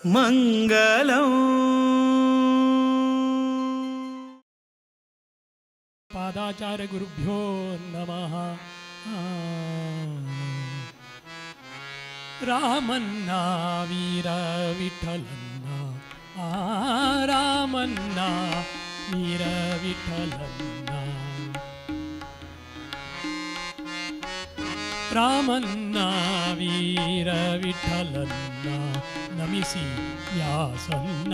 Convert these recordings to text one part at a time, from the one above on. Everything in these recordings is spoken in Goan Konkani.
మంగళం. పాదాచార్య గురుభ్యో నమః. రామన్న వీర విఠలన్న, రామన్న వీర విఠలన్న, ರಾಮನ್ನ ವೀರ ವಿಠಲನ್ನ ನಮಿಸಿ ವ್ಯಾಸನ್ನ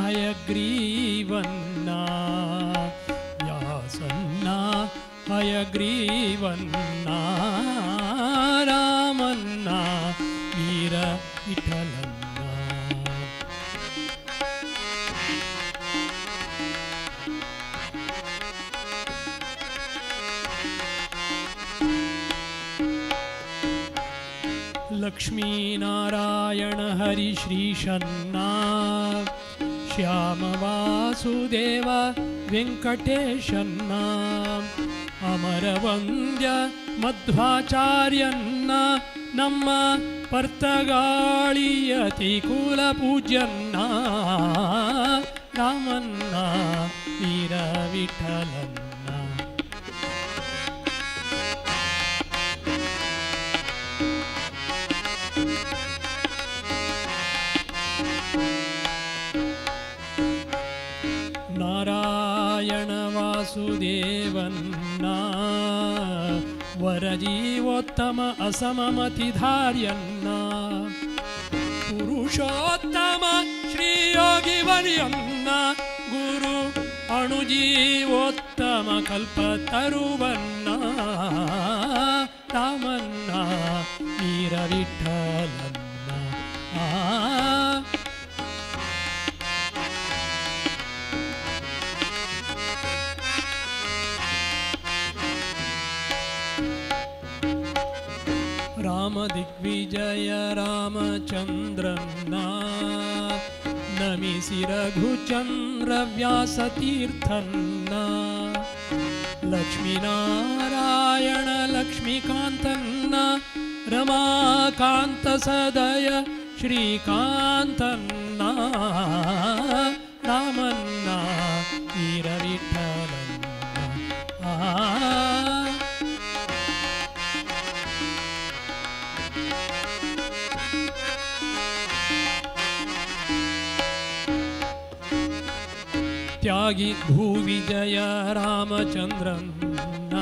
ಹಯಗ್ರೀವನ್ನ, ವ್ಯಾಸನ್ನ ಹಯಗ್ರೀವನ್ನ, ರಾಮನ್ನ ವೀರ ವಿಠಲನ್ನ. ಲಕ್ಷ್ಮೀನಾರಾಯಣ ಹರಿ ಶ್ರೀಶನ್ನ, ಶ್ಯಾಮ ವಾಸುದೇವ ವೆಂಕಟೇಶನ್ನ, ಅಮರವಂದ್ಯ ಮಧ್ವಾಚಾರ್ಯನ್ನ, ನಮ್ಮ ಪರ್ತಗಾಳಿಯತಿ ಕುಲ ಪೂಜ್ಯನ್ನ, ರಾಮನ್ನ ವೀರ ವಿಠಲನ್ನ. ನಾರಾಯಣ ವಾಸುದೇವನ್ನ, ವರಜೀವೋತ್ತಮ ಅಸಮಮತಿಧಾರ್ಯನ್ನ, ಪುರುಷೋತ್ತಮ ಶ್ರೀಯೋಗಿವರ್ಯನ್ನ, ಗುರು ಅಣುಜೀವೋತ್ತಮ ಕಲ್ಪತರುವನ್ನ, ರಾಮನ್ನ ವೀರ ವಿಠಲನ್ನ. ರಾಮ ದಿಗ್ವಿಜಯ ರಾಮಚಂದ್ರನ್ನ, ನಮಿಸಿ ರಘುಚಂದ್ರ ವ್ಯಾಸತೀರ್ಥನ್ನ, ಲಕ್ಷ್ಮೀನಾರಾಯಣ ಲಕ್ಷ್ಮೀಕಾಂತನ್ನ, ರಮಾಕಾಂತ ಸದಯ ಶ್ರೀಕಾಂತನ್ನ, ರಾಮನ್ನ ವೀರ ವಿಠಲನ್ನ. ತ್ಯಾಗಿ ಭೂವಿಜಯ ರಾಮಚಂದ್ರನ್ನ,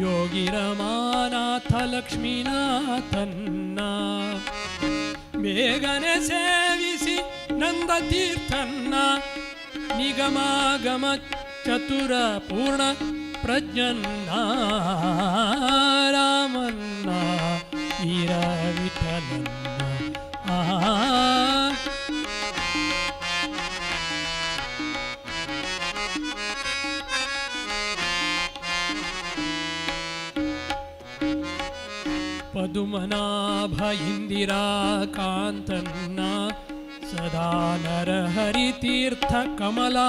ಯೋಗಿ ರಮಾನಾಥ ಲಕ್ಷ್ಮೀನಾಥನ್ನ, ಬೇಗನೆ ಸೇವಿಸಿ ನಂದತೀರ್ಥನ್ನ, ನಿಗಮಾಗಮ ಚತುರ ಪೂರ್ಣ ಪ್ರಜ್ಞನ್ನ, ರಾಮನ್ನ ವೀರ ವಿಠಲನ್ನ. ಪದುಮನಾಭ ಇಂದಿರಾ ಕಾಂತನ್ನ, ಸದಾ ನರಹರಿತೀರ್ಥ ಕಮಲಾನಾಥನ್ನ,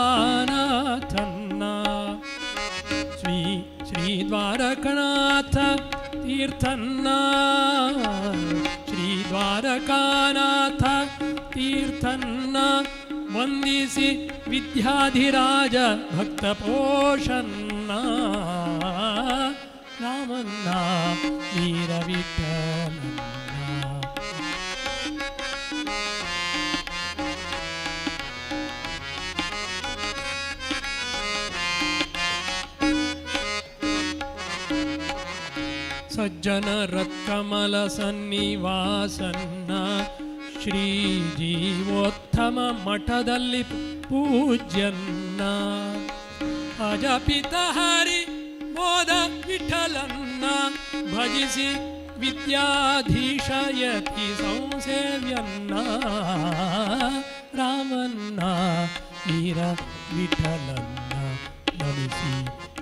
ಶ್ರೀ ಶ್ರೀ ದ್ವಾರಕನಾಥ ತೀರ್ಥನ್ನ, ಶ್ರೀ ದ್ವಾರಕಾನಾಥ ತೀರ್ಥನ್ನ, ವಂದಿಸಿ ವಿದ್ಯಾಧಿರಾಜ ಭಕ್ತಪೋಷನ್ನ, ರಾಮನ್ನ ವೀರ ವಿಠಲನ್ನ. ಸಜ್ಜನ ರತ್ಕಮಲ ಸನ್ನಿವಾಸನ್ನ, ಶ್ರೀ ಜೀವೋತ್ತಮ ಮಠದಲ್ಲಿ ಪೂಜ್ಯನ್ನ, ಅಜಪಿತ ಹರಿ ಮೋದ ವಿಠಲನ್ನ, ಭಜಿಸಿ ವಿದ್ಯಾಧೀಶಯತಿ ಸಂಸೇವ್ಯನ್ನ, ರಾಮನ್ನ ವೀರ ವಿಠಲನ್ನ ನಮಿಸಿ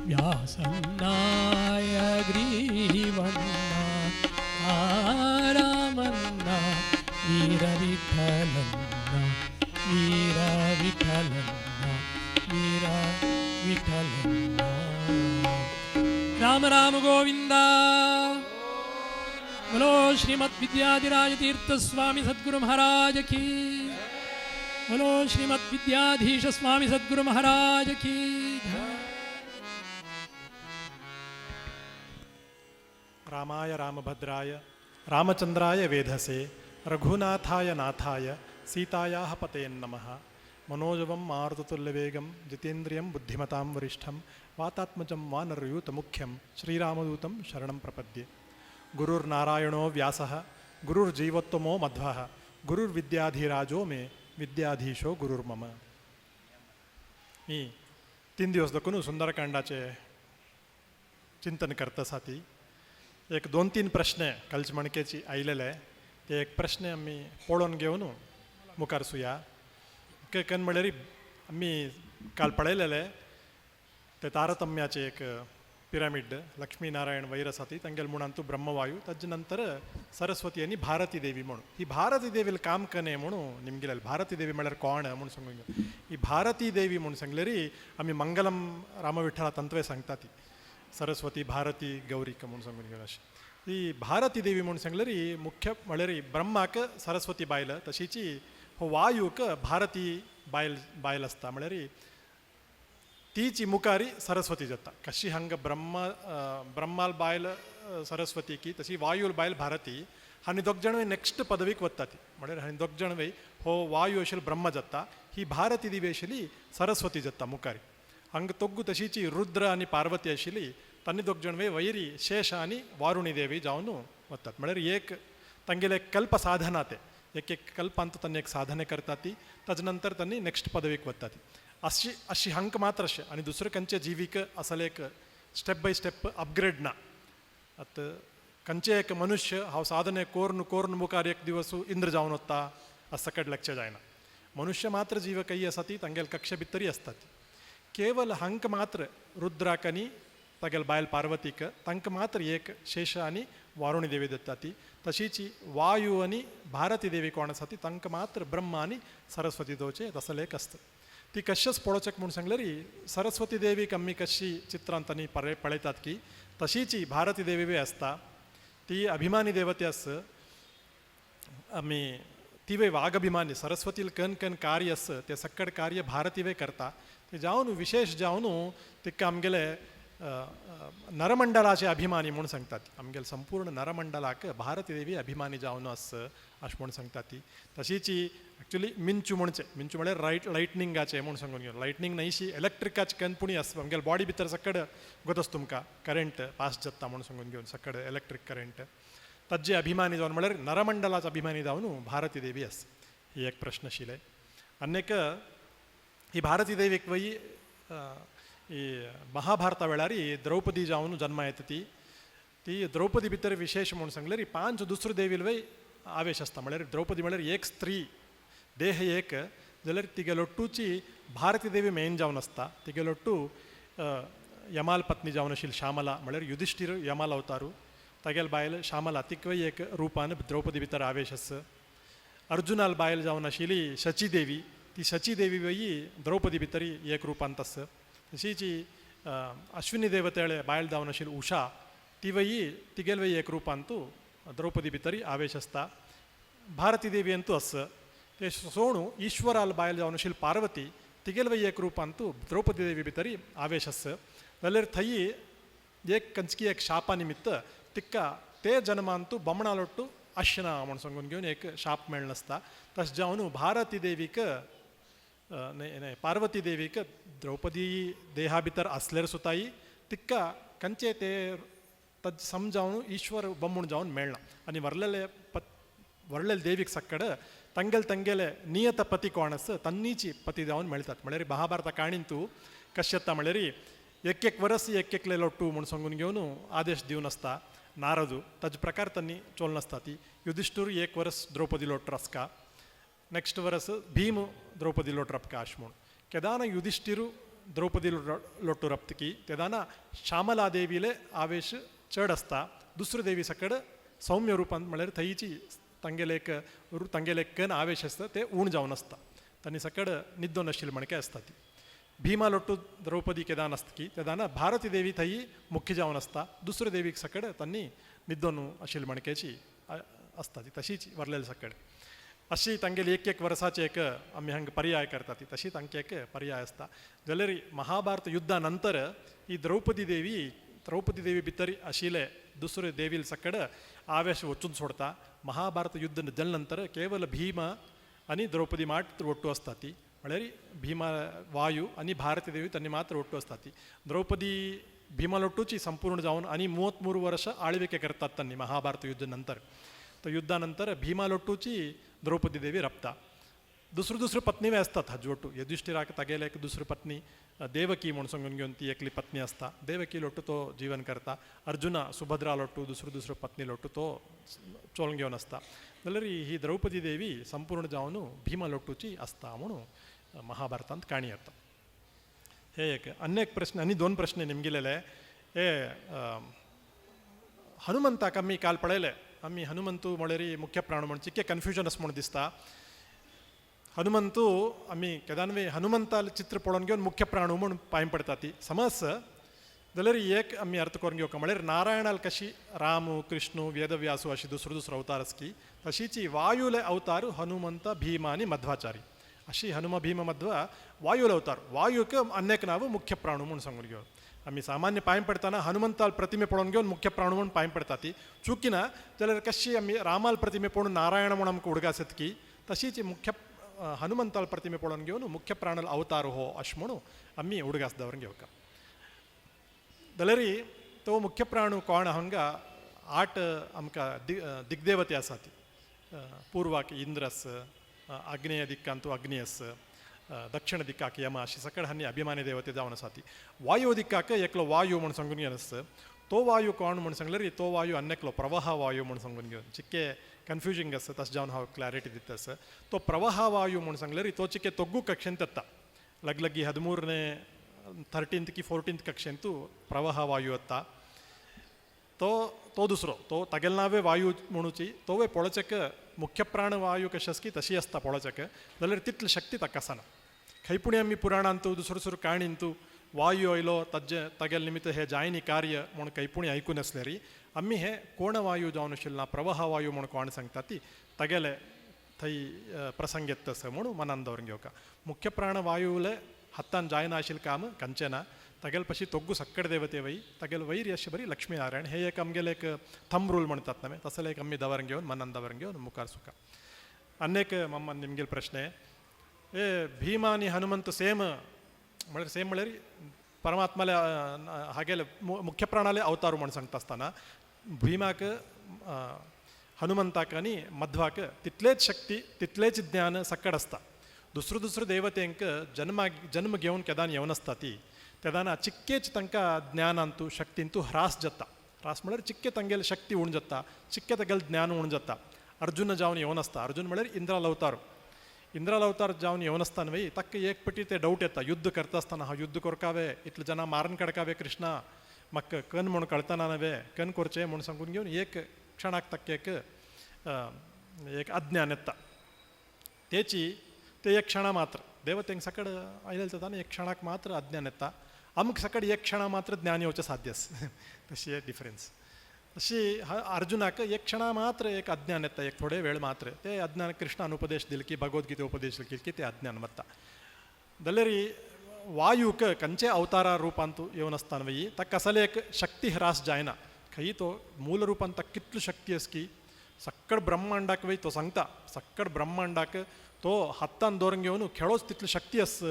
ವ್ಯಾಸನ್ನಾಯ ಗ್ರೀವನ್ನ, ರಾಮನ್ನ ವೀರ ವಿಠಲನ್ನ, ವೀರ ವಿಠಲನ್ನ, ವೀರ ವಿಠಲನ್ನ. ರಾಮ ರಾಮ ಗೋವಿಂದ. बोलो श्रीमद विद्याधिराज तीर्थ स्वामी सद्गुरु महाराज की। बोलो श्रीमद विद्याधीश स्वामी सद्गुरु महाराज की। रामाय रामभद्राय रामचंद्राय वेधसे रघुनाथाय नाथाय सीतायाः पतये नमः। मनोजवं मारुततुल्यवेगं जितेन्द्रियं बुद्धिमतां वरिष्ठं वातात्मजं वानरयूतमुख्यं श्रीरामदूतं शरणं प्रपद्ये। गुरुर्नारायणो व्यासः गुरुर्जीवोत्तमो मध्वः गुरुर्विद्याधिराजो मे विद्याधीशो गुरुर्मम। मी 3 दिवस दखून सुंदरकांडाचे चिंतन करता साठी एक 2-3 प्रश्न कालचे मणकेची आयलेले ते एक प्रश्न आमी पळोवन घेवन मुखार सुया. कन म्हळ्यार आमी काल पळयलेले ते तारतम्याचे एक पिरामिड लक्ष्मीनारायण वैर आसा ती तांगेले मुणांतू ब्रह्मवायू ताजे नंतर सरस्वती आनी भारती देवी म्हणून ही भारती देवील काम कने म्हणून निमगेले. भारती देवी म्हळ्यार कोण म्हणून सांगून ही भारती देवी म्हणून सांगलेरी आमी मंगलम रामविठ्ठला तंत्वे सांगता ती सरस्वती भारती गौरीक म्हणून सांगून घेवन अशें ही भारती देवी म्हणून सांगलेरी मुख्य म्हळ्यार ब्रह्माक सरस्वती बायल तशीची हो वायूक भारती बायल बायल आसता म्हळ्यार तीची मुखारी सरस्वती जाता. कशी हांगा ब्रह्माल बायल सरस्वती की तशी वायूल बायल भारती आनी दोग जाण नेक्स्ट पदवीक वता ती म्हळ्यार आनी दोग जाण हो वायू आशिल्लो ब्रह्म जाता ही भारती देवी आशिल्ली सरस्वती जाता मुखारी. हांगा तोग्गू तशीची रुद्र आनी पार्वती आशिल्ली तांणी दोग जाण वैरी शेष आनी वारुणी देवी जावन वतात. म्हळ्यार एक तांगेले कल्प साधना ते एक एक कल्पांत तांणी एक साधने करता ती ताजे नंतर तांणी नेक्स्ट पदवीक वता ती अशी अशी हांक मात्र अशें. आनी दुसरें खंयचे जिवीक असले एक स्टेप बाय स्टेप अपग्रेड ना. आतां खंयचे एक मनुष्य हांव साधने कोर्न कोर्न मुखार एक दिवस इंद्र जावन वता असं कड लक्ष जायना. मनुष्य मात्र जीव काही आसा ती तांगेले कक्ष भितरी आसता ती केवल हांक मात्र रुद्राक आनी तागेले बायल पार्वतीक तांकां मात्र एक शेष आनी वारुणी देवी दत्ता ती तशीची वायू आनी भारती देवी कोण आसा ती तांकां मात्र ब्रह्म आनी सरस्वती दवचे तसले एक आसता. ती कशेंच पळोवचें म्हूण सांगलेरी सरस्वती देवीक आमी कशी चित्रांत आनी पळयतात की तशीची भारती देवी बी आसता ती अभिमानी देवते आस. आमी तिवे वाघ अभिमानी सरस्वतील कन कन कार्य आस ते सक्कड कार्य भारतीवे करता ते जावन विशेष जावन तिका आमगेले नरमंडलाचे अभिमानी म्हूण सांगतात. आमगेले संपूर्ण नरमंडलाक भारती देवी अभिमानी जावन आस अशें म्हूण सांगता ती. तशीची एक्चुली मिंचू म्हणचे मिंचू म्हळ्यार रायट लायटनिंगाचे म्हूण सांगून घेवन लायटनींग न्हयशी इलेक्ट्रिकाचे कनपुणी आस आमगेले बॉडी भितर सकड गोतस तुमकां करंट पास जाता म्हूण सांगून घेवन सकड इलेक्ट्रीक करंट ताजे अभिमानी जावन म्हळ्यार नरमंडलाचो अभिमानी जावन भारती देवी आस. ही एक प्रश्न आशिल्ले. आनी एक ही भारती देवीक वय ही महाभारता वेळार द्रौपदी जावन जन्मा येता ती ती द्रौपदी भितर विशेष म्हूण सांगल्यार 5 दुसऱ्यो देवील वय आवेश आसता. म्हळ्यार द्रौपदी म्हळ्यार एक स्त्री देह एक जाल्यार तिगेलोट्टूची भारती देवी मेन जावन आसता. तिगेलोट्टू यमाल पत्नी जावन आशिल्ली श्यामला म्हळ्यार युधिश्ठीर यमाल अवतारू तागेल बायल श्यामला तिकय एक रुपान द्रौपदी भितर आवेश आस. अर्जुनाल बायल जावन आशिल्ली शची देवी ती शची देवी वयी द्रौपदी भितर एक रुपांत आस. तशीची अश्विनी देवतेळे बायल जावन आशिल्ली उषा ती वयी तिगेल वयी एक रुपांतू द्रौपदी भितर आवेश आसता. भारती देवी अंतू आस. ते सोणू ईश्वराल बायल जावन आशिल्ली पार्वती तिगेल वयी एक रुपांतू द्रौपदी देवी भितर आवेश आस. जाल्यार थंय एक कंचकी एक शापा निमित्त तिका ते जन्मांतू बमणालोट्टू अश्ना म्हूण सांगून घेवन एक शाप मेळनासता. तशें जावन भारती देवीक न्हय पार्वती देवीक द्रौपदी देहा भितर आसल्यार सुताई तिका कंचे ते तज समजावन ईश्वर बम्मूण जावन मेळना. आनी वरलेले वरलेले देवीक सक्कड ತಂಗೆಲ್ ತಂಗೆಲೆ ನಿಯತ ಪತಿ ಕೋಣ ಆಸ ತನ್ನೀಚಿ ಪತಿ जावन मेळतात. म्हळ्यार महाभारता काणीन तूं कशें म्हळ्यार एक एक वरस एक एकले लोट्टू म्हूण सांगून घेवन आदेश दिवन आसता नारदू ताजे प्रकार तांणी चोल नासता ती. युधिश्ठूर एक वरस द्रौपदी लोट रसका नेक्स्ट वरस भीम द्रौपदी लोट रपका अशें म्हूण केदाना युधिश्ठीर द्रौपदी लोट्टू रपतकी तेदाना श्यामला देवीले आवेश चड आसता. दुसऱ्यो देवी सकड सौम्य रुपांत म्हळ्यार थंयची तांगेले एक तांगेले कन आवेश आसता ते उण जावन आसता तांणी सकड निद्दो नाशिल्ले म्हणके आसता ती. भीमा लोट्टू द्रौपदी केदान आसता की तेदाना भारती देवी थंय मुख्य जावन आसता, दुसरे देवीक सकड तांणी निद्दोन आशिल्ली मणक्याची आसता ती तशीच वरलेली सकड. अशी तांगेली एक एक वर्साचे एक आमी हांगा पर्याय करता ती तशी तांके एक पर्याय आसता. जाल्यार महाभारत युद्धा नंतर ही द्रौपदी देवी, द्रौपदी देवी भितर आशिल्ले दुसरे देवील सकड आवेश वचून सोडता. महाभारत युद्ध जाले नंतर केवल भीम आनी द्रौपदी मात्र ಒಟ್ಟು आसता ती, म्हळ्यार भीमा वायू आनी भारती देवी तांणी मात्र ಒಟ್ಟು आसता ती. द्रौपदी भीमालोट्टूची संपूर्ण जावन आनी 33 वर्ष आळविके करतात तांणी महाभारत युद्ध नंतर. तर युद्धानंतर भीमालोट्टूची द्रौपदी देवी रपता. दुसऱ्यो दुसऱ्यो पत्नी आसतात हाजे ಒಟ್ಟು. युधिष्ठिराक तागेले एक दुसरी पत्नी देवकी म्हूण सांगून घेवन ती एकली पत्नी आसता. देवकी लोट्टू तो जीवन करता. अर्जुना सुभद्रा लोट्टू दुसऱ्यो दुसऱ्यो पत्नी लोट्टू तो चोलन घेवन आसता. जाल्यार ही द्रौपदी देवी संपूर्ण जावन भीमा लोट्टूची आसता म्हणून महाभारतांत काणी येता. हे एक अन्य एक प्रश्न आनी दोन प्रश्न निमगिलेले. हे हनुमंताक आमी काल पळयले, आमी हनुमंतू म्हळ्यार मुख्य प्राण म्हण चिक्के कन्फ्युजन आसा म्हूण दिसता. हनुमंतू आमी केदानवे हनुमंताले चित्र पळोवन घेवन मुख्य प्राणू म्हूण पांय पडटा ती समज. जाल्यार एक आमी अर्थ करून घेवका म्हळ्यार नारायणाल कशी राम कृष्ण वेदव्यासू अशी दुसरो दुसरो अवतार आसकी तशीची वायुले अवतार हनुमंत भीमा आनी मध्वाचारी अशी हनुम भीम मध्व वायुले अवतार. वायूक अन्यक नांव मुख्य प्राणू म्हूण सांगून घेवन आमी सामान्य पांय पडटना हनुमंताल प्रतिमे पळोवन घेवन मुख्य प्राणू म्हूण पांय पडटा ती चुकीना. जाल्यार कशी आमी रामाल प्रतिमे पळोवन नारायण म्हूण आमकां उडगास येता की तशीच मुख्य हनुमंताल प्रतिमे पळोवन घेवन मुख्य प्राणल अवतार हो अशें म्हणून आमी उडगास दवरून घेवका. जाल्यार तो मुख्य प्राणू कोण? हांगा आठ आमकां दिग्देवते आसा ती. पूर्वाक इंद्रस, आग्नेय दिक्कांतू अग्नियस, दक्षिण दिक्काक यम, अशी सकळ हांनी अभिमानी देवते जावन आसा ती. वायु दिक्काक एकलो वायु म्हूण सांगून घेवन आसा. तो वायु कोण म्हूण सांगल्यार तो वायु अन्यकलो प्रवाह वायु म्हूण सांगून घेवन चिक्के कन्फ्युजींग आसा, तशें जावन हांव क्लॅरिटी दिता आसा. तो प्रवाह वायु म्हूण सांगल्यार तो चिके तोग्गू कक्षेंत येता. लगलगी 13ನೇ 13th की 14th कक्षेंतू प्रवाह वायु येता. तो तो दुसरो तो तागेले नांवे वायू म्हणूची. तोवे पळोवचेक मुख्य प्राण वायू कशें आसा की तशी आसता पळोवचेक. जाल्यार तितली शक्ती ताका आसना. खंय पुणी आमी पुराणांतू दुसरो दुसरो काणींतू वायू आयलो ताजे तागेले निमित्त हे जायनी कार्य म्हूण खंय पुणी आयकून आसल्यार आमी हे कोण वायू जावन आशिल्लो ना प्रवाह वायू म्हूण कोण सांगता ती तागेले थंय प्रसंग येता आसा म्हणून मनान दवरून घेवका. मुख्य प्राण वायुले हातान जायना आशिल्लें काम कंचें ना. तागेले पशी तोग्गू सक्कड देवते वय तागेले वैर अशें बरी लक्ष्मीनारायण. हे एक आमगेले एक थंब रूल म्हणतात न्हय तसले एक आमी दवरून घेवन मनान दवरून घेवन मुखार सुका. आनी एक मम्मा निमगेले प्रश्न, ए भीमा आनी हनुमंत सेम म्हळ्यार सेम म्हळ्यार परमात्माले हागेले मुख्य प्राणाले अवतार म्हूण सांगता आसतना भीमाक हनुमंताक आनी मध्वाक तितलेच शक्ती तितलेच ज्ञान सक्कड आसता. दुसरो दुसरो देवतेंक जन्मा जन्म घेवन केदान येवन आसता ती तेदाना चिक्केच तांकां ज्ञानांतू शक्तींतू ह्रास जाता. ह्रास म्हळ्यार चिक्के तांगेले शक्ती उण जाता, चिक्के तागेले ज्ञान उण जाता. अर्जुन जावन येवन आसता. अर्जुन म्हळ्यार इंद्राल अवतार. इंद्राल अवतार जावन येवन आसतना न्हय ताका एक पटी ते डावट येता. युद्ध करता आसतना हांव युद्ध करकावे इतले जाणां मारून काडकावे कृष्णा म्हाका कन म्हूण कळतना नव्हे कन करचें म्हूण सांगून घेवन एक क्षणाक ताका एक एक अज्ञान येता. तेची ते एक क्षणा मात्र देवतेंक सकड आयलें जाता एक क्षणाक मात्र अज्ञान येता. आमकां सकड एक क्षणा मात्र ज्ञान येवचें साध्य आसा. तशी एक डिफरन्स. अशी अर्जुनाक एक क्षणा मात्र एक अज्ञान येता, एक थोडे वेळ मात्र ते अज्ञान कृष्णान उपदेश दिल की भगवद्गीते उपदेश दिल की ते अज्ञान वता. जाल्यार वायूक खंयचे अवतारा रुपांतू येवन आसतना वय ताका कसले एक शक्ती ह्रास जायना. खंय तो मूल रुपान ताका कितली शक्ती आसा की सक्कड ब्रह्मांडाक वय तो सांगता सक्कड ब्रह्मांडाक तो हातान दवरून घेवन खेळोच तितली शक्ती आसा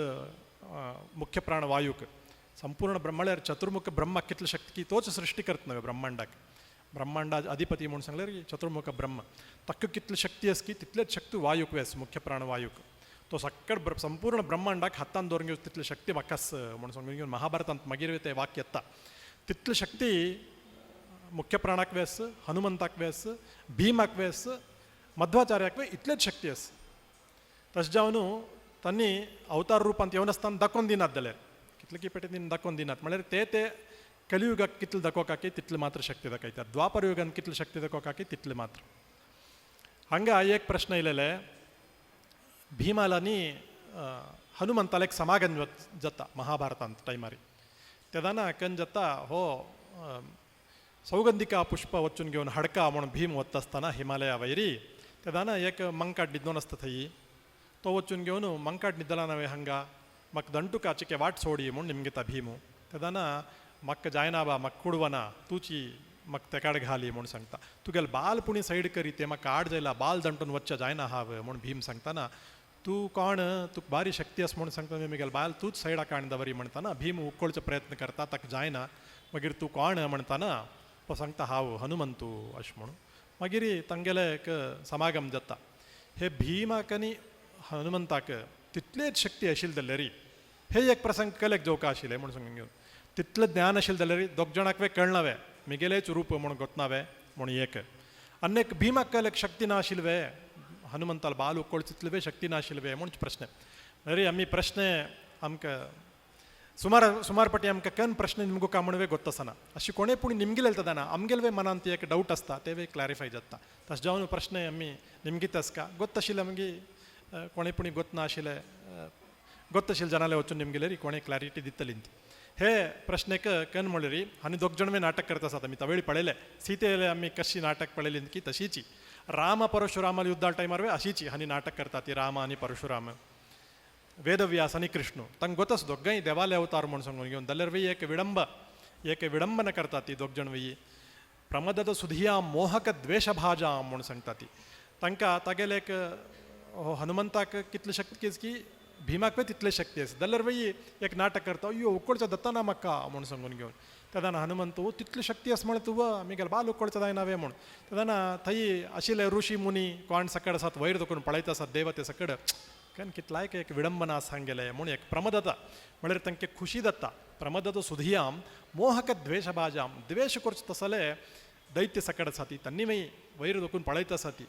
मुख्य प्राण वायूक. संपूर्ण म्हळ्यार चतुर्मुख ब्रह्माक कितली शक्ती की तोच सृश्टी करता न्हय ब्रह्मांडाक. ब्रह्मांडा अधिपती म्हूण सांगल्यार चतुर्मुख ब्रह्म ताका कितली शक्ती आसा की तितलेच शक्ती वायूक वेस मुख्य प्राण वायूक. तो सक्कड संपूर्ण ब्रह्मांडाक हातान दवरून घेवन तितली शक्ती म्हाका आसा म्हूण सांगून घेवन महाभारतांत मागीर ते वाक्य येता. तितली शक्ती मुख्य प्राणाक वेस, हनुमंताक वेस, भीमाक वेस, मध्वाचार्याक वे इतलेच शक्ती आसा. तशें जावन तांणी अवतार रुपांत येवन आसतना दाखोवन दिनात जाल्यार कितले की पेटे दिन दाखोवन दिनात म्हळ्यार ते ते कलियुगाक कितले दाखोवकाकी तितले मात्र शक्ती दाखयतात. द्वापर युगान कितले शक्ती दाखोवकाकी तितले मात्र. हांगा एक प्रश्न येयलेले भीमाल आनी हनुमंताले एक समागम जाता महाभारतांत टायमारी. तेदाना कन जाता हो सौगंधिका पुष्प वचून घेवन हाडका म्हूण भीम वता आसतना हिमालया वयरी तेदाना एक मंकाट न्हिदोन आसता थंय तो वचून घेवन मंकाट न्हिदला नवे हांगा म्हाका दंटुका चिके वाट सोडी म्हूण निमगिता भीमू. तेदाना म्हाका जायना बा म्हाका कुडवना तुची म्हाका तेकाड घाली म्हूण सांगता. तुगेले बाल पुणी सायड करी ते म्हाका आड जायला बाल दंटून वच्चे जायना हांव म्हूण भीम सांगतना तूं कोण तुका बारी शक्ती आसा म्हूण सांगता म्हगेले बायल तूंच सायडाक काण दवरी म्हणटाना भीम उक्कोळचो प्रयत्न करता ताका जायना. मागीर तूं कोण म्हणटाना तो सांगता हांव हनुमंतू अशें म्हणून. मागीर तांगेले एक समागम जाता. हे भीमाक आनी हनुमंताक तितलेच शक्ती आशिल्ली जाल्यार हे एक प्रसंग कलेक जोवका आशिल्लें म्हूण सांगून घेवन तितलें ज्ञान आशिल्लें जाल्यार दोग जाणांक वे कळना वे मिगेलेच रूप म्हूण गोतना वे म्हूण एक आनी एक भीमाक कलेक शक्ती ना आशिल्ली वे हनुमंताल बाल उक्कोळ तितले वे शक्ती ना आशिल्ली वे म्हूण प्रश्न. अरे आमी प्रश्न आमकां सुमार सुमार पटी आमकां कन प्रश्न निमगो का म्हणवे गोत्तासना अशी कोणे पूण निमगेले येता आमगेले मनांत एक डावट आसता ते वे क्लॅरिफाय जाता. तशें जावन प्रश्न आमी निमगीत आसका गोत्त आशिल्ले आमगे कोणे पुणी गोत ना आशिल्ले गोत्त आशिल्ले जनाले वचून निमगेले कोणे क्लॅरिटी दितली ती. हे प्रश्नेक कन म्हणलेरी आनी दोग जण नाटक करता आसात आमी तवेळी पळयले सीतेले आमी कशी नाटक पळयली की तशीची राम परशुरामाल युद्धा टायमार वे अशीची आनी नाटक करता ती राम आनी परशुराम वेदव्यास आनी कृष्णू तांकां गोतस दोगांय देवाले अवतार म्हूण सांगून घेवन जाल्यार वे एक विडंब एक विडंबना करता ती दोग जण वयी प्रमदत सुधिया मोहक द्वेशभाजा म्हूण सांगता ती. तांकां तागेले एक हनुमंताक कितली शक्ती की भीमाक तितले शक्ती आसा जाल्यार वयी एक नाटक करता अय्यो उक्कोळचो दत्ता म्हाका म्हूण सांगून घेवन तेन्ना हनुमंत तितली शक्ती आसा म्हण तूं मिगेल बाल उक्कोळचो जायना वे म्हूण. तेन्ना थंय आशिल्ले ऋषी मुनी कोण सकड आसात वयर दखून पळयता आसात देवते सकड कारण कितलाय एक विडंबना सांगेले म्हूण एक प्रमदता म्हळ्यार तांकां खुशी जाता. प्रमदत सुधियाम मोहक द्वेशभाजाम द्वेश करचो तसले दैत्य सकड आसा ती तांणी मागीर वयर दखून पळयता आसा ती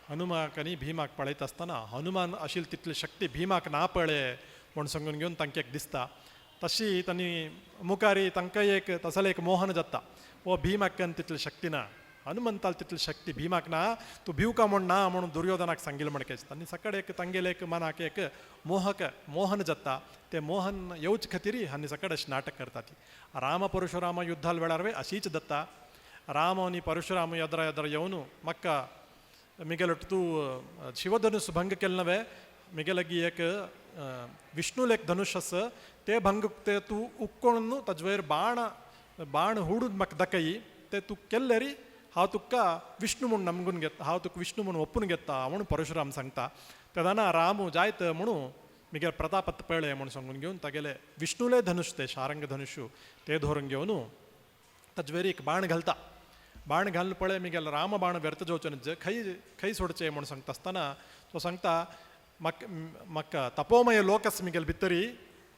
हनुमाक आनी भीमाक पळयता आसतना हनुमान आशिल्ली तितली शक्ती भीमाक ना पळय म्हूण सांगून घेवन तांकां एक दिसता. तशी तांणी मुखारी तांकां एक तसले एक मोहन जाता हो भीमाक तितली शक्ती ना हनुमंताल तितली शक्ती भीमाक ना तूं भिवका म्हूण ना म्हणून दुर्योधनाक सांगिल्लें म्हणकेच आनी सकड एक तांगेले एक मनाक एक मोहक मोहन जाता ते मोहन येवचे खातीर आनी सकड अशें नाटक करता ती. राम परशुराम युद्धाल वेळार वे अशीच दत्ता राम आनी परशुराम यद्रा यद्रा येवन म्हाका मिगेल तूं शिवधनुस भंग केलें नवे मिगेलगी एक विष्णुले एक धनुष आसा ते भंग ते तूं उक्कोण ताजे वयर बाण बाण हुडून म्हाका दाखय ते तूं केल्ले री हांव तुका विष्णू म्हूण नमगून घेता हांव तुका विष्णू म्हूण ओपून घेता म्हूण परशुराम सांगता. तेन्ना राम जायत म्हणून मिगेल प्रतापत पळय म्हूण सांगून घेवन तागेले विष्णुले धनुष ते शारंग धनुषू ते धरून घेवन ताजे वयर एक बाण घालता. बाण घालून पळय मिगेल राम बाण व्यर्थ जावचो न्हय खंय खंय सोडचें म्हूण सांगता आसतना तो सांगता म्हाका म्हाका तपोमय लोक आसा मिगेल भितरी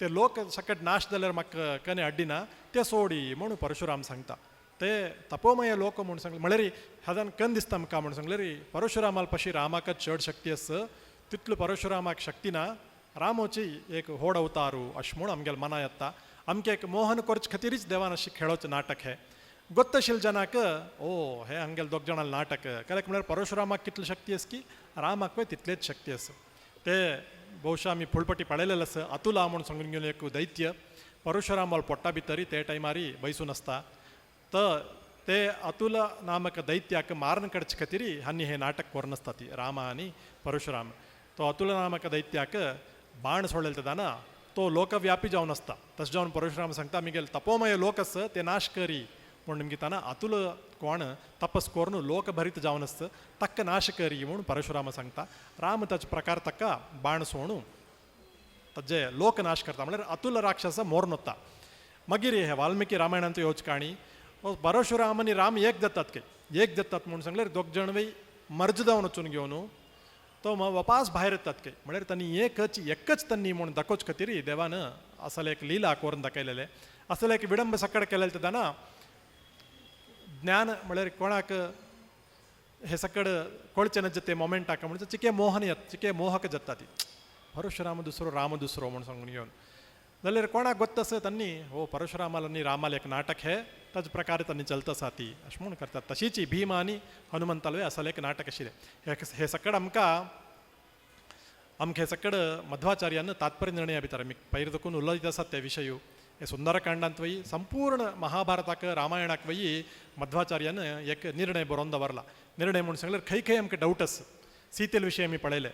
ते लोक सकट नाश जाल्यार म्हाका कने अड्डिना ते सोडी म्हूण परशुराम सांगता. ते तपोमय लोक म्हूण सांगले म्हळ्यार हाजान कन दिसता आमकां म्हूण सांगले री परशुरामाल पशी रामाक चड शक्ती आसा तितलो परशुरामाक शक्ती ना रामोची एक होड अवतारू अशें म्हूण आमगेले मना येता. आमकां एक मोहन करचे खातीरच देवान अशें खेळोचें नाटक हें गोत्तशील जनाक ओ हे आमगेले दोग जाणां नाटक कित्याक म्हळ्यार परशुरामाक कितली शक्ती आसा की रामाक तितलेच शक्ती आसा. ते बहुशा आमी फुलपटी पळयलेले आसा अतुला म्हूण सांगून घेवन एक दैत्य परशुरामाल पोट्टा भितरी ते टायमारी बैसून आसता तर ते अतुल नामक दैत्याक मारण कडचे खातीर हांणी हें नाटक करून आसता ती रामा आनी परशुराम. तो अतुल नामक दैत्याक बाण सोडलेले तेन्ना तो लोकव्यापी जावन आसता. तशें जावन परशुराम सांगता मिगेल तपोमय लोक आसा ते नाश करी म्हूण निमगिताना अतुल कोण तपस करून लोकभरीत जावन आसता ताका नाश करी म्हूण परशुराम सांगता. राम ताचे प्रकार ताका बाण सोडून ताजे लोक नाश करता म्हळ्यार अतुल राक्षस मोरून वता. मागीर हे वाल्मिकी रामायणांत येवची काणी परशुराम आनी राम एक जातात काय एक जातात म्हूण सांगल्यार दोग जाण वय मर्ज जावन वचून घेवन तो वपास भायर येतात काय म्हळ्यार तांणी एकच एकच तांणी म्हूण दाखोवचे खातीर देवान असले एक लिला करून दाखयलेले असले एक विडंब सकड केलेले तेन्ना ज्ञान म्हळ्यार कोणाक हे सकड कळचें ना ते मोमेंटाक म्हणजे चिके मोहन येत चिके मोहक जाता ती परशुराम दुसरो राम दुसरो म्हूण सांगून घेवन जाल्यार कोणाक गोत्त आसा तांणी हो परशुरामाल आनी रामाल एक नाटक हे ताजे प्रकारे तांणी चलता आसा ती अशें म्हूण करतात. तशीच भीम आनी हनुमंतालय असले एक नाटक आशिल्लें. हे सकड आमकां आमकां हें सकड मध्वाचार्यान तात्पर्य निर्णय भितर आमी पयर देखून उलयत आसात ते विशय. हे सुंदरकांडांत वय संपूर्ण महाभारताक रामायणाक वय मध्वाचार्यान एक निर्णय बरोवन दवरला. निर्णय म्हणून सांगल्यार खंय खंय आमकां डावट आसा. सीतेल विशय आमी पळयले,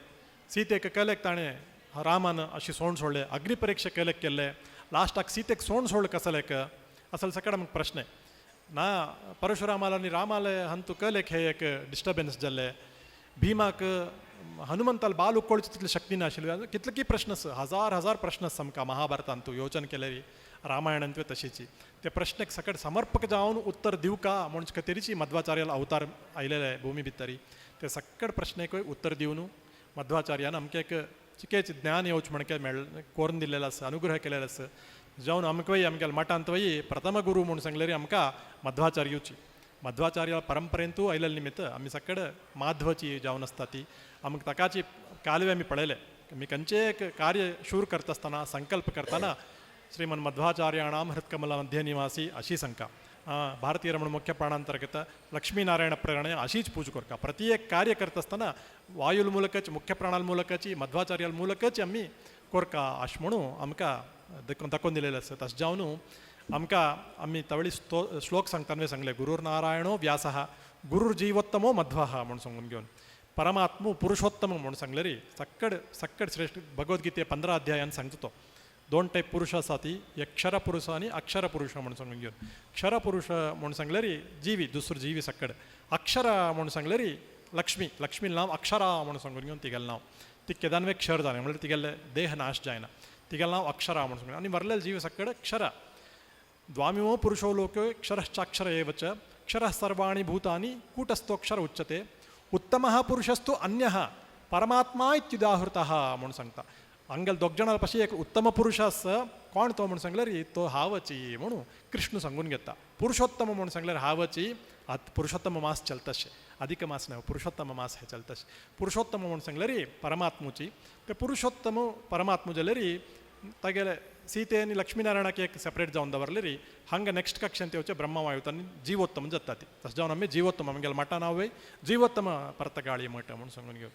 सीतेक केलेक ताणें रामान अशी सोंड सोडले, अग्निपरीक्षा केलेक केल्ले, लास्टाक सीतेक सोंड सोड कसलेक असल सकड आमकां प्रश्न. ना परशुरामाल आनी रामाले हंतू कलेक हे एक डिस्टर्बन्स जाल्ले, भीमाक हनुमंताल बाल उक्कोळची तितली शक्ती नाशिल्ली, कितले की प्रश्न आसा, हजार हजार प्रश्न आसा आमकां महाभारतांतू योजन केलेली, रामायणांतू तशीची. ते प्रश्नक सकट समर्पक जावन उत्तर दिवका म्हणून खातीरची मध्वाचार्याला अवतार आयलेले भूमी भितरी. ते सकट प्रश्नेकूय उत्तर दिवन मध्वाचार्यान आमकां एक चिकेच ज्ञान येवच म्हणके मेळ कोरून दिल्लेलो आसा, अनुग्रह केलेलो आसा. जावन आमकां आमगेल्या मठांत वय प्रथम गुरू म्हणून सांगलेरी आमकां मध्वाचार्यूची. मध्वाचार्य परंपरेंतू आयलेले निमित्त आमी सकड माध्वची जावन आसता ती आमकां ताकाची कालवे आमी पळयले. आमी खंयचें एक कार्य शूर करता आसतना संकल्प करतना श्रीमन मध्वाचार्याणाम हृत्कमल मध्य निवासी अशी संका भारतीय रमण मुख्य प्राणांतर्गत लक्ष्मीनारायण प्रेरणೆ अशीच पूज करता. प्रति एक कार्य करता आसतना वायुल ಮೂಲಕच मुख्य प्राणाल ಮೂಲकची मध्वाचार्याल ಮೂಲकच आमी कोरका अशें म्हणून आमकां दाखोवन दिलेलें आसा. तशें जावन आमकां आमी तवळी श्लोक सांगतना सांगले, गुरुर्नारायणो व्यासः गुरुर्जीवोत्तमो मध्वः म्हूण सांगून घेवन परमात्मो पुरुषोत्तम म्हूण सांगलेरी सक्कड सक्कड श्रेष्ठ भगवद्गीते 15 अध्यायान सांगता तो. दोन टायप पुरुष आसा ती, एक क्षर पुरुष आनी अक्षर पुरुष म्हूण सांगून घेवन. क्षर पुरुष म्हूण सांगलेरी जीवी, दुसरो जीवी सक्कड. अक्षर म्हूण सांगलेरी लक्ष्मी, लक्ष्मी नांव अक्षरा म्हूण सांगून घेवन तिगेलें नांव. ती केदानवे क्षर जालें म्हणल्यार तिगेलें देह नाश जायना, तिगेलें नांव अक्षरा म्हूण सांगून. आनी वरलेले जीव सक्कड क्षर. द्वामिमो पुरुषो लोके क्षरश्चाक्षर एव च क्षरः सर्वाणि भूतानि कूटस्थोक्षर उच्यते उत्तमः पुरुषस्तु अन्यः परमात्मा इत्युदाहृतः म्हूण सांगता. हांगेले दोग जाणां पाशी एक उत्तम पुरुष आसा, कोण तो म्हूण सांगल्यार तो हावची म्हणून कृष्ण सांगून घेता. पुरुषोत्तम म्हूण सांगल्यार हावची. आतां पुरुषोत्तम मास चलतशें, अधिक मास न्हय, पुरुषोत्तम मास हे चलतशें. पुरुषोत्तम म्हूण सांगल्यार परमात्मुची. ते पुरुषोत्तम परमात्मू जाल्यार तागेले सीते आनी लक्ष्मीनारायणाक एक सेपरेट जावन दवरलेरी हांगा नेक्स्ट कक्षेंत येवचें ब्रह्मवायुत आनी जीवोत्तम जाता ती. तशें जावन आमी जीवोत्तम आमगेल्या मठा नांव वय जीवोत्तम परतगाळी मठ म्हूण सांगून घेवन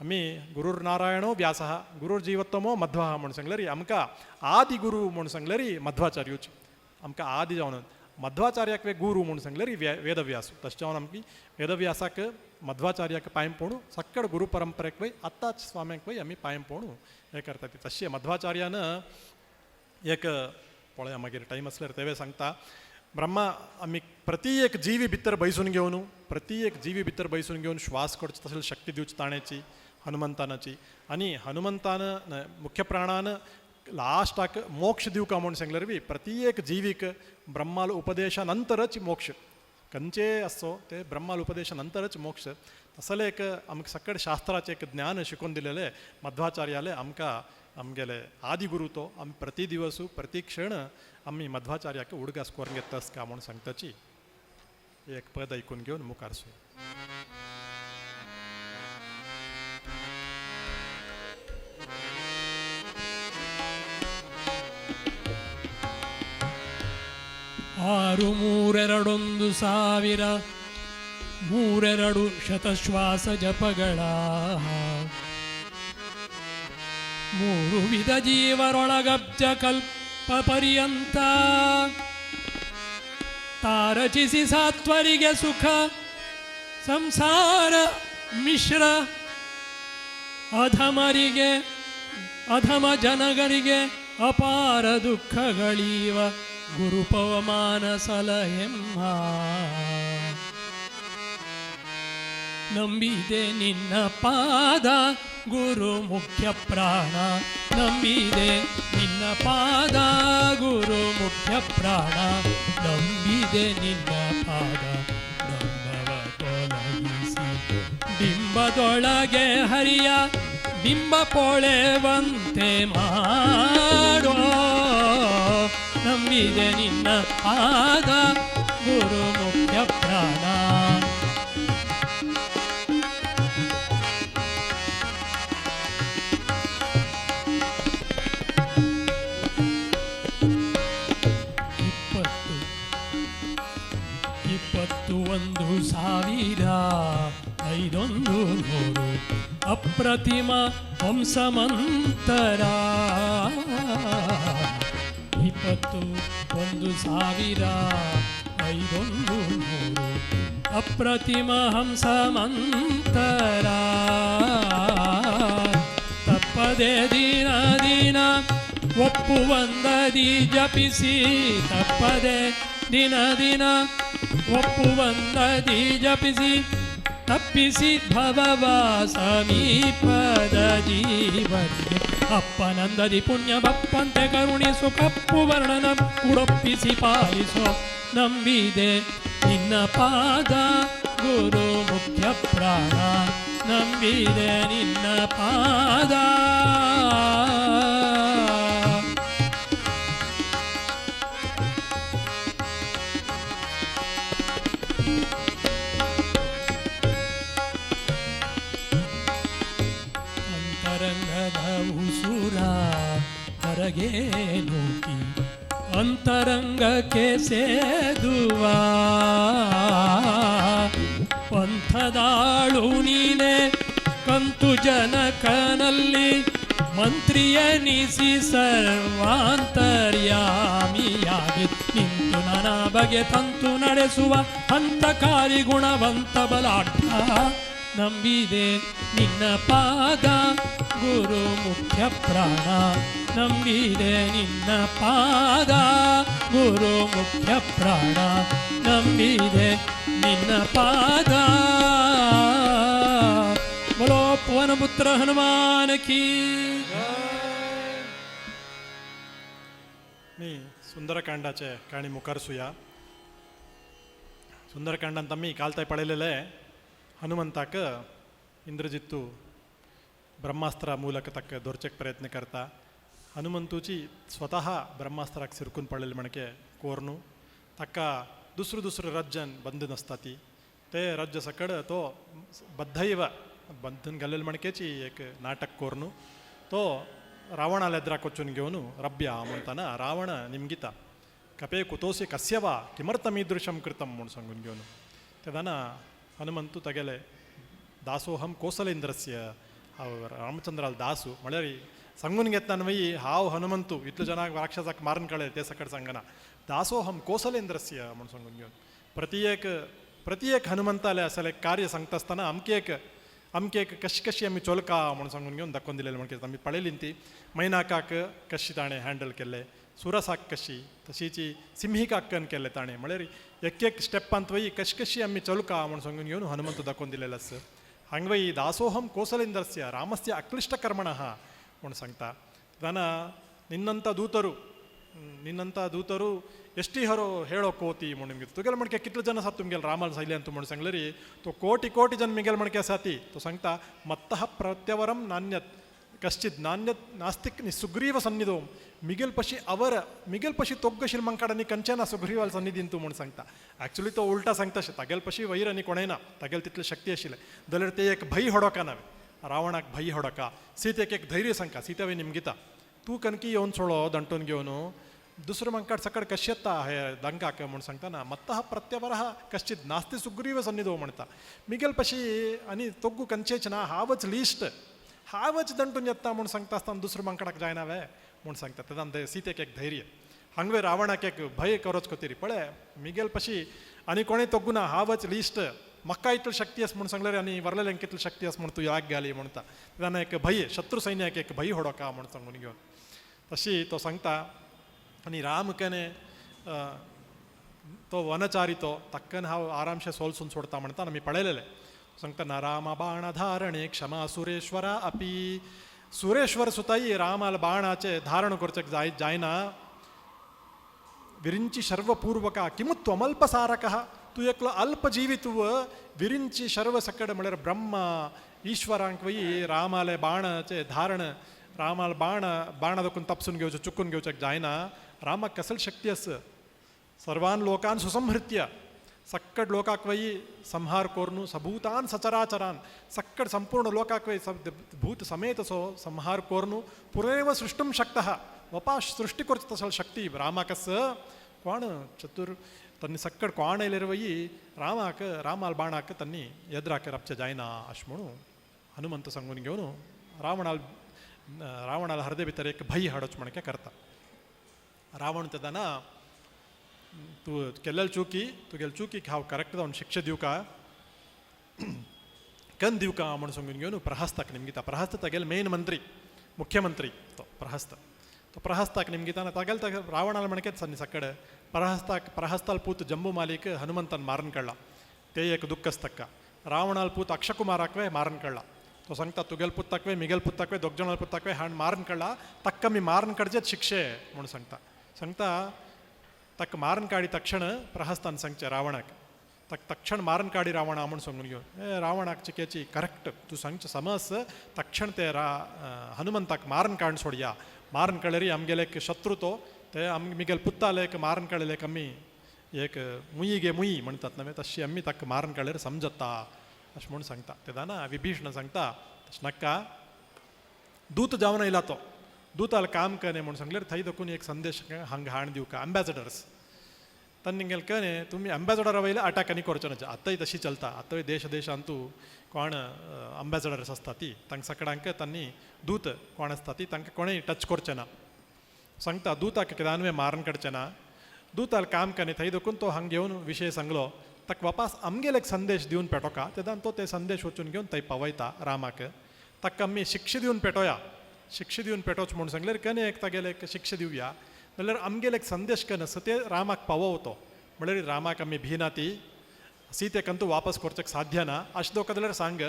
आमी गुरुर्नारायणो व्यासः गुरुर्जीवोत्तमो मध्वः म्हूण सांगलेरी आमकां आदि गुरू म्हूण सांगलेरी मध्वाचार्यूची. आमकां आदि जावन मध्वाचार्याक वे गुरू म्हूण सांगलेरी वेदव्यास. तशें जावन आमकी वेदव्यासाक मध्वाचार्याक पांय पडून सक्कड गुरू परंपरेक वय आत्ताच स्वाम्यांक वय आमी पांय पडून हें करता ती. तशें मध्वाचार्यान एक पळया मागीर टायम आसल्यार तेवे सांगता. ब्रह्मा आमी प्रति एक जीवी भितर बैसून घेवन, प्रति एक जीवी भितर बैसून घेवन श्वास करचो तसली शक्ती दिवची ताणेची हनुमंतानाची. आनी हनुमंतान मुख्य प्राणान लास्टाक मोक्ष दिवका म्हूण सांगल्यार बी प्रति एक जीवीक ब्रह्माल उपदेशा नंतरच मोक्ष खंयचे आसचो ते ब्रह्माल उपदेशा नंतरच मोक्ष. तसलें एक आमकां सकड शास्त्राचें एक ज्ञान शिकोवन दिलेलें मध्वाचार्याले आमकां आमगेले आदिगुरू तो. आमी प्रति दिवस प्रति क्षण आमी मध्वाचार्याक उडगास करून घेतास का म्हूण सांगताची. एक पद ऐकून घेवन मुखार सुया. 6 3 2 1,000 3 2 ಶತಶ್ವಾಸ ಜಪಗಳ 3 ವಿಧ ಜೀವರೊಳಗಬ್ಜ ಕಲ್ಪ ಪರ್ಯಂತ ತಾರಚಿಸಿ ಸಾತ್ವರಿಗೆ ಸುಖ ಸಂಸಾರ ಮಿಶ್ರ ಅಧಮರಿಗೆ ಅಧಮ ಜನಗರಿಗೆ ಅಪಾರ ದುಃಖಗಳೀವ ಗುರುಪವಮಾನ ಸಲಹೆಮ್ಮ. ನಂಬಿದೆ ನಿನ್ನ ಪಾದ ಗುರು ಮುಖ್ಯ ಪ್ರಾಣ, ನಂಬಿದೆ ನಿನ್ನ ಪಾದ ಗುರು ಮುಖ್ಯ ಪ್ರಾಣ, ನಂಬಿದೆ ನಿನ್ನ ಪಾದ ಡಂಬವ ತೊಲಗಿಸಿ ಬಿಂಬದೊಳಗೆ ಹರಿಯ ಬಿಂಬ ಪೊಳೆವಂತೆ ಮಾಡೋ. ನಂಬಿದೆ ನಿನ್ನ ಪಾದ ಗುರು ಮುಖ್ಯ ಪ್ರಾಣ. 21,500 ಅಪ್ರತಿಮ ಹಂಸಮಂತರ 21,000 5 100 ಅಪ್ರತಿಮ ಹಂಸಮಂತರ ತಪ್ಪದೆ ದಿನ ದಿನ ಒಪ್ಪುವಂದದಿ ಜಪಿಸಿ ತಪ್ಪದೆ ದಿನ ದಿನ ಒಪ್ಪುವಂದದಿ ಜಪಿಸಿ ತಪ್ಪಿಸಿ ಭವವ ಸಮೀಪದ ಜೀವನಿಗೆ ಅಪ್ಪನಂದದಿ ಪುಣ್ಯ ಬಪ್ಪಂತೆ ಕರುಣಿಸು ಕಪ್ಪು ವರ್ಣನ ಉಡೊಪ್ಪಿಸಿ ಪಾಲಿಸೋ ನಂಬಿದೆ ನಿನ್ನ ಪಾದ ಗುರು ಮುಖ್ಯ ಪ್ರಾಣ ನಂಬಿದೆ ನಿನ್ನ ಪಾದ. ಅಂತರಂಗದ ಉಸುರ ಹೊರಗೆ ನೂಕಿ ಅಂತರಂಗಕ್ಕೆ ಸೇದುವ ಪಂಥದಾಳು ನೀನೆ ಕಂತು ಜನಕನಲ್ಲಿ ಮಂತ್ರಿಯನಿಸಿ ಸರ್ವಾಂತರ್ಯಾಮಿಯಾಗಿ ನಿಂತು ನಾನಾ ಬಗೆ ತಂತು ನಡೆಸುವ ಹಂತಕಾರಿ ಗುಣವಂತ ಬಲಾಢ್ಯ ನಂಬಿದೆ ನಿನ್ನ ಪಾದ ಗುರು ಮುಖ್ಯ ಪ್ರಾಣ ನಂಬಿದೆ ನಿನ್ನ ಪಾದ ಗುರು ಮುಖ್ಯ ಪ್ರಾಣ ನಂಬಿದೆ ನಿನ್ನ ಪಾದ. बोलो पवन पुत्र हनुमान की. मी सुंदरकांडाचे काणी मुखार सुया. सुंदरकांडांत आमी काल थंय पळयलेलें, हनुमंताक इंद्रजित्तू ब्रह्मास्त्रा ಮೂಲಕ तक धरचेक प्रयत्न करता. हनुमंतूची स्वतः ब्रह्मास्त्राक सिरकून पडलेले म्हणके कोरनू ताका दुसरो दुसरो राज्यान बंधन आसता ती ते राज्य सकड तो बद्धैव बंधन घालेले म्हणकेची एक नाटक कोरनू तो रावणाला एद्राक वचून घेवन रब्या म्हणटाना रावण निमगिता, कपे कुतोसी कस्य वा किमर्थमीदृशं कृतं म्हूण सांगून घेवन. तेन्ना हनुमंतू तागेले दासोहम कोसलेंद्रस्य, हांव रामचंद्राल दासू म्हळ्यार सांगून घेतना न्हय हांव हनुमंतू इतले जनांक राक्षसाक मारून काडले ते सकट सांगना, दासोहम कोसलेंद्रस्य म्हूण सांगून घेवन. प्रति एक प्रति एक हनुमंताले असले कार्य सांगता आसतना अमके एक अमके एक कशी कशी आमी चोलका म्हूण सांगून घेवन दाखोवन दिलेलें म्हणके आमी पळयली ती मैनाकाक कशी ताणें हँडल केल्लें, सुरसाक कशी, तशीची सिंहिकाक केल्लें ताणें, म्हळ्यार एक एक स्टेपांत वय कशी कशी आमी चलका म्हूण सांगून घेवन हनुमंत दाखोवन दिलेलो आसा. हांगा वय दासोहम कोसलेंद्रस्य रामस्य अक्लिष्टकर्मणः म्हूण सांगता. तेन्ना ನಿನ್ನಂಥ ದೂತರು ನಿನ್ನಂಥ ದೂತರು ಎಷ್ಟಿಹರೋ ಹೇಳೋ ಕೋತಿ म्हूण ನಿಮಗೆ तुगेले म्हणके कितले जन आसात तुमगेले रामाल सैले अंतू म्हूण सांगले री तो कोटी कोटी जन मिगेल म्हणके आसा ती तो सांगता मत्तः प्रत्यवरं नान्यत कश्चित् नान्यत नास्तिक नि सुग्रीव सन्निधो मिगेल पशी अवर मिगेल पशी तोग्गशील मंकाड आनी कंचे ना सुग्रीवाल सन्निधीन तूं म्हूण सांगता. एक्चुली तो उल्टा सांगता अशें तागेल पशी वैर आनी कोणय ना, तागेल तितली शक्ती आशिल्लें जाल्यार ते एक भंय होडोका नावे रावणाक भंय होडोका सीतेक एक धैर्य सांगता. सीता वय निमगिता तूं कनकी येवन सोडो दंटून घेवन दुसरो मंकाड सकड कशें येता हे दंकाक म्हूण सांगतना मत्तः प्रत्यवरः कश्चित् नास्ति सुग्रीव सन्निधो म्हणटा. मिगेल पशी आनी तोग्गू कंचेच ना, हांवच लिस्ट हांवच दंटून येता म्हूण सांगता आसतना दुसरो मंकडाक जायना वे म्हूण सांगता. तेन्ना ते सीतेक एक धैर्य हांगवे रावणाक एक भंय करोच खातीर पळय मिगेल पशी आनी कोणें तोग्गू ना, हांवच लिस्ट म्हाका इतली शक्ती आसा म्हूण सांगल्यार आनी वरलेल्यांक कितली शक्ती आसा म्हूण तूं याग घाली म्हणटा. तेन्ना एक भंय शत्रू सैन्याक एक भंय होडोका म्हूण सांगून घेवन तशी तो सांगता. आनी राम कने तो वनचारी तो तक्कन हांव आरामशे सोलसून सोडता म्हणटा आमी पळयलेलें. सांगता ना राम बाण धारणे क्षमा सुरेश्वरा अपी सुरेश्वर सुताई रामाल बाणाचे धारण करचें जाय जायना. विरिंची शर्वपूर्वका किमु त्वमल्पसारकः तूं एकलो अल्पजीवी तूं विरिंची शर्व सकड म्हळ्यार ब्रह्मा ईश्वरांक वय रामाले बाणाचे धारण रामाल बाण बाणा दोकून तपसून घेवचें चुकून घेवचें जायना. रामाक कसली शक्ती आसा सर्वान लोकान सुसंहृत्य सक्कड लोकाक वय संहार कोर्नु सबूतान सचराचरान सक्कड संपूर्ण लोकाक वय भूत समेत सो संहार कोर्नु पुरेव सृष्टुं शक्तः वपा सृष्टी करचो तसो शक्ती रामाकस कोण चतुर तन्नी सक्कड कोण येयल्यार वय रामाक रामाल बाणाक तन्नी एद्राक राबचें जायना अशें म्हणून हनुमंत सांगून घेवन रावणाल रावणाल हरदे भितर एक भंय हाडोच म्हणके करता. रावण तेन्ना तूं केल्लेल चुकी, तुगेले चुकीक हांव करेक्ट जावन शिक्षा दिवका कन दिवका म्हूण सांगून घेवन प्रहस्ताक निमगिता. प्रहस्त तागेले मेन मंत्री, मुख्यमंत्री तो प्रहस्त. तो प्रहस्ताक निमगिताना तागेले तागेल रावणाल म्हणकेच सन्नी सकड प्रहस्ताक प्रहस्ताल पूत जंबू मालिक हनुमंतान मारून काडला, ते एक दुःखस्तक्का. रावणाल पूत अक्षकुमाराकवे मारून काडला. तो सांगता तुगेल पुत्ताकवे मिगेल पुत्ताकवे दोग जणाल पुत्ताकवे हाण मारून काडला, तक्क मी मारून काडचेच शिक्षे म्हूण सांगता. सांगता तक मारून काडी तक्षण प्रहस्तान सांगचे रावणाक, तक तक्षण मारून काडी रावणा म्हूण सांगून घेवन ए रावणाक चिकेची करेक्ट तूं सांगचे समज तक्षण ते हनुमंताक मारून काडून सोडया, मारून काडलेरी आमगेले एक शत्रू तो ते आम मिगेल पुत्ताले एक मारून काडलेले आमी एक मुयी गे मुयी म्हणटात न्हय तशी आमी ताका मारून काडल्यार समजता अशें म्हूण सांगता. तेन्ना विभीषण सांगता तशें नाका, दूत जावन आयला तो, दूताल काम कने म्हूण सांगल्यार थंय दखून एक संदेश हांगा हाण दिवका अँबॅसडर्स तन्निंगेल कने तुमी अँबॅसडरा वयले अटॅक आनी करचो ना. आतांय तशी चलता, आतांय देश देशांतू कोण अँबॅसडर्स आसता ती तांकां सगळ्यांक तांणी दूत कोण आसता ती तांकां कोणेय टच करचें ना. सांगता दूताक केदानवे मारून काडचें ना, दूताल काम कने थंय दखून तो हांगा घेवन विशय सांगलो ताका वापास आमगेले एक संदेश दिवन पेटोका. तेन्ना तो ते संदेश वचून घेवन थंय पावयता रामाक, ताका आमी शिक्षा दिवन पेटोया, शिक्षा दिवन पेटोच म्हूण सांगल्यार कने एक तागेले एक शिक्षा दिवया जाल्यार आमगेले एक संदेश कन आसा ते रामाक पावोवतो, म्हणल्यार रामाक आमी भिना ती सीतेकंतू वापस करचेक साध्य ना अशें दोका जाल्यार सांग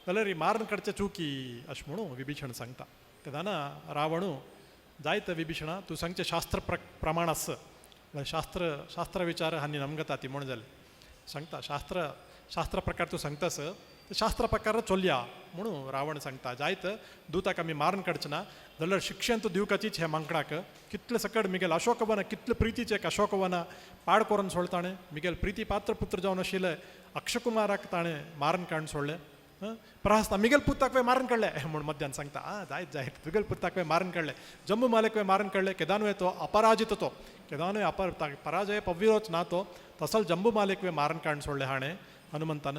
जाल्यार ही मारून काडचे चुकी अशें म्हणून विभीषण सांगता. तेन्ना रावणू जायत विभीषणा तूं सांगचें शास्त्र प्रमाण आसा, शास्त्र शास्त्र विचार हांणी नमगता ती म्हूण जालें सांगता शास्त्र शास्त्र प्रकार तूं सांगतास शास्त्र प्रकार चोलया म्हणून रावण सांगता. जायत दूताक आमी मारून काडचे ना जाल्यार शिक्षण तूं दिवकाचीच ह्या मांकडाक कितले सकट मिगेल अशोकवन कितले प्रितीचे एक अशोकवन पाड करून सोडले ताणें, मिगेल प्रिती पात्र पुत्र जावन आशिल्ले अक्षकुमाराक ताणें मारून काडून सोडलें, प्रहस्ता मिगेल पुताक मारून काडले म्हूण मध्यान सांगता. आ जायत जायत तुगेल पुताक मारून काडले, जम्मू मालेक मारून काडले, केदानवे तो अपराजित तो केदानवे अपर पराजय पव्विरोच ना तो तसल जम्बू मालेक मारून काडून सोडले हाणें हनुमंतान.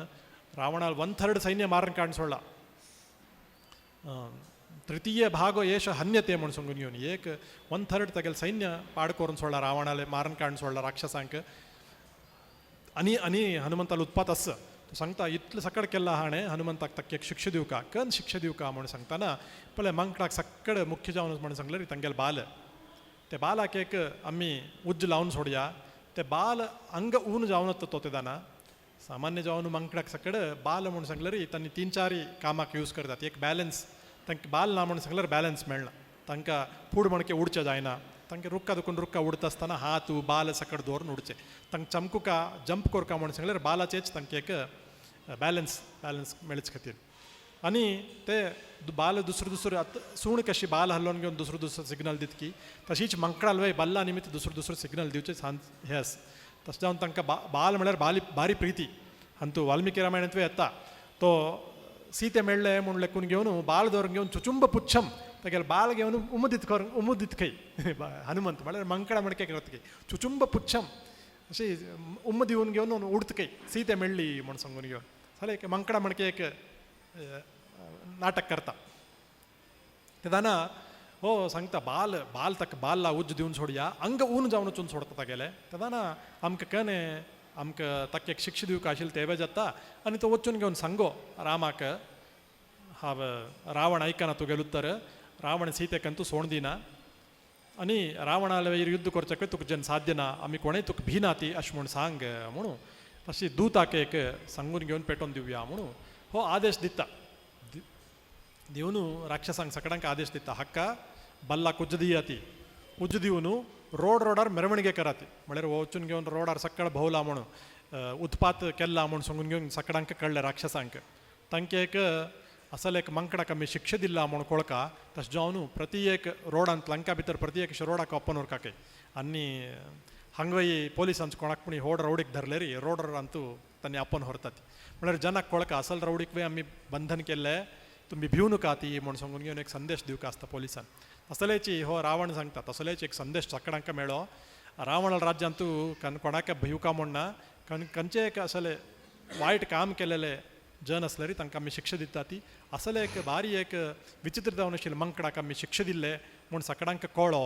रावणाल 1/3 सैन्य मारून काडून सोडला, तृतीय भाग येश हन्यते म्हूण सांगून घेवन एक 1/3 तागेले सैन्य पाड करून सोडला रावणाले मारून काडून सोडला राक्षसांक. आनी आनी हनुमंताल उत्पात आसा तो सांगता इतलें सकड केल्ला हाणें हनुमंताक ताका एक शिक्षा दिवका, कन शिक्षा दिवका म्हूण सांगतना पळय मांकडाक सकड मुख्य जावन म्हूण सांगलें तांगेले बाल ते बालाक एक आमी उज्ज लावन सोडया, ते बाल अंग ऊन जावन तो तेदाना सामान्य जावन मांकडाक सकड बाल म्हूण सांगल्यार तांणी 3-4 कामाक यूज करतात. एक बॅलन्स तांकां बाल ना म्हूण सांगल्यार बॅलन्स मेळना, तांकां फूड म्हणके उडचें जायना, तांकां रुक्का दुखून रुक्का उडता आसतना हात बाल सकड दवरून उडचें, तांकां चमकुका जंप करका म्हूण सांगल्यार बालाचेच तांकां एक बॅलन्स बॅलन्स मेळचे खातीर. आनी ते बाल दुसरो दुसरो आतां सूण कशी बाल हल्लोवन घेवन दुसरो दुसरो सिग्नल दितकी तशीच मांकडाल वय बल्ला निमित्त दुसरो दुसरो सिग्नल दिवचें सान हें आसा. तशें जावन तांकां बाल म्हळ्यार बाली बारी प्रिती. अंतू वाल्मिकी रामायणांत येता तो सीते मेळ्ळे म्हूण लेखून घेवन बाल दवरून घेवन चुचुंब पुच्छम तागेले बाल घेवन उमुदीत कर उमुदीत खंय हनुमंत म्हळ्यार मांकडा मडके करत खंय चुचुंब पुच्छम अशी उम्म दिवन घेवन उडत खंय सीते मेळ्ळी म्हूण सांगून घेवन जालें एक मांकडा मडके एक नाटक करता. तेन्ना हो सांगता बाल बाल ताका बाल उज्ज दिवन सोडया अंग ऊन जावन वचून सोडता तागेले. तेन्ना आमकां कने आमकां ताका एक शिक्षा दिवंक आशिल्लें तें जाता आनी तो वचून घेवन सांगो रामाक हांव रावण आयकना तुगेलें उत्तर, रावण सीतेक तूं सोण दिना आनी रावणाले वयर युद्ध करचें तुका जेन्ना साध्य ना आमी कोणेय तुका भिना ती अशें म्हूण सांग म्हणून तशी दूताक एक सांगून घेवन पेटोवन दिवया म्हणून हो आदेश दिता. दिवन राक्षसांक सगळ्यांक आदेश दिता हक्का बल्लाक उज्ज दिया ती उज्ज दिवन रोड रोडार ಮೆರವಣಿಗೆ कराती म्हळ्यार वचून घेवन रोडार सकाळ भोवला म्हणून उत्पात केल्ला म्हूण सांगून घेवन सगळ्यांक कळ्ळें राक्षसांक तांकां एक असल एक मांकडाक आमी शिक्षा दिला म्हूण कोळका तशें जावन प्रति एक रोडांत लंका भितर प्रति एक रोडाक ओपन उरकाक आनी हांगय पोलिसांच कोणाक पूण होड रवडीक धरले री रोड रोडांतू तांणी आपोवन व्हरतात म्हळ्यार जनाक कोळका असल रवडीक वे आमी बंधन केल्लें तुमी भिवू नका ती म्हूण सांगून घेवन एक संदेश दिवंक आसता पोलिसान. तसलेची हो रावण सांगता तसलेच एक संदेश सगळ्यांक मेळ्ळो रावण राज्यांतू कन कोणाक भिवका म्हूण ना कन खंयचे एक असले वायट काम केलेले जन आसल्यार तांकां आमी शिक्षा दिता ती असले एक भारी एक विचित्र जावन आशिल्ले मंकडाक आमी शिक्षा दिल्ले म्हूण सकडांक कळो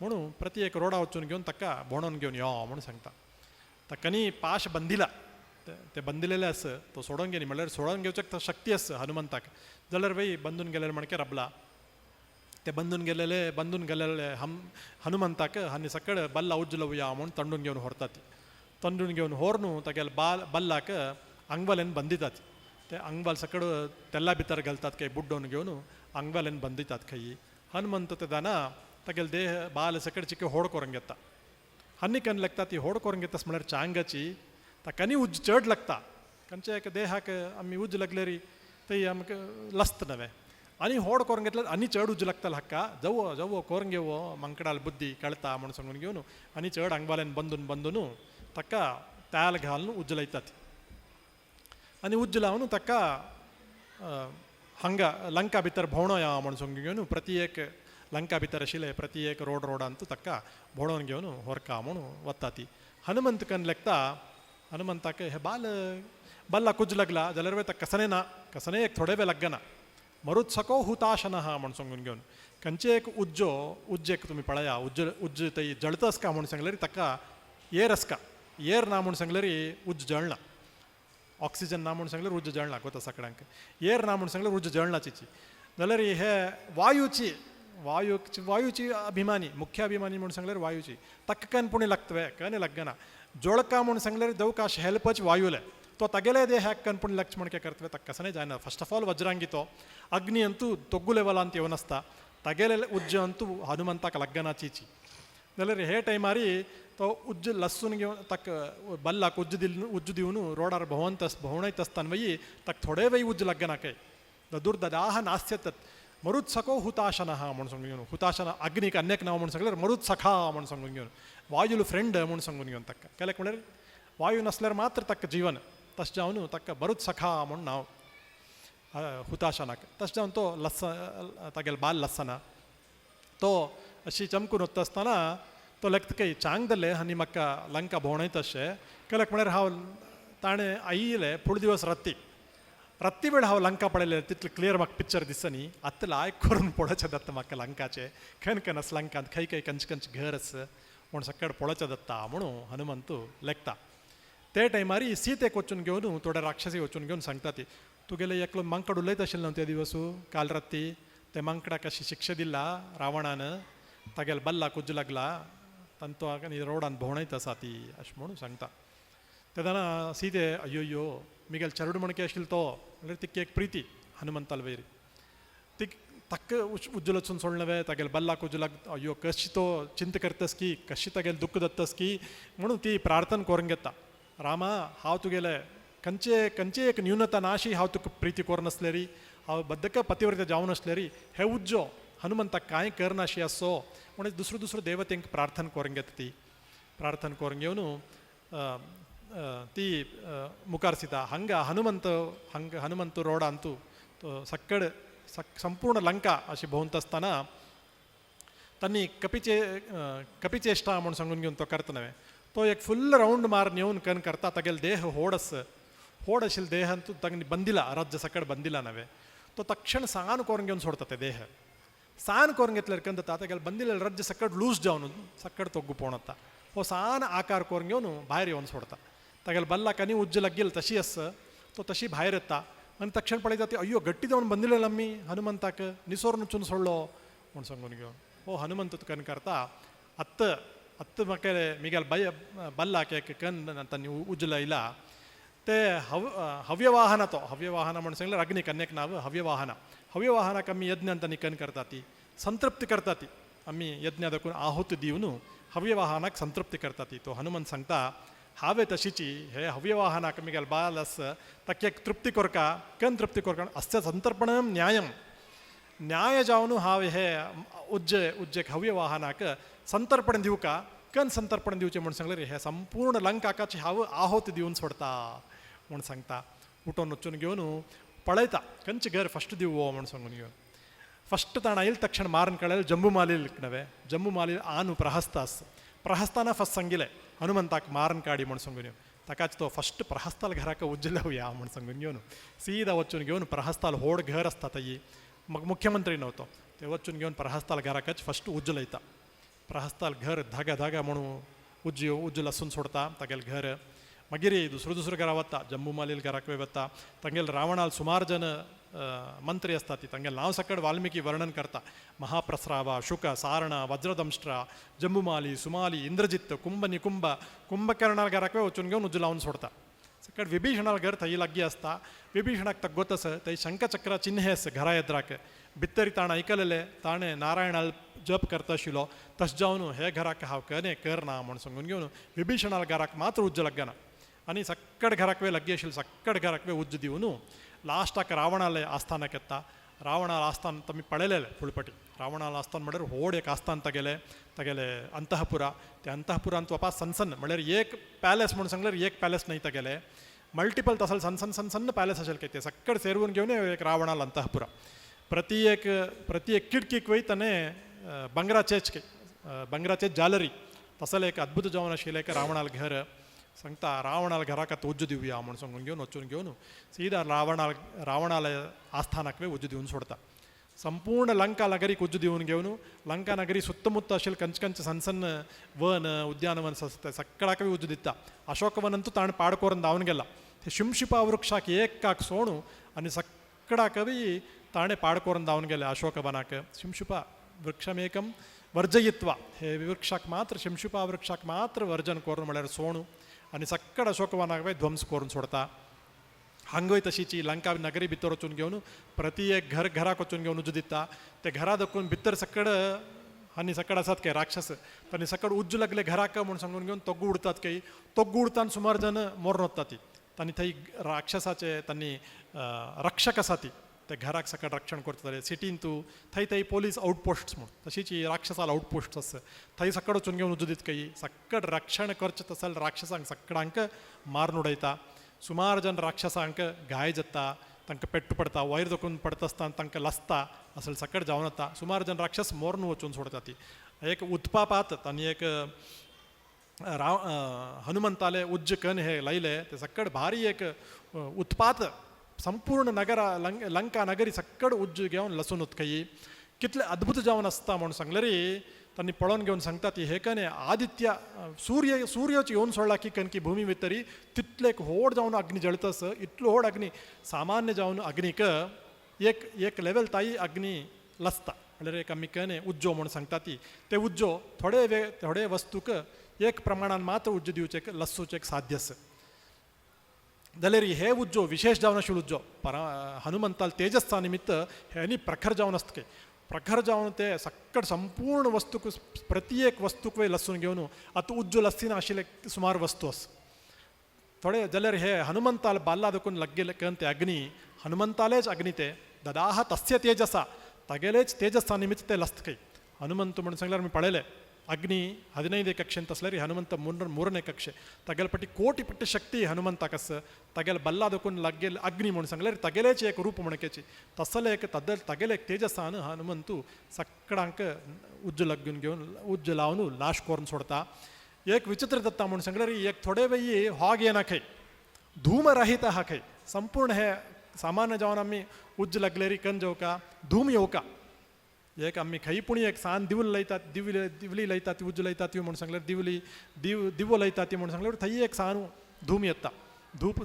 म्हणून प्रति एक रोडा वचून घेवन ताका भोणोन घेवन यो म्हणून सांगता. ताका न्ही पाश बंदिला ते बंदिलेले आसा तो सोडोवन घेनी म्हणल्यार सोडोवन घेवच्याक शक्ती आसा हनुमंताक जाल्यार वय बंदून गेलेले म्हणके रबला ते बंदून गेलेले हम हनुमंताक आनी सकळ बल्ला उज्जलवया म्हूण तंडून घेवन व्हरतात. तंडून घेवन व्हरून तागेले बल्लाक आंगवाल्यान बंदितात. ते आंगवाल सकळ तेल्ला भितर घालतात खंय बुड्डोवन घेवन आंगवाल्यान बंदितात खंय. हनुमंत तेदाना तागेले देह बाल सकळ चिके होड करून घेता. हन्नी कन लागता ती होड करून घेता म्हळ्यार चांगाची ताका न्ही उज्ज चड लागता. खंयच्या एका देहाक आमी उज्ज लागलेरी ती आमकां लस्त नवें आनी होड करून घेतल्यार आनी चड उज्ज लागतालो हाका जवो जवो करून घेवो मंकडाल बुद्धी कळटा म्हूण सांगून घेवन आनी चड आंगवाल्यान बंदून बंदून ताका तेल घालून उज्ज लायतात. आनी उज्ज लावन ताका हांगा लंका भितर भोंवणो या म्हूण सांगून घेवन प्रति एक लंका भितर आशिल्ले प्रति एक रोड रोडांत ताका भोंवडोवन घेवन व्हरका म्हूण वता ती. हनुमंत कन लेखता हनुमंताक हे बाल बल्ला कुज लागला जाल्यार ताका कसने ना कसने एक थोडे वेळ लागना मरुत्सको हुताशनः म्हूण सांगून घेवन खंयचे एक उज्जो उज्जेक तुमी पळया उज्ज उज्ज थंय जळता आसका म्हूण सांगल्यार ताका एर आसका एर ना म्हूण सांगल्यार उज्ज जळना ऑक्सिजन ना म्हूण सांगल्यार उज्ज जळना कोता सगळ्यांक एर ना म्हूण सांगल्यार उज्ज जळना चिची जाल्यार हे वायुची वायुची वायुची अभिमानी मुख्य अभिमानी म्हूण सांगल्यार वायुची ताका कन पुणी लागतवे कन लागना जोळका म्हूण सांगल्यार दवकाश हेल्पच वायुले तो तागेले देहाक कन पुणी लागचे म्हण करतवे ताका कसने जायना. फस्ट ऑफ ऑल वज्रांगी तो अग्नि ಅಂತೂ ತೊಗ್ಗು ಲೆವೆಲ್ ಅಂತ ಇವನಸ್ತ ತಗೆಲೆ ಉಜ್ಜ ಅಂತೂ ಹನುಮಂತಾಕ ಲಗ್ಗನ ಚೀಚಿ जाल्यार हे टायमारी तो उज्ज लस्सून घेवन ताका बल्लाक उज्ज दिल उज्ज दिवन रोडार भोंवंत भोंवणयत आसतना वय ताका थोडे वेळ उज्ज लागना काय दुर्ददाह नास्य तत् मरुत्सको हुताशनः म्हूण सांगून घेवन हुताशन अग्नीक अन्यक नांव म्हूण सांगल्यार मरुत्सखा म्हूण सांगून घेवन वायुल फ्रेंड म्हूण सांगून घेवन ताका केल्याक म्हळ्यार वायु नासल्यार मात्र ताका जीवन तशें जावन ताका मरुत्सखा म्हूण नांव हुताशनाक. तशें जावन तो लस्स तागेलो बाल लस्सना तो अशी चमकून वता आसतना तो लेगता काही चांग दल्ले आनी म्हाका लंका भोंवणयता अशें केल्याक म्हळ्यार हांव ताणें आयिल्ले फुडें दिवस राती राती वेळ हांव लंका पळयलें तितलें क्लियर म्हाका पिक्चर दिसनी आतां लायक करून पळोवचें जाता म्हाका लंकाचें खंय खंय आसा लंकांत खंय खंय कंच कंच घर आसा म्हूण सकळ पळोवचें जाता म्हणून हनुमंत लेखता. ते टायमारी सीतेक वचून घेवन थोडे राक्षसी वचून घेवन सांगता ती तुगेले एकलो मांकड उलयत आशिल्लो न्हू ते दिवस काल राती ते मांकडाक अशी शिक्षा दिला रावणान तागेले बल्लाक उज्ज लागला तांतो आनी रोडान भोंवणयत आसा ती अशें म्हणून सांगता. तेन्ना सीते अय्यो मिगेल चरड म्हणके आशिल्लो तो म्हणल्यार तिका एक प्रिती हनुमंताल वयर ती ताका उज्ज वचून सोडलें तागेले बल्लाक उज्ज लाग अय्यो कशी तो चिंता करतस की कशी तागेले दुख्ख जातस की म्हणून ती प्रार्थना करून घेता. रामा हांव तुगेले खंयचे खंयचे एक न्यूनता नाशी हांव तुका प्रिती करून आसलेरी हांव बद्दक पतिव्रत जावन आसलेरी हे उज्जो हनुमंताक कांय करनाशी आसो म्हणून दुसरो दुसरो देवतेंक प्रार्थना करून घेता ती प्रार्थना करून घेवन ती मुखार सीता हांगा हनुमंत हांगा हनुमंत रोडांतू तो सक्कड संपूर्ण लंका अशी भोंवत आसतना तांणी कपिचेश्टा म्हूण सांगून घेवन तो करता नवें तो एक फुल रावंड मारून येवन कन करता तागेले देह होड आस होड आशिल्ले देहांतू तांणी बंदिला राज्य सकड बंदिला नवें तो तक्षण सान करून घेवन सोडता ते देह सान करून घेतल्यार कन जाता तागेले बंदिले राज्य सकड लूज जावन सकड तोग्गु पोवण हो सान आकार करून घेवन भायर येवन सोडता. तागेले बल्लाक आनी उज्ज लागेल तशी आस तो तशी भायर येता आनी तक्षण पळयता ती अय्यो गट्टी जावन बंदिलेलो आमी हनुमंताक निसोर वचून सोडलो म्हूण सांगून घेवन हो हनुमंत कन करता अत्त अत्त म्हाका मिगेल बय बल्लाक एक कन तांणी उज्ज लायला ते हव्यवाहन तो हव्यवाहन म्हूण सांगल्यार अग्नी कन्यक नांव हव्यवाहन हव्यवाहनाक आमी यज्ञान तांणी कन करता ती संतृप्ती करता ती आमी यज्ञ दाखून आहुती दिवन हव्यवाहनाक संतृप्ती करता ती. तो हनुमंत सांगता हांवें तशीची हे हव्यवाहनाक मिगेल बाल आस ताका एक तृप्ती कोरका कन तृप्ती कोरका अस्य संतर्पणम न्यायम न्याय जावन हांव हे उज्जे उज्जेक हव्यवाहनाक संतर्पण दिवका कन संतर्पण दिवचें म्हूण सांगलें हे संपूर्ण लंकाकाची हांव आहोत दिवन सोडता म्हूण सांगता. उठोवन वचून घेवन पळयता खंयचें घर फस्ट दिवो म्हूण सांगून घेवन फस्ट ताण आयल तक्षण मारून कळ्ळें जंबुमालील नवे जंबुमालील आनु प्रहस्तास प्रहस्ताना फस्ट सांगिलें हनुमंताक मारून काडी म्हूण सांगून घेवन ताकाच तो फस्ट प्रहस्ताल घराक उज्ज लावया म्हण सांगून घेवन सीदा वचून घेवन प्रहस्ताल होड घर आसता थंय, मग मुख्यमंत्री नव्हतो, ते वचून घेवन प्रहस्ताल घराकच फस्ट उज्ज लायता. प्रहस्ताल घर धागा धागा म्हणून उज्ज उज्ज लसून सोडता तागेले घर. मागीर दुसरो दुसरो घरा वता, जंबूमालील घराक वता. तांगेले रावणाल सुमार जन मंत्री आसता ती तांगेले नांव सकट वाल्मिकी वर्णन करता. महाप्रस्रावा, शुक, सारणा, वज्रदंष्ट्रा, जंबुमाली, सुमाली, इंद्रजित, कुंभ, निकुंभ, कुंभकर्णाल घराक वचून घेवन उज्ज लावन सोडता. सकट विभीषणाल घर थंय लागीं आसता. विभीषणाक तग्गोत आसा थंय शंखचक्र चिन्ह आसा घरा येद्राक भितर. ताणें आयकलेलें, ताणें नारायणाल जप करता आशिल्लो, तशें जावन हे घराक हांव कने करना म्हूण सांगून घेवन विभीषणाल घराक मात्र उज्ज लागना आनी सक्कड घराक वे लागीं आशिल्लें सक्कड घराक वे उज्ज दिवन लास्टाक रावणाले आस्थानाक येता. रावणाल आस्थान तुमी पळयलेलें फुलपटी. रावणाल आस्थान म्हणल्यार व्हड एक आस्थान तागेलें, तागेलें अंतःपुरा. त्या अंतःपुरांत वपा सनसन म्हणल्यार एक पॅलेस म्हूण सांगल्यार एक पॅलेस न्हय, तागेलें मल्टिपल तसल सण सण सण सण पॅलेस आशिल्लें काय ते सक्कड सेरवून घेवन एक रावणाल अंतःपुरा. प्रति एक प्रति एक खिडकीक वयताने बंगराचेच बंगराचे जालरी तसलें एक अद्भुत जावन आशिल्लें एक रावणाल घर. सांगता रावणाल घराक आतां उज्ज दिवया म्हूण सांगून घेवन वचून घेवन सीदा रावणाल रावणाले आस्थानाक उज्ज दिवन सोडता. संपूर्ण लंका नगरीक उज्ज दिवन घेवन लंका नगरी सुತ್ತमुತ್ತ आशिल्ले कंच कंच सण सण वन उद्यानवन आसता सगळ्याकूय उज्ज दिता. अशोकवनंतू ताणें पाड करून धांवन गेला. ते शिंशिपा वृक्षाक एकाक सोणू आनी सगळ्याकूय ताणें पाड करून धांवन गेले अशोकवनाक. शिंशिपा वृक्षमेकं वर्जयित्वा हे वृक्षाक मात्र शिंशिपा वृक्षाक मात्र वर्जन करून म्हळ्यार सोणू आनी सक्कड अशोकवनाक ध्वंस करून सोडता. हांगय तशीची लंका नगरी भितर वचून घेवन प्रति एक घर घराक वचून घेवन उज्ज दिता. ते घरा दखून भितर सकड आनी सकड आसात काय राक्षस, तांणी सकड उज्ज लागले घराक म्हूण सांगून घेवन तोग्गू उडतात काय तोग्गू उडतान सुमार जन मोरून वता ती. तांणी थंय राक्षसाचे तांणी रक्षक आसा ती ते घराक सकट रक्षण करताले. सिटीन तूं थंय थंय पोलीस आउटपोस्ट्स म्हूण तशीच ही राक्षसाल आउटपोस्ट आसा थंय सकड वचून घेवन उज्ज दित काय सक्कड रक्षण करचें तसल राक्षसांक सकडांक मारून उडयता. सुमार जन राक्षसांक घाय जाता, तांकां पेट्ट पडटा, वयर दखून पडटा आसतना तांकां लसता असल सकट जावन वता. सुमार जन राक्षस मोरून वचून सोडटा ती. एक उत्पापात आनी एक राव हनुमंताले उज्ज कन हे लायले ते सक्कड भारी एक उत्पात संपूर्ण नगरा लंका नगरी सक्कड उज्ज घेवन लसून उत्कयी कितले अद्भुत जावन आसता म्हूण सांगलें रे. तांणी पळोवन घेवन सांगता ती हे कने आदित्य सूर्य सूर्याची येवन सोडला की कनकी भूमी भितरी तितले एक व्हड जावन अग्नी जळत आस. इतलो व्हड अग्नी सामान्य जावन अग्नीक एक एक लेवल ताई अग्नी लसता म्हणल्यार एक आमी कने उज्जो म्हूण सांगता ती ते उज्जो थोडे वे थोडे वस्तूक एक प्रमाणान मात्र उज्ज दिवचें लसूचें साध्य आसा. जाल्यार हे उज्जो विशेष जावन आशिल्लो उज्जो परा हनुमंताल तेजस्सा निमित्त हे आनी प्रखर जावन आसता काय प्रखर जावन ते सक्कड संपूर्ण वस्तूक प्रति एक वस्तूक वय लसून घेवन आतां उज्जो लस्सीना आशिल्ले सुमार वस्तू आसा थोडे. जाल्यार हे हनुमंताल बाल्ला देखून लग्गेले कन ते अग्नी हनुमंतालेच अग्नी ते ददाह तस्य तेजसा तागेलेच तेजसा निमित्त ते लस्त खंय. हनुमंत म्हणून सांगल्यार आमी पळयले अग्नी 15 कक्षेंत आसल्यार हनुमंत 3ನೇ कक्षे तागेले पटी कोटी पट्टी शक्ती हनुमंताक आसा. तागेले बल्ला देखून लागेल अग्नी म्हणून सांगल्यार तागेलेच एक रूप म्हणकेची तसले एक तद तागेले एक तेजसान हनुमंतू सगळ्यांक उज्ज लागून घेवन उज्ज लावन नाश करून सोडता. एक विचित्र दत्ता म्हणून सांगल्यार एक थोडे वेळी हॉग येना खंय, धूमरहित आहा खंय संपूर्ण. हे सामान्य जावन आमी उज्ज लागलेरी कन जेवका धूम येवका एक आमी खंय पूण एक सान दिवली लायतात दिवली दिवली लायतात ती उज्ज लायतात ती म्हूण सांगल्यार दिवली दिव दिवो लायतात ती म्हूण सांगल्यार थंय एक सान धूम येता, धूप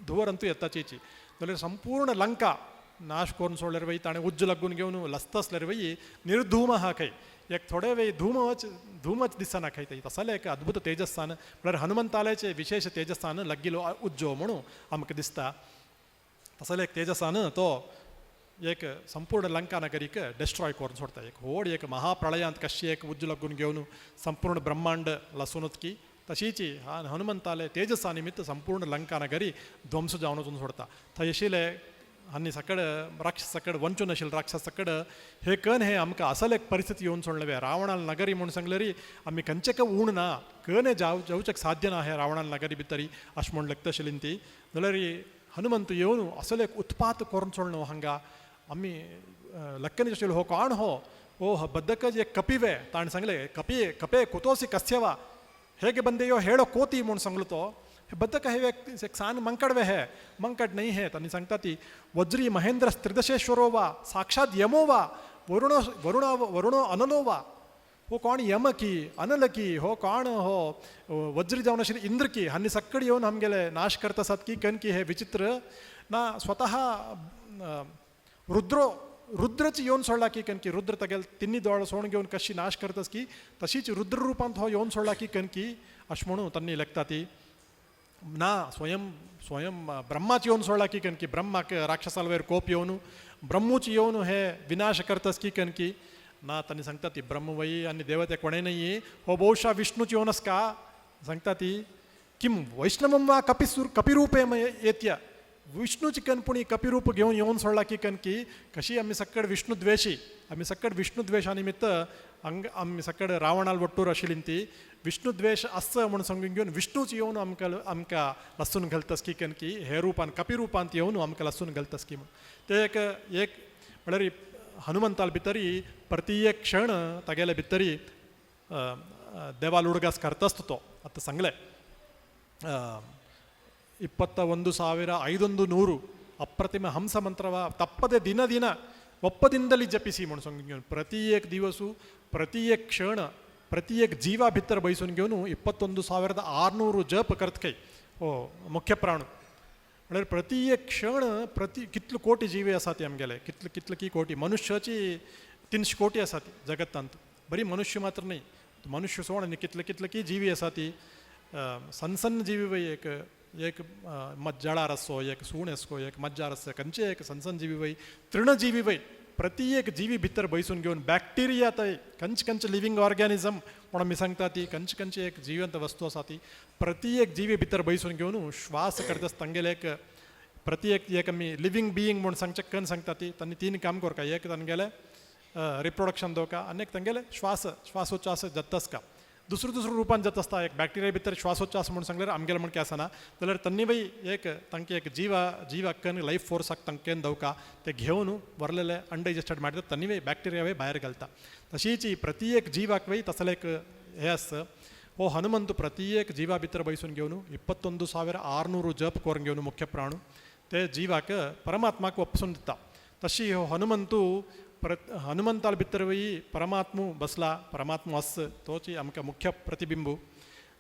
धुवरंतू येता चेची. जाल्यार संपूर्ण लंका नाश करून सोडल्यार वय ताणें उज्ज लागून घेवन लसता आसल्यार वय निर्धूम आहा खंय एक थोडे वेळ धूमच धूमच दिसना खंय थंय. तसलें एक अद्भुत तेजस्सान म्हळ्यार हनुमंताल्याचे विशेष तेजस्सान लग्गिलो उज्जो म्हणून आमकां दिसता. तसलें एक तेजसान तो एक संपूर्ण लंका नगरीक डिस्ट्रॉय करून सोडता. एक व्हड एक महाप्रळयांत कशी एक उज्ज लागून घेवन संपूर्ण ब्रह्मांड लसून की तशीच हनुमंताले तेजसा निमित्त संपूर्ण लंका नगरी ध्वंस जावन वचून सोडता. थंय आशिल्ले आनी सकड राक्षस सकड वंचून आशिल्ले राक्षस सकड हे कन हे आमकां असल एक परिस्थिती येवन सोडले रावणाल नगरी म्हूण सांगले री आमी खंयचेक ऊण ना कने जाव जावचेक साध्य ना हे रावणाल नगरी भितरी अशें म्हूण लेखता आशिल्ली ती. जाल्यार हनुमंत येवन असले एक उत्पात करून सोडलो हांगा आमी लक्कनी आशिल्लो हो कोण हो ओ बद्दकज एक कपिवे ताणें सांगले कपी कपे कुतोसी कस्यवा ಹೇಗೆ ಬಂದೆಯೋ ಹೇಳೋ ಕೋತಿ म्हूण सांगलो तो. हे बदक हे एक सान मंकड वे हे मंकड नाही हे. तांणी सांगता ती वज्री महेंद्र त्रिदशेश्वरो वा साक्षात यमो वा वरुणो वरुणा वरुणो अनलो वा. हो कोण यम की अनल की हो कोण हो वज्री जावन आशिल्ले इंद्र की हांणी सक्कड येवन आमगेले नाश करता आसात की कनकी हे विचित्र ना स्वतः रुद्रो रुद्रच येवन सोडला की कनकी रुद्र तागेले तिन्ही दोळ सोण घेवन कशी नाश करतस की तशीच रुद्र रुपांत हो येवन सोडला की कनकी अशें म्हणून तांणी लेखता ती. ना स्वयं स्वयं ब्रह्माच येवन सोडला की कनकी ब्रह्माक राक्षसाल वयर कोप येवन ब्रह्मूच येवन हे विनाश करतस की कनकी ना. तांणी सांगता ती ब्रह्मवयी आनी देवते कोणें नयी हो बहुशा विष्णूच येवन आस का सांगता ती. किम वैष्णवम वा कपिसूर कपिरूपे येत्या विष्णूची कनपुणी कपिरूप घेवन येवन सोडला की कनकी कशी आमी सक्कड विष्णुद्वेशी आमी सक्कड विष्णुद्वेशा निमित्त अंग आमी सक्कड रावणाल वट्टूर आशिल्ली ती विष्णुद्वेश आसचो म्हूण सांगून घेवन विष्णूच येवन आमकां आमकां लसून घालतस की कनकी हे रुपान कपिरुपांत येवन आमकां लसून घालतस की म्हूण. ते एक एक म्हळ्यार हनुमंताल भितरी प्रति एक क्षण तागेले भितरी देवाल उडगास करतास तो आतां सांगलें 21,500 ಅಪ್ರತಿಮ ಹಂಸ ಮಂತ್ರವ ತಪ್ಪದೆ ದಿನ ದಿನ ಒಪ್ಪದಿಂದಲೇ ಜಪಿಸಿ म्हणून सांगून ಪ್ರತಿ ಏಕ್ ದಿವಸು ಪ್ರತಿ ಏಕ್ ಕ್ಷಣ ಪ್ರತಿ ಏಕ್ ಜೀವ ಭಿತ್ತರ ಬಯಸೂನ್ घेवन 21,600 ಜಪ करत हो मुख्य प्राण. म्हळ्यार प्रति एक क्षण प्रति कितले कोटी जीव आसा ती आमगेले कितले कितले की कोटी मनुष्याची 300 कोटी आसा ती जगतांत. बरी मनुष्य मात्र न्ही मनुष्य सोड आनी कितले कितले की जीवी आसा ती सन्न सन्न जीवी वय एक एक मज्जाळार आसो एक सूण आसको एक मज्जार आसो खंयचे एक सनसन जीवी वय तृणजीवी वय प्रति एक जीवी भितर बैसून घेवन बॅक्टेरिया थंय खंयचे खंयचे लिवींग ऑर्गॅनिजम म्हणून आमी सांगता ती खंयचे खंयचे एक जिवंत वस्तू आसा ती प्रति एक जीवी भितर बैसून घेवन श्वास करता तांगेले एक प्रति एक एक आमी लिवींग बियींग म्हूण सांगचे कन सांगता ती तांणी तीन काम करता. एक तांगेले रिप्रोडक्शन दवका आनी एक तांगेले श्वास श्वासोच्छ्वास जातास का दुसरो दुसरो रुपान जाता आसता. एक बॅक्टेरिया भितर श्वासोच्छ्वास म्हूण सांगल्यार आमगेले म्हण काय आसना जाल्यार तांणी वय एक तांकां एक जीवा जीवाकन लायफ फोर्साक तांकां दवका ते घेवन वरलेले अनडायजेस्टेड मारतात तांणी वय बॅक्टेरिया वय भायर घालता. तशीच ही प्रति एक जीवाक वय तसले एक हे आसता. हो हनुमंत प्रति एक जीवा भितर बैसून घेवन 21,600 जप करून घेवन मुख्य प्राणू ते जीवाक परमात्माक वपसून दिता. तशी हो हनुमंतू हनुमंताल भितर वय परमात्मू बसला परमात्मू आस तोच आमकां मुख्य प्रतिबिंबू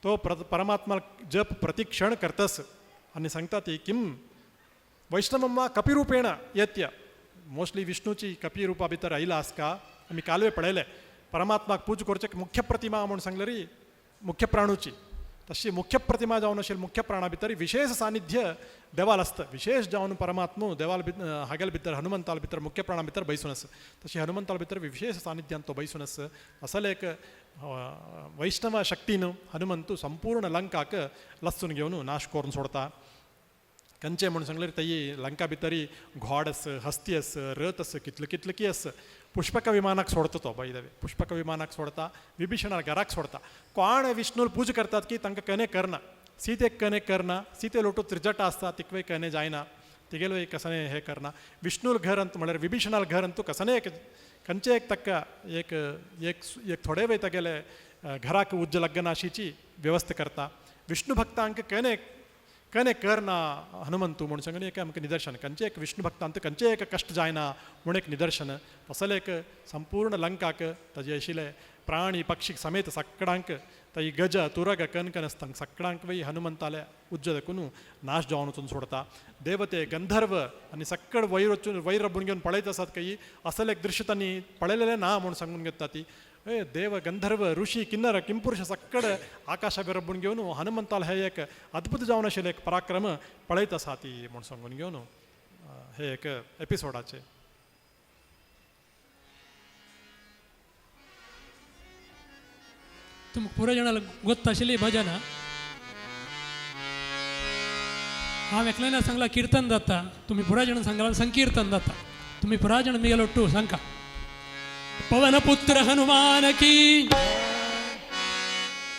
तो परमात्मा जप प्रतिक्षण करतस आनी सांगता ती किम वैष्णवम वा कपिरूपेण येत्य मोस्टली विष्णूची कपिरूपा भितर आयला आसका आमी कालवे पळयले परमात्माक पूज करचे मुख्य प्रतिमा म्हूण सांगलेरी मुख्य प्राणूची तशी मुख्य प्रतिमा जावन आशिल्ली मुख्य प्राणा भितर विशेष सानिध्य देवाल आसता. विशेष जावन परमात्मू देवाल हागेल भितर हनुमंताल भितर मुख्य प्राणा भितर बैसून आसा. तशी हनुमंताल भितर विशेष सानिध्यान तो बैसून आसा. असले एक वैष्णव शक्तीन हनुमंतू संपूर्ण लंकाक लसून घेवन नाश करून सोडता. कंचे म्हूण सांगल्यार तyi लंका भितरी घोड आस हस्ती आस रथ आस कितले कितले की आस पुष्पक विमानाक सोडता तो बाय the way Pushpaka विमानाक सोडता विभीषणाक घराक सोडता. कोण विष्णूल पूजा करतात की तांकां कने करना सीतेक कने करना सीते लोटू त्रिजटा आसता तिकवय कने जायना तिगेलो एक कसने हे करना विष्णूल घर अंत म्हळ्यार विभीषणाल घर अंतू कसने एक खंयचे एक ताका एक एक एक थोडे वेळ तागेले घराक उज्ज लग्नाशीची व्यवस्था करता. विष्णू भक्तांक कने कने करना हनुमंतू म्हूण सांगून एक आमकां निदर्शन खंयचे एक विष्णू भक्तांत खंयचे एक कश्ट जायना म्हूण एक निदर्शन. तसलें एक संपूर्ण लंकाक ताजे आशिल्ले प्राणी पक्षी समेत सगळ्यांक ताई गज तुरग कनकन आसता सगळ्यांक वय हनुमंताले उज्ज देखून नाश जावन वचून सोडता. देवते गंधर्व आनी सक्कड वयर वचून वयर रबून घेवन पळयत आसात काही असलें एक दृश्य तांणी पळयलेलें ना म्हूण सांगून घेता ती. ए देव गंधर्व ऋषी किन्नर किंपुरुष सक्कड आकाशा रबून घेवन हनुमंताल हे एक अद्भुत जावन आशिल्लें एक पराक्रम पळयत आसा ती म्हूण सांगून घेवन हे एक एपिसोडाचे. तुमकां पुरो जाणां गोत्ता आशिल्ली भजन हांव एकल्यान सांगलां कीर्तन जाता तुमी पुराय जाणां सांगलां संकीर्तन जाता तुमी पुराय जाणां मिगेलो टू सांगा. पवन पुत्र हनुमान की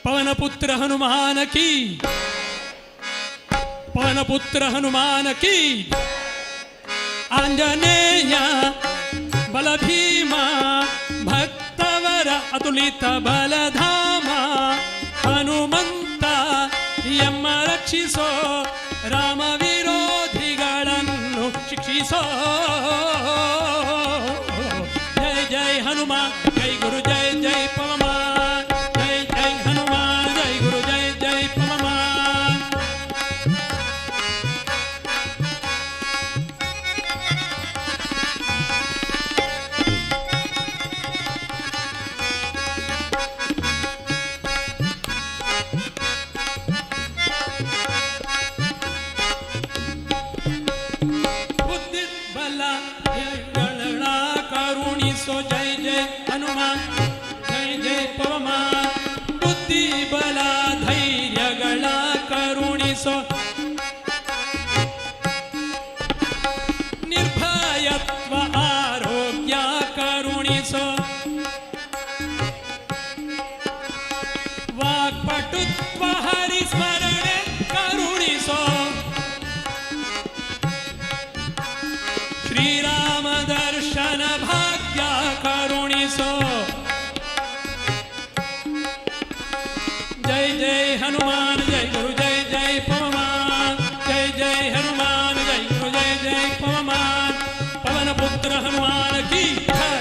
पवन पुत्र हनुमान की पवन पुत्र हनुमान की आंजनेय बल भीमा भक्तवर अतुलित बलधामा हनुमंता यम रक्षिस ರಕ್ಷಿಸೋ, ರಾಮ ವಿರೋಧಿಗಳನ್ನು ಶಿಕ್ಷಿಸೋ. ಜೈ ಜೈ ಹನುಮಾನ್ ಜೈ ಗುರು ಜೈ ಜೈ ಪವಮಾನ್, ಜೈ ಜೈ ಹನುಮಾನ್ ಜೈ ಗುರು ಜೈ ಜೈ ಪವಮಾನ್. ಬುದ್ಧಿ ಬಲ ಗಳ ಕರುಣಿಸೋ, ಜೈ ಜೈ ಹನುಮಾನ್ ಜೈ ಜೈ ಪವಮಾನ್. ಬುದ್ಧಿ ಬಲ ಧೈರ್ಯಗಳ ಕರುಣಿಸೋ, ನಿರ್ಭಯತ್ವ ಆರೋಗ್ಯ ಕರುಣಿಸೋ, ವಾಕ್ಪಟುತ್ವ ಹರಿಸ್ಮರಣೆ ಕರುಣಿಸೋ, ಶ್ರೀರಾಮ ದರ್ಶನ ಭಾಗ್ಯ ಕರುಣಿಸೋ. ಜೈ ಜೈ ಹನುಮಾನ್ ಜೈ ಗುರು ಜೈ ಜೈ ಪವಮಾನ್, ಜೈ ಜೈ ಹನುಮಾನ್ ಜೈ ಗುರು ಜೈ ಜೈ ಪವಮಾನ್. ಪವನ ಪುತ್ರ ಹನುಮಾನ ಕೀ ಜೈ.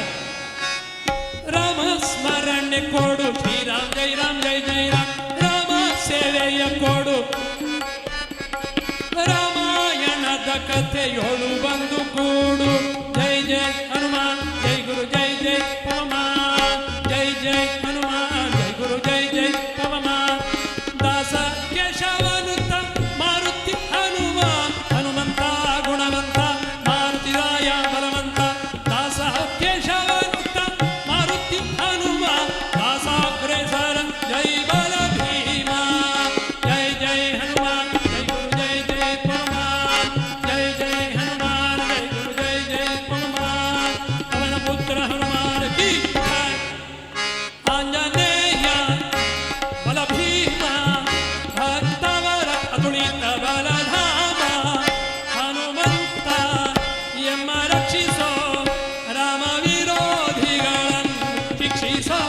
ರಾಮ ಸ್ಮರಣೆ ಕೊಡು, ಶ್ರೀರಾಮ್ ಜೈ ರಾಮ್ ಜೈ ಜೈ ರಾಮ್. ರಾಮ ಸೇವೆಯ ಕೊಡು, ರಾಮಾಯಣದ ಕಥೆಯೊಳು ಬಂದು ಕೂಡು. ಜೈ ಜೈ ಹನುಮಾನ್ ಜೈ ಗುರು ಜೈ ಜೈ ಪವಮಾನ್, ಜೈ ಜೈ ಹನುಮಾನ್ ಜೈ ಗುರು ಜೈ ಜೈ ಪವಮಾನ್. ದಾಸ ಕೇಶವನುತ ಮಾರುತಿ ಹನುಮ, ಹನುಮಂತ ಗುಣವಂತ ಮಾರುತಿರಾಯ ಬಲವಂತ. ದಾಸ ಕೇಶವನುತ ಮಾರುತಿ ಹನುಮ, ದಾಸಾಗ್ರೇಸರ ಜೈ ಬಲ ಭೀಮ. ಜೈ ಜೈ ಹನುಮಾನ್ ಜೈ ಗುರು ಜೈ ಜೈ ಪವಮಾನ್, ಜೈ ಜೈ ಹನುಮಾನ್ ಜೈ ಗುರು ಜೈ ಜೈ ಪವಮಾನ್. ಪವನ ಪುತ್ರ ಹನುಮಾನ್ ಕೀ ಜೈ. ಆಂಜನೇಯ ಬಲ ಭೀಮ, ಭಕ್ತವರ ಅತುಳಿತ ಬಲಧಾಮ. ಹನುಮಂತ ಎಮ್ಮ ರಕ್ಷಿಸೋ, ರಾಮ ವಿರೋಧಿಗಳನ್ನು ಶಿಕ್ಷಿಸೋ.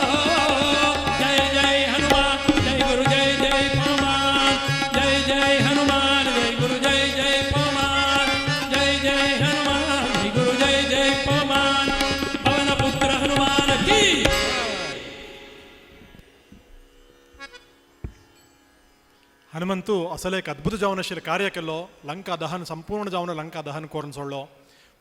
ಜೈ ಜೈ ಹನುಮಾನ್ ಜೈ ಗುರು ಜೈ ಜೈ ಪವಮಾನ್, ಜೈ ಜೈ ಹನುಮಾನ್ ಜೈ ಗುರು ಜೈ ಜೈ ಪವಮಾನ್, ಜೈ ಜೈ ಹನುಮಾನ್ ಜೈ ಗುರು ಜೈ ಜೈ ಪವಮಾನ್. ಪವನ ಪುತ್ರ ಹನುಮಾನ ಕೀ. हनुमंतु असले एक अद्भुत जावन आशिल्लें कार्य केल्लो. लंका दहन संपूर्ण जावन लंका दहन करून सोडलो.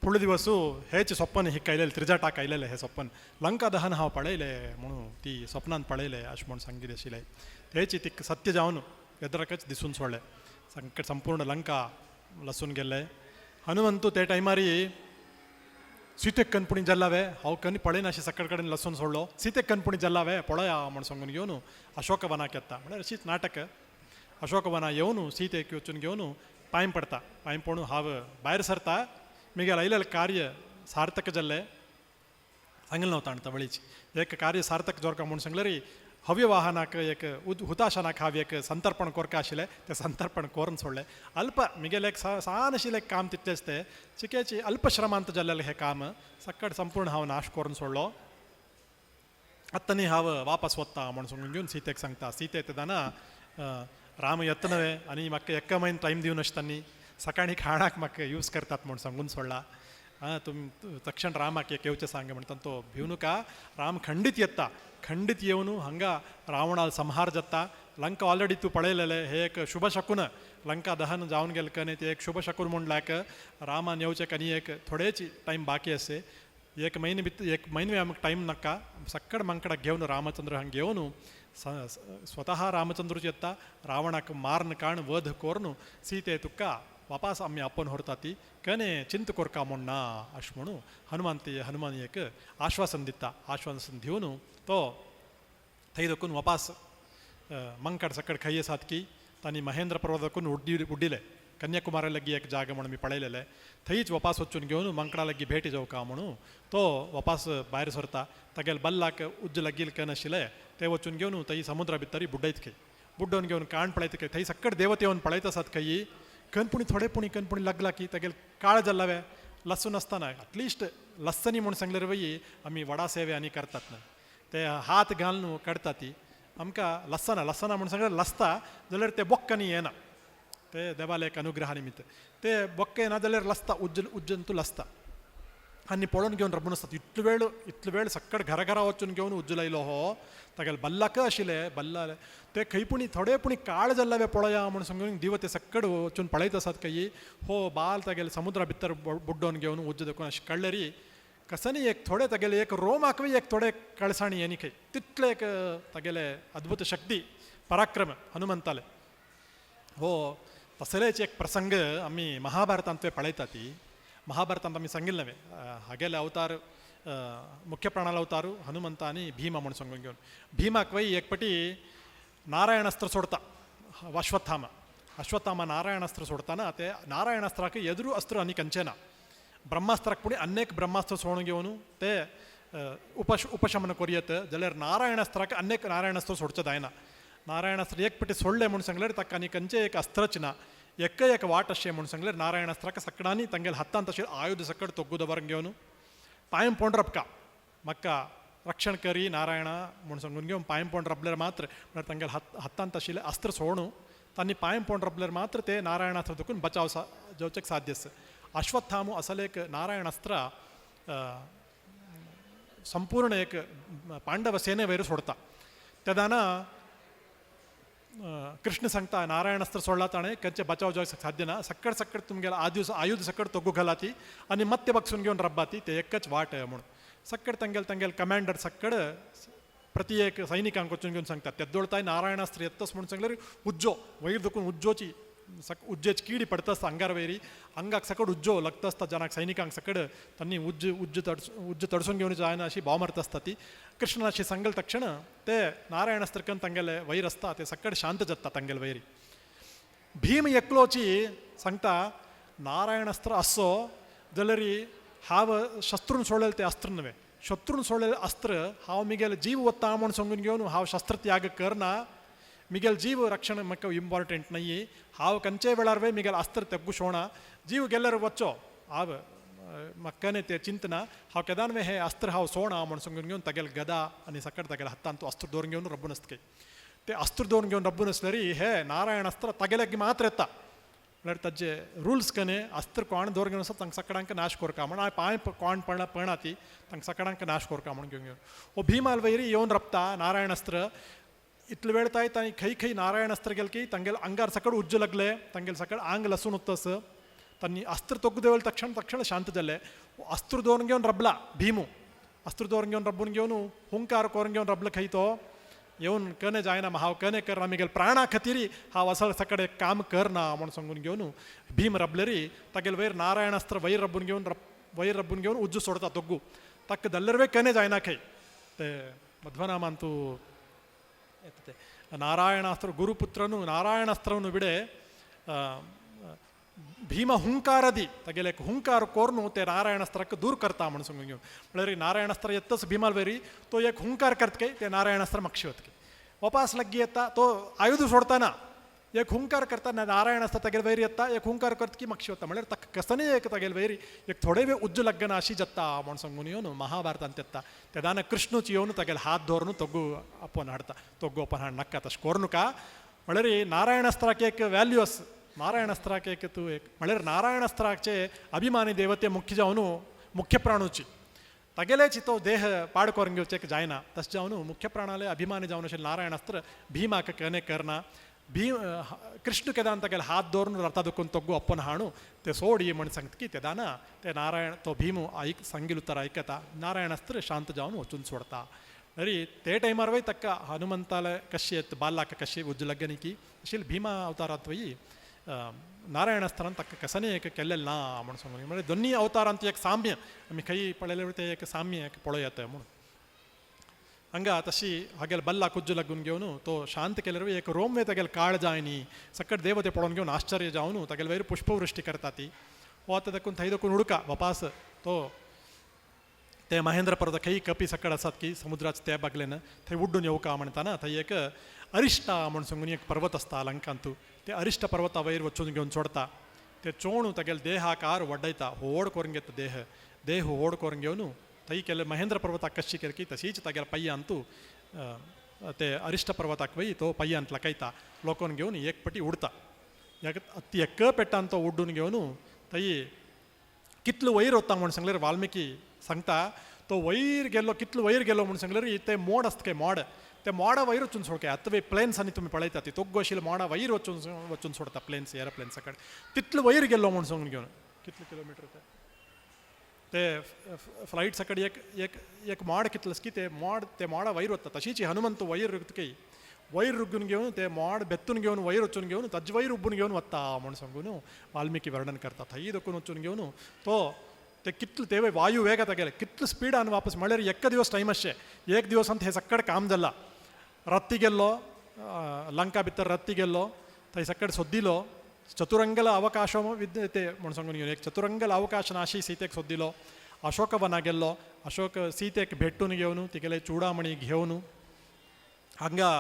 फुडले दिवसू हेच सपन हिका आयलेलें, त्रिजटाक आयलेलें हें सपन. लंका दहन हांव पळयलें म्हणून ती सपनान पळयलें अशें म्हूण सांगीत आशिल्लें. तेच तिका सत्य जावन एदराकच दिसून सोडलें. संकट संपूर्ण लंका लसून गेल्लें. हनुमंतू ते टायमारी सीतेक कनपुणी जल्लावे हांव कनी पळयनाशें सकळ कडेन लसून सोडलो. सीतेक कनपुणी जल्लावे पळया म्हूण सांगून घेवन अशोकवनाक येता. म्हळ्यार अशीच नाटक. अशोकवना येवन सीतेक वचून घेवन पांय पडता. पांय पडून हांव भायर सरता, मिगेल आयलेलें कार्य सार्थक जाल्लें सांगलें न्हू ताणें तवळीच. एक कार्य सार्थक जोरका म्हूण सांगलें री हव्य वाहनाक एक हुताशनाक हांव एक संतर्पण कोरका आशिल्लें, तें संतर्पण कोरून सोडलें. अल्प मिगेलें एक सान आशिल्लें काम तितलेंच तें चिकेची अल्पश्रमांत जाल्लें हें काम सक्कड संपूर्ण हांव नाश करून सोडलो. आतां न्ही हांव वापस वता म्हूण सांगून घेवन सीतेक सांगता. सीते तेन्ना राम येता नव्हे आनी म्हाका एका म्हयनो टायम दिवन आसता न्ही, सकाळीं खाणाक म्हाका यूज करतात म्हूण सांगून सोडला. आं तुमी तक्षण रामाक एक येवचें सांग म्हणटा तो भिवनुका, राम खंडीत येता. खंडीत येवन हांगा रावणाल संहार जाता. लंका ऑलरेडी तूं पळयलेलें, हें एक शुभ शकून लंका दहन जावन गेलें कन्ही तें एक शुभ शकून म्हणल्याक रामान येवचें आनी एक थोडेच टायम बाकी आसे. एक म्हयने भितर एक म्हयने आमकां टायम नाका, सक्कड मांकडाक घेवन रामचंद्र हांगा घेवन स्वतः रामचंद्रूच येता. रावणाक मार्न काण वध कोरून सीते तुका वापास आमी आपोवन व्हरता ती कने चिंत कोरका म्हूण ना अशें म्हणून हनुमान हनुमान एक आश्वासन दिता. आश्वासन दिवन तो थंय दखून वापास मंकड सकड खंय आसात की तांणी महेंद्र पर्वत दखून उड्डी उड्डिले कन्याकुमारी लागीं एक जागा म्हणून मी पळयलेले, थंयच वापास वचून घेवन मंकडा लागीं भेटी जावका म्हणून तो वापास भायर सरता. तागेले बल्लाक उज्ज लागीं कन आशिल्ले ते वचून घेवन थंय समुद्रा भितर बुड्डयत खंय. बुड्डोवन घेवन काण पळयत खंय, थंय सक्कड देवते येवन पळयत आसात खंय. कनपुणी थोडे पुणी कनपुणी लागला की तागेले काळ जाल्लावे लसून आसतना एटलिस्ट लसनी म्हूण सांगल्यार वय आमी वडा सेवे आनी करतात न्हय, ते हात घालून काडटा ती आमकां लसना लसना म्हूण सांगल्यार लसता जाल्यार ते बोक्कांनी येना. ते देवाले एक अनुग्रहा निमित्त ते बक्के ना जाल्यार लसता उज्ज उज्जंतू लसता आनी पळोवन घेवन रब्बून आसता इतलो वेळ इतलो वेळ सक्कड घरा घरा वचून घेवन उज्ज लायलो हो तागेले बल्लाक आशिल्ले बल्ला ते खंय पुणी थोडे पुणी काळ जाल्ले पळया म्हूण सांगून दिव ते सक्कड वचून पळयत आसात खंय हो बाल तागेले समुद्रा भितर बुड्डोवन घेवन उज्ज देखून अशें कळ्ळें कसनी एक थोडे तागेले एक रोमाकूय एक थोडे कळसाणी आनी खंय तितले एक तागेले अद्भुत शक्ती पराक्रम हनुमंताले. हो तसलेच एक प्रसंग आमी महाभारतांत पळयता ती महाभारतांत आमी सांगिल्लें नव्हे हागेले अवतार मुख्य प्राणाला अवतार हनुमंत आनी भीमा म्हूण सांगून घेवन भीमाक वय एक पटी नारायणास्त्र सोडता अश्वत्थामा अश्वत्थामा नारायणास्त्र सोडताना ते नारायणास्त्राक एದುರು अस्त्र आनी कंचे ना ब्रह्मास्त्राक पुणी अनेक ब्रह्मास्त्र सोडून घेवन ते उपशमन करूं जाल्यार नारायणास्त्राक अनेक नारायणास्त्र सोडचें जायना. नारायणास्त्र एक पटी सोडलें म्हूण सांगल्यार ताका आनी खंयचें एक अस्त्रच ना एक एक वाट अशें म्हूण सांगल्यार नारायणास्त्राक सकडांनी तांगेले हातांत अशें आयुध सकड तोग्गु दवरून घेवन पांय पोंड रपका म्हाका रक्षण करी नारायणा म्हूण सांगून घेवन पांय पोंड रपल्यार मात्र म्हळ्यार तांगेले हातांत आशिल्लें अस्त्र सोडून तांणी पांय पोंड रपल्यार मात्र ते नारायणास्त्र देखून बचाव जावचें साध्य आसा. अश्वत्थामू असले एक नारायणास्त्र संपूर्ण एक पांडव सेने वयर सोडता. तेदाना कृष्ण सांगता नारायणास्त्र सोडला ताणें खंयचे बचाव जावंक साध्य ना सक्कड सक्कड तुमगेले आद्यूस आयुध सक्कड तोगू घालाती आनी मत्य बक्षून घेवन रब्बाती ते एकच वाट म्हूण सक्कड तांगेले तांगेले कमांडर सक्कड प्रति एक सैनिकांक वचून घेवन सांगता तेद्दोळताय नारायणास्त्र येतच म्हूण सांगल्यार उज्जो वयर दुखून उज्जोची उज्जेची किडी पडता आसता अंगार वयरी अंगाक सकड उज्जो लागता आसता जनाक सैनिकांक सकड तांणी उज्ज उज्ज तडस उज्ज तडसून घेवन जायना अशी भाव मारता आसता ती कृष्ण अशी सांगल तक्षण ते नारायणास्त्र कन्न तांगेले वैर आसता ते सकड शांत जाता तांगेले वैरी. भीम एकलोची सांगता नारायणास्त्र असो जाल्यार हांव शस्त्रून सोडलेले ते अस्त्र न्हय शत्रून सोडलेले अस्त्र हांव मिगेले जीव वता म्हूण सांगून घेवन हांव शस्त्र त्याग करना मिगेल जीव रक्षण म्हाका इम्पॉर्टंट न्हय हांव खंयच्याय वेळार वे मिगेल अस्त्र तेग्गू शोणा जीव गेल्यार वचो हांव म्हाका न्हय तें चिंतना हांव केदान वे हें अस्त्र हांव सोणा म्हूण सांगून घेवन तागेले गदा आनी सकट तागेल्या हातांत तो अस्त्र दवरून घेवन रब्बून आसता ते अस्त्र दवरून घेवन रब्बून आसल्यार हे नारायण अस्त्र तागेल्याक मात्र येता म्हळ्यार ताजे रुल्स कने अस्त्र कोण दवरून घेवन आसा तांकां सकडांक नाश कोरका म्हण हांवें पांय कोण पळना पळना ती तांकां सकडांक नाश कोरका म्हूण घेवन घेवन हो भीमाल वैरी येवन रपता नारायण अस्त्र इतले वेळ ताय तांणी खंय खंय नारायण अस्त्र गेले की तांगेले अंगार सकड उज्ज लागले तांगेले सकड आंग लसून उत्तस तांणी अस्त्र तोग्गु देवल तक्षण तक्षण शांत जाले. अस्त्र दवरून घेवन रबला भीमू अस्त्र दवरून घेवन रब्बून घेवन हुंकार करून घेवन रबल खंय तो येवन कने जायना हांव कने करना मिगेल प्राणा खातीर हांव असो सकड एक काम करना म्हूण सांगून घेवन भीम रबलेरी तागेले वयर नारायणास्त्र वयर रब्बून घेवन वयर रब्बून घेवन उज्जू सोडता तोग्गु ताका दल्लर कने जायना खंय ते ಮಧ್ವನಾಮಂತೂ ಎತ್ತದೆ ನಾರಾಯಣಾಸ್ತ್ರ ಗುರುಪುತ್ರನು ನಾರಾಯಣಾಸ್ತ್ರವನ್ನು ಬಿಡೆ ಭೀಮ ಹುಂಕಾರದಿ ತಗೆಲೆಕ್ ಹುಂಕಾರ ಕೋರ್ನು ते नारायणास्त्राक दूर करता म्हण सांगून घेवन म्हळ्यार नारायणास्त्र येतच भीमाल वयरी तो एक हुंकार करत ते नारायणास्त्र मक्षी वतके वापास लग्गी येता तो आयुध सोडताना एक हुंकार करता नारायणास्त्र तागेले वयर येता एक हुंकार करत की मक्षी वता म्हळ्यार ताका कसनी एक तागेले वयर एक थोडे वेळ उज्ज लग्गना अशी जत्ता म्हण सांगून येवन महाभारतांत येता तेदाना कृष्णूच येवन तागेले हात धरून तोग्गु आपोवन हाडता तोग्गु आपोवन हाड नाका तशें करूं नाका म्हळ्यार नारायणास्त्राक एक व्हॅल्यू आसा नारायणास्त्राक एक तूं एक म्हळ्यार नारायणास्त्राचे अभिमानी देवते मुख्य जावन मुख्य प्राणूची तागेलेच तो देह पाड करून घेवचें जायना तशें जावन मुख्य प्राणाले अभिमानी जावन अशें नारायणास्त्र भीमाक कने करना भीम कृष्ण केदान तागेले हात दवरून रथा दुखून तोग्गु अप्पन हाणू ते सोड ही म्हण सांगता की तेदाना ते नारायण तो भीमू आयक सांगिल उतर आयकता नारायणास्त्र शांत जावन वचून सोडता. तरी ते टायमार वय ताका हनुमंताले कशी येत बालाक कशी उज्ज लग्गनी की अशी भीमा अवतारांत वय नारायणास्त्रान ताका कसने एक केल्लें ना म्हण सांगून म्हळ्यार दोन्ही अवतारांत एक साम्य आमी खंय पळयलें तें एक साम्य एक पळोवं येता म्हणून हांगा तशी हागेले बल्ला कुज्जू लागून घेवन तो शांत केल्यार एक रोमवे तागेले काळ जायनी सकट देवते पळोवन घेवन आश्चर्य जावन तागेले वयर पुष्पवृष्टी करता ती हो आतां देखून थंय देखून उडका वपास तो ते महेंद्र पर्वत खंय कपी सकड आसात की समुद्राचे त्या बागलेन थंय उड्डून येवका म्हणटाना थंय एक अरिश्टा म्हण सांगून एक पर्वत आसता लंकांतू ते अरिश्ट पर्वता वयर वचून घेवन सोडता ते चोणू तागेले देहाकार वड्डयता होड करून घेता देह देह होड करून घेवन थंय केले महेंद्र पर्वताक कशी केली की तशीच तागेले पय्यांतू ते अरिश्ट पर्वताक वय तो पय्यांत लकयता लोकोन घेवन एक पटी उडता. अत्ती एक्क पेट्टान तो उड्डून घेवन थंय कितलो वयर वता म्हूण सांगल्यार वाल्मिकी सांगता तो वयर गेल्लो कितलो वयर गेलो म्हूण सांगल्यार ते मोड आसता काय मोड ते मोडा वयर वचून सोडके आतां वे प्लेन्स आनी तुमी पळयता ती तोग्गो आशिल्ले मोडा वयर वचून वचून सोडता प्लेन्स एरोप्लेन्सा कडेन तितलो वयर गेल्लो म्हूण सांगून घेवन कितले किलोमिटर ते ते फ्लायट सकड एक एक एक मोड कितलस की ते मोड ते मोडा वयर वता तशीच हनुमंत वयर रुगतकी वयर रुगून घेवन ते मोड बेत्तून घेवन वयर वचून घेवन तज वयर उब्बून घेवन वता म्हूण सांगून वाल्मिकी वर्णन करता. थंय दखून वचून घेवन तो ते कितले ते वायु वेग गेले कितले स्पीडान वापस म्हळ्यार एक दिवस टायम आसचे एक दिवसान हे सक्कड काम जाला. रत्ती गेल्लो लंका भितर रत्ती गेल्लो थंय सक्कड सोद्दिलो चतुरंगल अवकाश विद्यते म्हूण सांगून घेवन एक चतुरंगल अवकाश नाशी सीतेक सोद्दिलो. अशोकवना गेल्लो अशोक सीतेक भेटून घेवन तिगेले चूडामणी घेवन हांगा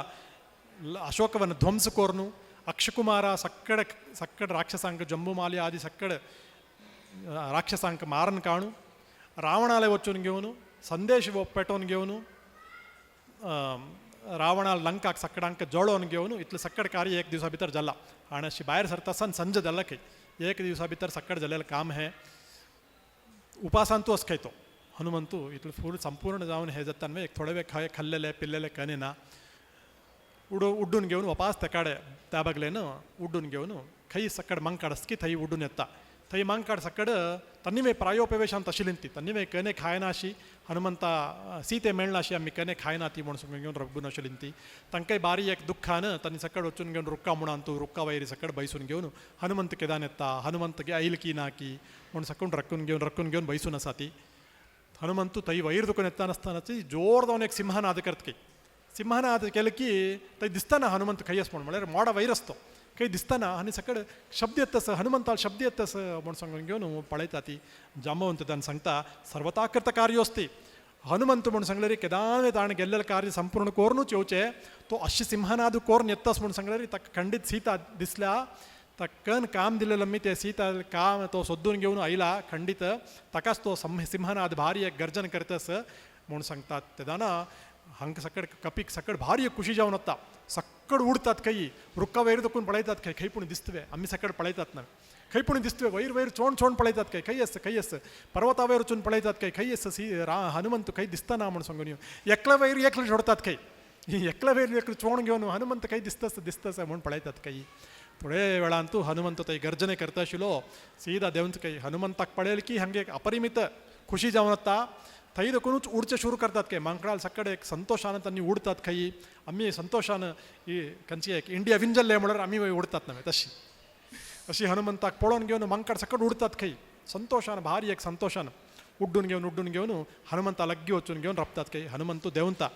अशोकवन ध्वंस कोर्नु अक्षकुमारा सक्कड सक्कड राक्षसांक जंबुमाली आदी सक्कड राक्षसांक मारन काणू रावणाले वचून घेवन संदेश पेटोवन घेवन रावणा लंकाक सक्कडांक जळोवन घेवन इतलें सक्कड कार्य एक दिवसा भितर जाला. आनी अशी भायर सरता सन संज जाला खंय एक दिवसा भितर सक्कड जालेलें काम हें. उपासांतू अस खंय तो हनुमंतू इतलें फूल संपूर्ण जावन हें जाता न्हय एक थोडे वेळ खंय खाल्लेले पिल्लेले कने ना उड्डून घेवन वापास तेकाडे त्या बगलेन उड्डून घेवन खंय सक्कड मंकाड आसता की थंय उड्डून येता. थंय मंकाड सक्कड तन्निवे प्रायोपवेशांत आशिल्ली ती तन्निवे कने खायना अशी हनुमंता सीते मेळना अशी आमी कने खायना ती म्हूण सांगून घेवन रब्बून आशिल्ली ती. तांकांय बारी एक दुख्खान तांणी सक्कड वचून घेवन रुक्का म्हूण तूं रुक्का वयर सक्कड बैसून घेवन हनुमंत केदान येता हनुमंत आयल की ना की म्हूण सकून रक्कून घेवन रक्कून घेवन बैसून आसा ती. हनुमंतू थंय वयर दुखून येता नासतना जोर जावन एक सिंहनाद करता की सिंहनाद केलें की थंय दिसतना हनुमंत खंय आसा म्हूण म्हळ्यार मोडा वयर आसतो खंय दिसतना आनी सकड शब्द येतस हनुमंताल शब्द येतस म्हूण सांगून घेवन पळयता ती. जांबवंत ताणें सांगता सर्वताकृत कार्योस्ती हनुमंत म्हूण सांगल्यार केदान ताणें गेल्लेलें कार्य संपूर्ण कोरनूच येवचें तो अशें सिंहनाद कोरून येतस म्हूण सांगल्यार ताका खंडीत सीता दिसल्या ताका काम दिलेलें मी ते सीता काम तो सोदून घेवन आयला खंडीत ताकाच तो सिंहनाद भारी एक गर्जन करतस म्हूण सांगतात. तेदाना हांकां सकड कपीक सकड भारी खुशी जावन वता सक्कड उडतात खंय रुक्का वयर दखून पळयतात खंय खंय पूण दिसतवे आमी सकड पळयतात ना खंय पूण दिसतवे वयर वयर चोण चोण पळयतात खंय खंय आसता खंय आसता पर्वता वयर वचून पळयतात खंय खंय आसता सी रा हनुमंत खंय दिसतना म्हूण सांगून एकले वयर एकले सोडतात खंय एकले वयर एकले चोण घेवन हनुमंत खंय दिसतस दिसतस म्हूण पळयतात खंय. थोडे वेळान तूं हनुमंत थंय गर्जने करता आशिल्लो सीदा देवंत खंय हनुमंताक पळयल की हांगे एक अपरिमित खुशी जावन वता. थंय देखूनच उडचें सुरू करतात खंय मांकडाल सक्कड एक संतोशान तांणी उडतात खंय आमी संतोशान ही खंयची एक इंडिया विन जाल्ले म्हळ्यार आमी उडतात न्हय तशी अशी हनुमंताक पळोवन घेवन मांकड सकट उडतात खंय संतोशान भारी एक संतोशान उड्डून घेवन उड्डून घेवन हनुमंता लग्गी वचून घेवन रपतात खंय. हनुमंतू देवता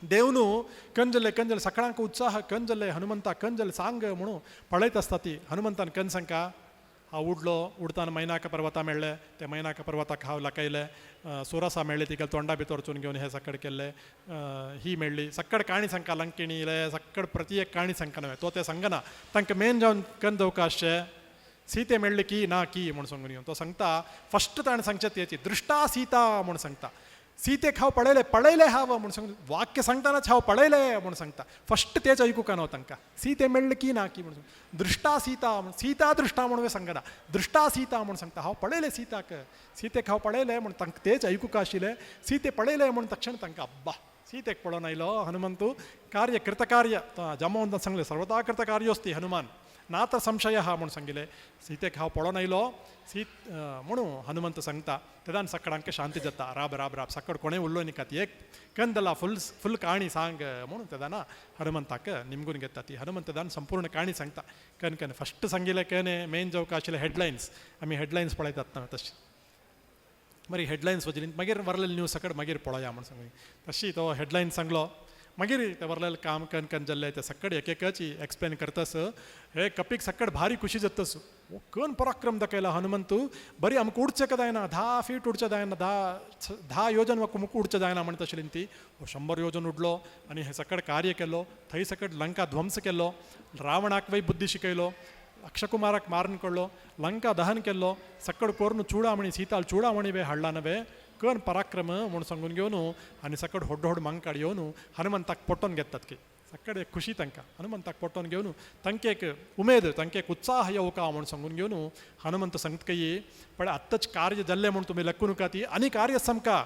देवनु कंजले कंजले सकाळांक उत्साह कंजले हनुमंता कंजले सांग म्हणून पळयत आसता ती. हनुमंतान कन सांगका हांव उडलो उडताना मैनाक पर्वता मेळ्ळे ते मैनाक पर्वताक हांव लकयले सुरसा मेळ्ळी तिका तोंडा भितर वचून घेवन हे सक्कड केल्ले ही मेळ्ळी सक्कड काणी सांगका लंकिणीले सक्कड प्रति एक काणी सांगका न्हय तो ते सांगना तांकां मेन जावन कन दवका आसचें सीते मेळ्ळी की ना की म्हूण सांगून घेवन तो सांगता फस्ट ताणें सांगचें तेची दृश्टा सीता म्हूण सांगता. सीतेक हांव पळयलें पळयलें हांव म्हूण सांगून वाक्य सांगतानाच हांव पळयलें म्हूण सांगता फस्ट तेच आयकूंक ना तांकां सीते मेळ्ळें की ना की म्हूण दृश्टा सीता म्हूण सीता दृश्टा म्हणून सांगना दृश्टा सीता म्हूण सांगता हांव पळयलें सीताक सीतेक हांव पळयलें म्हूण तांकां तेच आयकूंक आशिल्लें सीते पळयलें म्हूण तक्षण तांकां अब्बा सीतेक पळोवन आयलो हनुमंतू कार्य कृतकार्य जामवंतान सांगलें सर्वता कृतकार्योस्ती हनुमान नात्र संशय म्हूण सांगिल्लें सीतेक हांव पळोवन आयलो सीत म्हणून हनुमंत सांगता तेदान सक्कडांक शांती जाता राब राब राब सक्कड कोणें उल्लो न्ही ती एक कंदला फुल फुल काणी सांग म्हणून तेदाना हनुमंताक निमगून घेता ती. हनुमंत तेदान संपूर्ण काणी सांगता कन कन फस्ट सांगिल्लें कने मेन जावंक आशिल्लें हेडलायन्स आमी हेडलायन्स पळयतात ना तशी मागीर हेडलायन्स वचली मागीर वरलेले न्यूज सकट मागीर पळोवया म्हूण सांगली तशी तो हेडलायन्स सांगलो मागीर ते वरलेले काम कन कन जाल्लें ते सक्कड एक एकच एक्सप्लेन करतस हे कपीक सक्कड भारी खुशी जातस कन पराक्रम दाखयला हनुमंतू बरी आमकां उडचें का जायना 10 फीट उडचें जायना 10 योजन मुख उडचें जायना म्हणटा आशिल्ली ती 100 योजन उडलो आनी हे सकड कार्य केलो थंय सकड लंका ध्वंस केलो रावणाक वय बुद्धी शिकयलो अक्षकुमाराक मारून कडलो लंका दहन केल्लो सक्कड कोरून चूडामणी सीताल चूडामणी वे हाडला नवे कन पराक्रम म्हूण सांगून घेवन आनी सकड होड होड मांकाड येवन हनुमंताक पटोवन घेतात की सक्कड एक खुशी तांकां हनुमंताक पोटोवन घेवन तांकां एक उमेद, तांकां एक उत्साह येवका म्हूण सांगून घेवन हनुमंत सांगता कई पण आत्ताच कार्य जाल्लें म्हूण तुमी लक्कू नका ती आनी कार्य समका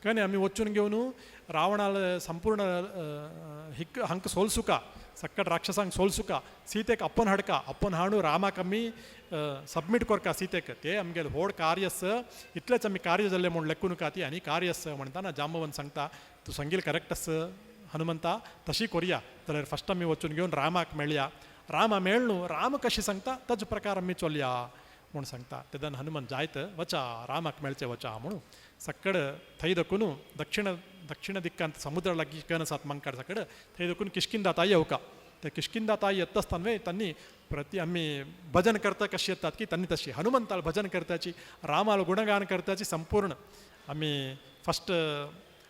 कने आमी वचून घेवन रावणाल संपूर्ण हिक हांकां सोलसुका, सक्कट राक्षसांक सोलसुका, सीतेक अप्पन हाडका, अप्पन हाडू रामाक आमी सबमीट करका सीतेक, ते आमगेले व्हड कार्य आसा, इतलेंच आमी कार्य जाल्लें म्हूण लेखू नका ती आनी कार्य आसा म्हणटाना जांबवंत सांगता तूं सांगील करेक्ट आसा हनुमंता, तशी करुया जाल्यार फस्ट आमी वचून घेवन रामाक मेळया, रामा मेळ न्हू राम कशी सांगता ताजे प्रकार आमी चलया म्हूण सांगता. तेन्ना हनुमान जायत वचा रामाक मेळचें वचा म्हणून सक्कड थंय दखून दक्षिण दक्षिण दिक्कांत समुद्र लागीं कन आसात मंकाड सकड थंय दखून किश्किंदा ताई येवका. ते किश्किंदा ताई येता आसतना तांणी प्रति आमी भजन करता कशी येतात की तांणी तशी हनुमंताल भजन करताची रामाल गुणगान करताची संपूर्ण आमी फस्ट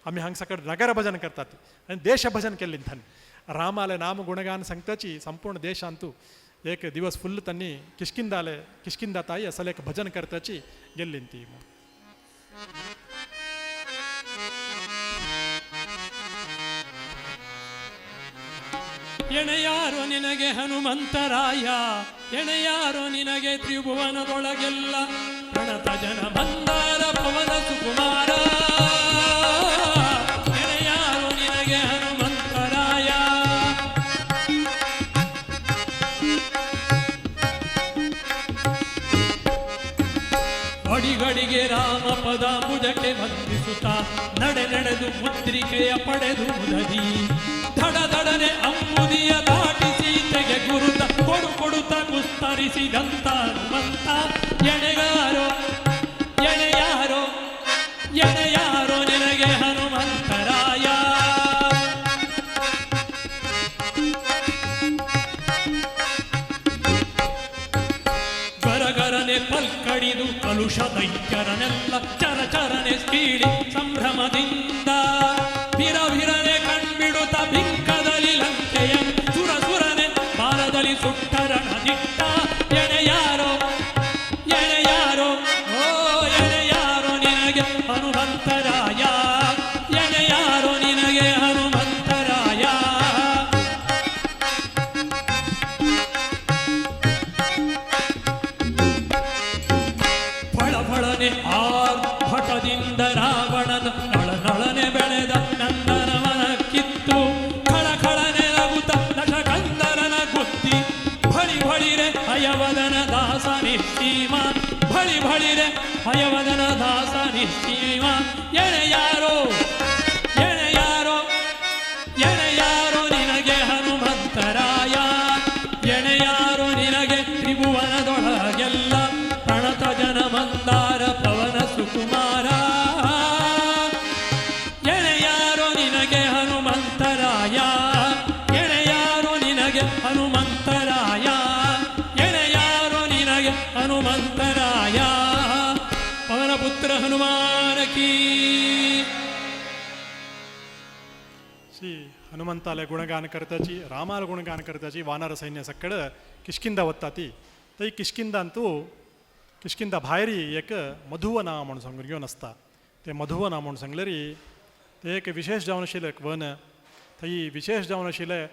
आमी हांगा सकड नगर भजन करतात आनी देश भजन केल्ली तांणी रामाले नाम गुणगान सांगताची संपूर्ण देशांतू एक दिवस फुल्ल तांणी किश्किंदाले किश्किंदा ताई असले एक भजन करताची गेल्ली ती. ಎಣೆಯಾರು ನಿನಗೆ ಹನುಮಂತರಾಯ, ಎಣೆಯಾರು ನಿನಗೆ ತ್ರಿಭುವನದೊಳಗೆಲ್ಲ ಪ್ರಣತ ಜನ ಮಂದಾರ ಪವನ ಸುಕುಮಾರ, ಎಣೆಯಾರು ನಿನಗೆ ಹನುಮಂತರಾಯ. ಅಡಿಗಡಿಗೆ ರಾಮ ಪದ ಭುಜಕ್ಕೆ ವಂದಿಸುತ್ತ ನಡೆ ನಡೆದು ಮುದ್ರಿಕೆಯ ಪಡೆದು ಮುದದಿ ಧಡ ಧಡನೆ ಅಂಬುದಿಯ ದಾಟಿ ಸೀತೆಗೆ ಗುರುತ ಕೊಡು ಕೊಡುತ್ತ ಕುಸ್ತರಿಸಿದಂತ ಹನುಮಂತ, ಎಣೆಗಾರೋ ಎಣೆಯಾರೋ ಎಣೆಯಾರೋ ನಿನಗೆ ಹನುಮಂತರಾಯ. ಗರಗರನೆ ಪಲ್ಕಡಿದು ಕಲುಷ ದೈತ್ಯರನೆಲ್ಲ ಚರ ಚರನೆ ಕೀಳಿ ಸಂಭ್ರಮದಿಂದ ಬಿರಬಿರನೆ ಕಣ್ಬಿಡುತ್ತ ಬಿಂಕದಲ್ಲಿ ಲಂಕೆಯ ಸುರ ಸುರನೆ ಬಾಲದಲ್ಲಿ ಸುಟ್ಟರಣ ದಿಟ್ಟ, ಎಣೆಯಾರೋ ಎಣೆಯಾರೋ ಓ ಎಣೆಯಾರೋ ನಿನಗೆ ಹನುಮಂತರಾಯ, ಎಣೆಯಾರೋ ನಿನಗೆ ಹನುಮಂತರಾಯ. ಫಳಫಳನೆ ಆರ್ಭಟದಿಂದ ರಾವಣನ ನಳನಳನೆ ಬೆಳೆದ ನಂದನವನ ಕಿತ್ತು ಖಳಖಳನೆ ನಗುತ್ತ ದಶಕಂದರನ ಗುತ್ತಿ ಬಳಿ ಬಳಿರೆ ಹಯವದನ ದಾಸ ನಿಶ್ಚೀಮ, ಬಳಿ ಬಳಿರೆ ಹಯವದನ ದಾಸ ನಿಶ್ಚೀಮ, ಎಣೆಯಾರೋ ಎಣೆಯಾರೋ ಎಣೆಯಾರೋ ನಿನಗೆ ಹನುಮಂತರಾಯ, ಎಣೆಯಾರೋ ನಿನಗೆ ತ್ರಿಭುವನದೊಳಗೆಲ್ಲ ಪ್ರಣತ ಜನ ಮಂದಾರ ಪವನ ಸುಕುಮಾರ, ಎಣೆಯಾರೋ ನಿನಗೆ ಹನುಮಂತರಾಯ, ಎಣೆಯಾರೋ ನಿನಗೆ ಹನುಮಂತರಾಯ, ಎಣೆಯಾರೋ ನಿನಗೆ ಹನುಮಂತರಾಯ. ಪವನಪುತ್ರ ಹನುಮಾನ ಕೀ. ಶ್ರೀ हनुमंताले गुणगान करताची रामाल गुणगान करताची वानर सैन्य सक्कड किश्किंदा वत्ताती. थंय किश्किंदांतू किश्किंदा भायरी एक मधुवना म्हूण सांगून घेवन आसता. ते मधुवना म्हूण सांगलेरी ते एक विशेष जावन आशिल्लें एक वन, थंय विशेष जावन आशिल्लें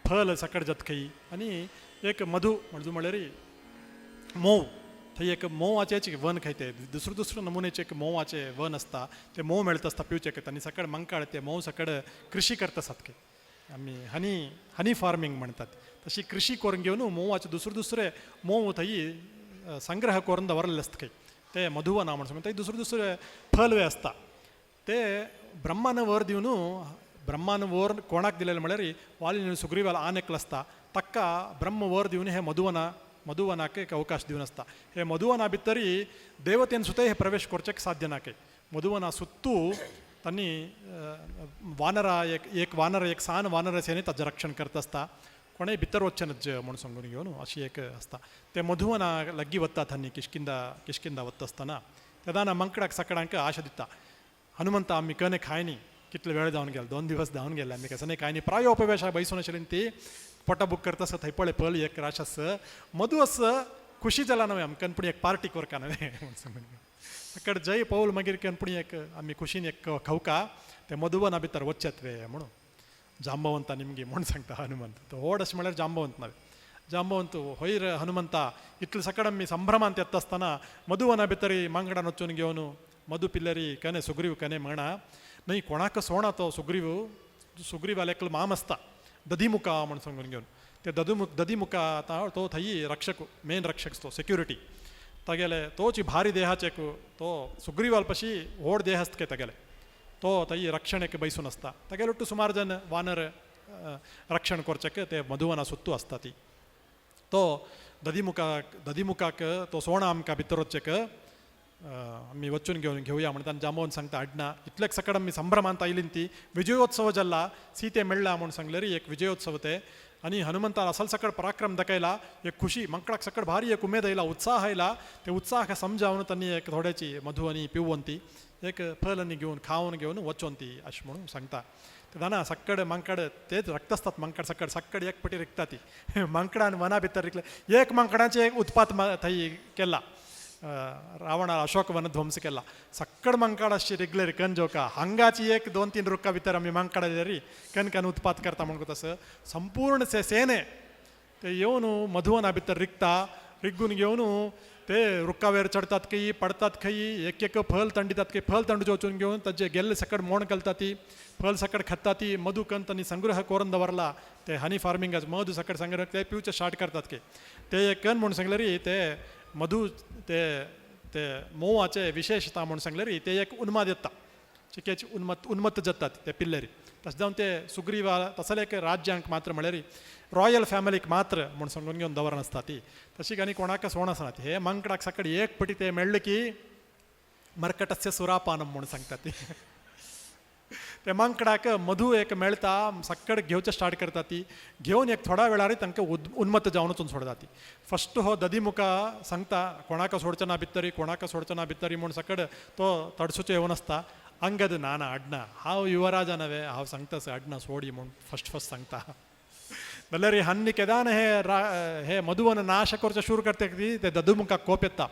फल सकट जाता खंय आनी एक मधु म्हणजे म्हणल्यार मोव, थंय एक मोवाचें वन खंय ते दुसरो दुसरो नमुनेचें एक मोवाचें वन आसता, ते मोव मेळटा आसता पिवचें आनी सकड मंकाळ ते मोव सकड कृषी करता आसात खंय आमी हनी हनी फार्मींग म्हणटात तशी कृषी करून घेवन मोवाचे दुसरे दुसरे मोव थंय संग्रह करून दवरलेले आसता खंय ते मधुवना म्हण सांगून थंय दुसरे दुसरे फलवे आसता. ते ब्रह्मान वर दिवन ब्रह्मान वर कोणाक दिलेले म्हळ्यार वाली सुग्रीवाल आन एकलो आसता ताका ब्रह्म वर दिवन हे मधुवना मधुवनाक एक अवकाश दिवन आसता. हे मधुवना भितरी देवतेन सुद्दां हे प्रवेश करचेक साध्य ना खंय मधुवना सुत्तू तांणी वानरा एक एक वानर एक सान वानर सेने ताजें रक्षण करता आसता, कोणेय भितर वचचें नज म्हूण सांगून घेवन अशी एक आसता. ते मधुवना लागीं वतात तांणी किश्किंदा किश्किंदा वता आसतना तेन्ना मंकडाक सकडांक आशा दिता हनुमंता आमी कने खायनी कितले वेळ जावन गेले 2 दिवस जावन गेले आमी कसं नाही कांय प्रायोपवेश बैसून आशिल्ली ती पोटा बूक करता आसा थंय पळय पळ एक राश आसा मधू आसा खुशी जाला नव्हे आमकां पूण एक पार्टी करका नव्हे म्हूण सांगून कड जय पौल मागीर कन पूण एक आमी खुशीन एक खवका ते मधुवना भितर वचचेत वे म्हणून. जांबवंता निमगी म्हूण सांगता हनुमंत. तो व्हड अशें म्हळ्यार जांबवंत नव्हे. जांबवंत होयर हनुमंता इतले सकड आमी संभ्रमांत येता आसतना मधुवना भितरी मांगडान वचून घेवन मधु पिल्लरी कने सुग्रीव कने म्हणा न्हय कोणाक सोणा तो सुग्रीव. सुग्रीवाले एकलो माम आसता दधिमुखा म्हूण सांगून घेवन ते दधिमुखा तो थंय रक्षक, मेन रक्षक तो सेक्युरिटी तागेले तोची भारी देहाचे तो सुग्रीवाल पशी व्हड देह आसता तागेले तो थंय रक्षणेक बैसून आसता. तागेले ಒಟ್ಟು सुमार जन वानर रक्षण करचेक ते मधुवना सुत्तू आसता ती. तो दधिमुखाक तो सोणा आमकां भितर वचचेक आमी वचून घेवन घेवया म्हणटा आनी जांबवंत सांगता हाडना. इतलेक सकड आमी संभ्रमांत आयलीं ती विजयोत्सव जाल्ला सीते मेळ्ळा म्हूण सांगले री एक विजयोत्सव ते. आनी हनुमंतान असल सकड पराक्रम दाखयला, एक खुशी मंकडाक सकड भारी एक उमेद आयला, उत्साह आयला. ते उत्साह समजावन तांणी एक थोड्याची मधु आनी पिवोन ती एक फल आनी घेवन खावन घेवन वचोन ती अशें म्हणून सांगता. तेन्ना सक्कड मांकड तेच रक्त आसतात मांकड सक्कड सक्कड एक पटी रिकता ती मांकडान वना भितर रिकले एक मांकडाचें एक उत्पात थंय केला रावणा अशोक वन ध्वंस केला. सक्कड मांकड अशी रिगले कन जोका हांगाची एक दोन तीन रुखा भितर आमी मांकड री कन कन उत्पात करता म्हणून तसं संपूर्ण सेने ते येवन मधुवना भितर रिगता. रिगून घेवन ते रुखावेर चडतात खंय पडतात खंय एक एक फल तंडितात खंय फल तंडुचे वचून घेवन ताजे गेल्ले सकड मोण कलता ती फल सकड खाता ती मधु कन तांणी संग्रह करून दवरला ते हनी फार्मिंगाच मधु सकड संग्रह ते पिवचे स्टार्ट करतात की ते एक कन म्हूण सांगले री ते मधु ते ते मोवाचे विशेषता म्हूण सांगले री ते एक उन्माद येता चिकेची उन्मत उन्मत्त जातात ते पिल्लेरी. तशें जावन ते सुग्रीवा तसले एक राज्यांक मात्र म्हळ्यार रॉयल फॅमिलीक मात्र म्हूण सांगून घेवन दवर नासता ती तशी आनी कोणाक सोण आसना. हे मांकडाक सकड एक पटी ते मेळ्ळे की मर्कटस्य सुरापानम म्हूण सांगता ती. ते मांकडाक मधू एक मेळटा सक्कड घेवचें स्टार्ट करता ती घेवन एक थोड्या वेळार तांकां उन्मत्त जावन वचून सोडता ती. फस्ट हो दधिमुखा सांगता कोणाक सोडचो ना भितरी कोणाक सोडचो ना भितरी म्हूण सकड तो तडसूचो येवन आसता. अंगद ना ना अडना हांव युवराजा नव्हे हांव सांगता अडना सोडी म्हूण फस्ट फस्ट सांगता. जाल्यार हन्नी केदान हे हे मधुवन नाश करचें सुरू करता ती ते दधुमुखाक कोप येता.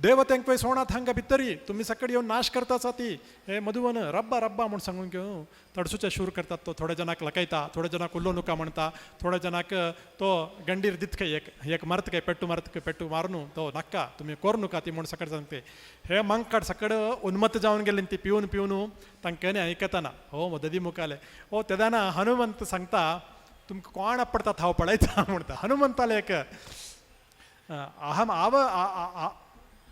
देवतेंक पळय सोणात हांगा भितरी तुमी सकड येवन नाश करता आसा ती हे मधुवन रब्बा रब्बा म्हूण सांगून घेवन तडसूचें शूर करतात. तो थोड्या जणांक लकयता, थोड्या जणांक उल्लो नुका म्हणटा, थोड्या जणांक तो गंडीर दित खंय एक एक मारत खंय पेट्टू मारत खंय पेट्टू मारून तो नाक्का तुमी कोर नुका ती म्हूण सकड सांगते. हे मांकड सकड उन्मत्त जावन गेली ती पिवन पिवन तांकां आयकतना हो दधिमुखाले हो तेदाना हनुमंत सांगता तुमकां कोण आपडतात हांव पळयता म्हणटा. हनुमंताले एक अहम आव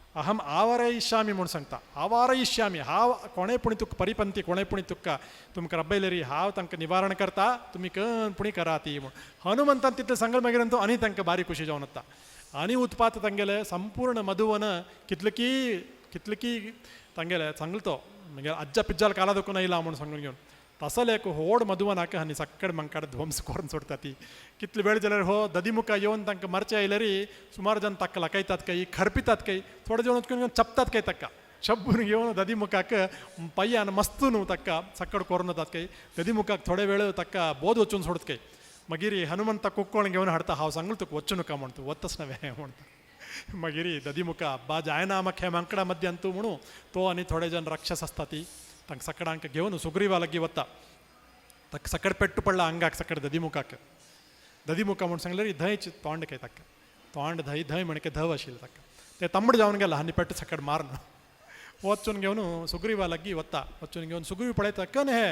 अहम आवरयिष्यामि म्हूण सांगता. आवारयिष्यामि हांव कोणें पुणी तुका परिपंती कोणें पुणी तुका तुमकां रब्बयलेरी हांव तांकां निवारण करता तुमी कन पुणी करा ती म्हूण हनुमंतान तितलें सांगलें मागीर तो आनी तांकां बारीक खुशी जावन वता. आनी उत्पात तांगेले संपूर्ण मधुवन कितले की कितले की तांगेले सांगलो तो मागीर आज्जा पिज्जाल काला दुखून आयला म्हूण सांगून घेवन तसले एक व्हड मधुवनाक आनी सक्कड मंकाड ध्वंस करून सोडटा ती. कितले वेळ जाल्यार हो दधिमुखा येवन तांकां मारचे आयल्यारी सुमार जन ताका लकयतात काही खरपितात काही थोडे जण वचून घेवन चपतात काही ताका शब्बून घेवन दधिमुखाक पय्यान मस्त न्हू ताका सक्कड करून वतात काही दधिमुखाक थोडे वेळ ताका बोध वचून सोडत काही. मागीर हनुमंता कुक्कोण घेवन हाडता हांव सांगलो तुका वचूं नका म्हणटा वतच नव्हे म्हणटा. मागीर दधिमुखा बा जायना म्हाका मांकडा मध्यान तूं म्हणू तो आनी थोडे जण राक्षस आसता ती तांकां सकडांक घेवन सुग्रीवा लागीं वता. ताका सकड पेट्टू पडला आंगाक सकड दधिमुखाक. दधिमुखा म्हूण सांगलें धंयच तोंड काय ताका तोंड धंय धंय म्हणके धव आशिल्लें ताका ते तांबड जावन गेला आनी पेट्ट सकड मारून वचून घेवन सुग्रीवा लागीं वता. वचून घेवन सुग्रीव पळयता कन हे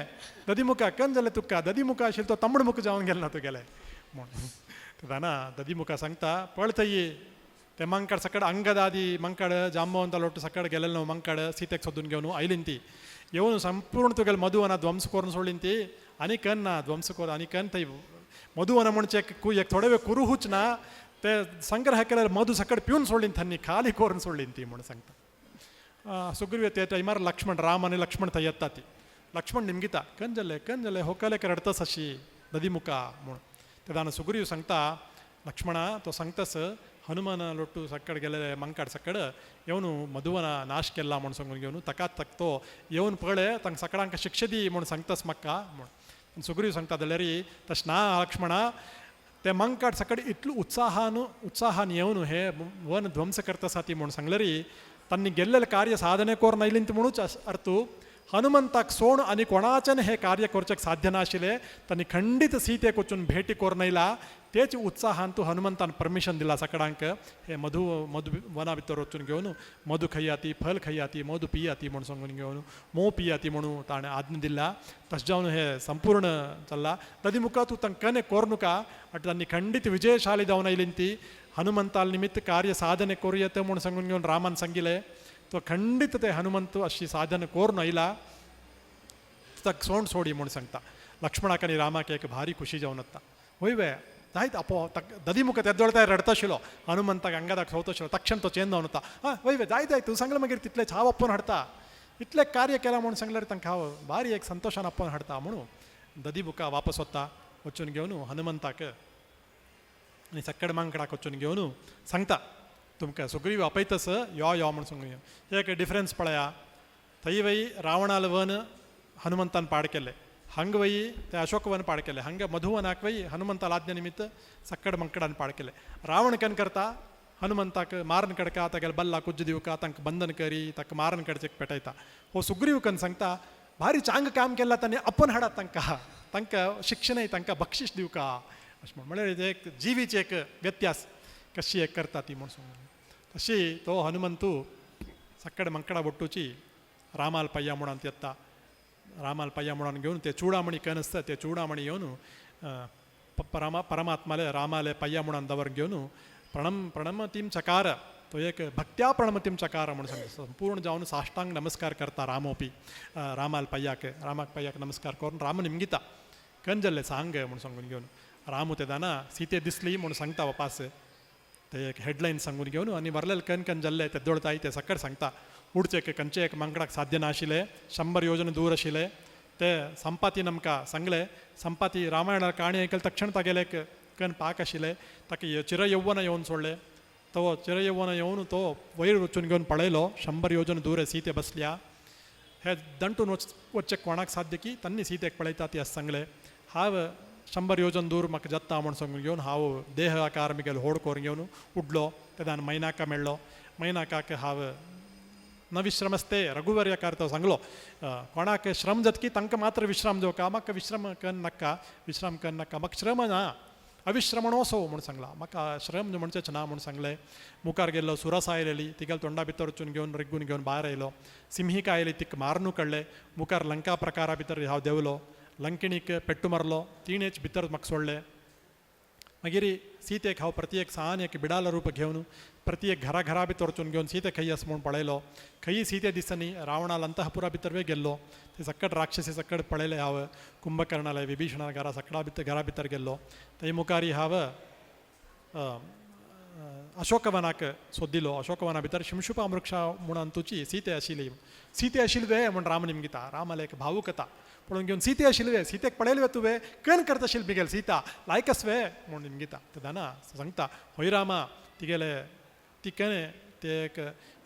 दधिमुखा कन जालें तुका दधिमुखा आशिल्लो तो तांबड मुख जावन गेलो ना तुगेलें म्हूण. तेन्ना दधिमुखा सांगता पळतय ते मंकड सकड अंगदादी मंकड जांबवंत लोट सकड गेलेलो न्हू मंकड सीतेक सोदून घेवन आयलीं ती येवन संपूर्ण तुगेले मधुवना ध्वंस करून सोडलीं ती आनी कन ना ध्वंस कर आनी कन थंय मधुवना म्हणचे एक थोडे वेळ कुरूच ना ते संग्रह केल्यार मधु सकड पिवन सोडलीं थंय खाली करून सोडलीं ती म्हूण सांगता. सुग्रीव ते टायमार लक्ष्मण राम आनी लक्ष्मण थंय येता ती लक्ष्मण निमगिता कन जालें कन जालें होकलेक रडतस अशी दधिमुखा म्हूण. तेन्ना सुग्रीव सांगता लक्ष्मणा तो सांगतास हनुमान लोटू सक्कड गेले मंकाड सक्कड येवन मधुवना नाश केला म्हूण सांगून घेवन ताकाच तो येवन पळय तांकां सकडांक शिक्षा दी म्हूण सांगतास म्हाका म्हूण. सुग्रीव सांगता जाल्यार तशें ना लक्ष्मणा ते मंकाड सकड इतलो उत्साहान उत्साहान येवन हे वन ध्वंस करता ती म्हूण सांगलेरी तांणी गेल्लेले कार्य साधने कोरून आयलीं म्हणूच अर्थ. हनुमंताक सोण आनी कोणाच्यान हे कार्य करचें साध्य नाशिल्लें. तांणी खंडीत सीतेक वचून भेटी करून येयला. तेच उत्साहान तूं हनुमंतान परमिशन दिला सकडांक हे मधु मधु वना भितर वचून घेवन मधु खयाती, फल खयाती, मधु पियाती म्हूण सांगून घेवन मोव पियाती म्हणून ताणें आज्ञा दिला. तशें जावन हे संपूर्ण चल्ला. तदी मुखार तूं तांकां कने कोरनुका आनी तांणी खंडीत विजयशाली जावन आयली ती हनुमंताल निमित्त कार्य साधने करूं म्हूण सांगून घेवन रामान सांगिलें. तो खंडीत ते हनुमंत अशी साधन कोरून आयला. ताका सोंड सोडी म्हूण सांगता. लक्ष्मणाक आनी रामाक एक भारी खुशी जावन वता. वय वे जायत आपो ददी मुख तेदोळ रडताशिलो हनुमंताक अंगादाक सोवताशिलो. तक्षण तो चेंज जावन वता. आं वय वे जाय जाय तूं सांगलें मागीर तितलें हांव आपोवन हाडटा, इतलें कार्य केलां म्हूण सांगल्यार तांकां हांव भारी एक संतोशान आपोवन हाडटा म्हणून ददी बुका वापस वता. वचून घेवन हनुमंताक आनी सक्कड मांकडाक वचून घेवन सांगता तुमकां सुग्रीव आपयतस यो यो म्हूण सांगून घेवन. एक डिफरन्स पळया, थंय वय रावणाल वन हनुमंतान पाड केले, हंग वय ते अशोकवन पाड केले, हंग मधुवनाक वय हनुमंताल आज्ञा निमित्त सक्कड मंकडान पाड केले. रावण कन करता हनुमंताक मारन कडका, तागेले बल्ला कुज्ज दिवका, तांकां बंधन करी ताका मारन कडचेक पेटयता. हो सुग्रीव कन सांगता भारी चांग काम केला तांणी, आपोवन हाडात तांकां, तांकां शिक्षणय तांकां बक्षीस दिवका अशें म्हण. म्हळ्यार एक जिवीची एक व्यत्यास कशी एक करता ती म्हूण सांगून. तशी तो हनुमंतू सक्कड मंकडा बट्टूची रामाल पय्या म्हणून येता. रामाल पय्या म्हणून घेवन ते चूडामणी कन आसता ते चूडामणी येवन परमात्माले रामाले पय्या म्हणून दवर घेवन प्रणम प्रणमतीम चकार, तो एक भक्त्या प्रणमतीम चकार म्हणून सांगता. संपूर्ण जावन साष्टांग नमस्कार करता रामोपी रामाल पय्याक, रामाक पय्याक नमस्कार करून राम निमगिता कन जाल्लें सांग म्हूण सांगून घेवन. रामू तेदाना सीते दिसली म्हूण सांगता वापास ते एक हेडलायन सांगून घेवन आनी वरलेले कन कन जाल्ले ते दोळताय ते सक्कड सांगता. उडचे कंचे एक मांकडाक साध्य नाशिल्लें, 100 योजन दूर आशिल्लें ते संपाती आमकां सांगलें. संपाती रामायणा काणी आयकले तक्षण तागेले एक कन पाक आशिल्लें, ताका चिरयौवन येवन सोडलें. तो चिरयौवन येवन तो वयर वचून घेवन पळयलो 100 योजन दूर सीते बसल्या. हे दंटून वचचे कोणाक साध्य की तांणी सीतेक पळयता ती अशें सांगलें. हांव 100 योजन दूर म्हाका जाता म्हूण सांगून घेवन हांव देह आकार मिगेलो होड करून घेवन उडलो. तेदान मैनाका मेळ्ळो. मैनाकाक हांव न विश्रमस्ते रघुवर्यकार तो सांगलो कोणाक श्रम जातकी तांकां मात्र विश्राम दिवका, म्हाका विश्रम कन नाका, विश्राम कन नाका, म्हाका श्रम ना, अविश्रमणोसो म्हूण सांगला, म्हाका श्रम म्हणचेच ना म्हूण सांगलें. मुखार गेल्लो सुरसा आयलेली तिगेल तोंडा भितर वचून घेवन रिगून घेवन भायर आयलो. सिंहिका आयली तिका मारनू काडलें. मुखार लंका प्रकारा भितर हांव देंवलो, लंकिणीक पेट्टू मारलो, तिणेच भितर म्हाका सोडलें. मागीर सीतेक हांव प्रति एक सान एक बिडाल रूप घेवन प्रति एक घरा घरा भितर वचून घेवन सीते खंय आसा म्हूण पळयलो. खंय सीते दिसनी. रावणाल अंतःपुरा भितर वे गेल्लो, ते सक्कड राक्षसी सक्कड पळयले हांव. कुंभकर्णाले विभीषणा घरा सकडा भितर घरा भितर गेल्लो. थंय मुखारी हांव अशोकवनाक सोदिलो. अशोकवना भितर शिंशुपा वृक्षा म्हणून तुची सीते आशिल्ली. सीते आशिल्ली वे म्हूण राम निमगिता. रामाले एक भावुकता पळोवन घेवन सीते आशिल्ली वे, सीतेक पळयले वे तुवें, कन करता आशिल्ली मिगेल सीता लायकस वे म्हूण निमगिता. तेन्ना सांगता होय रामा तिगेले ती कने ते एक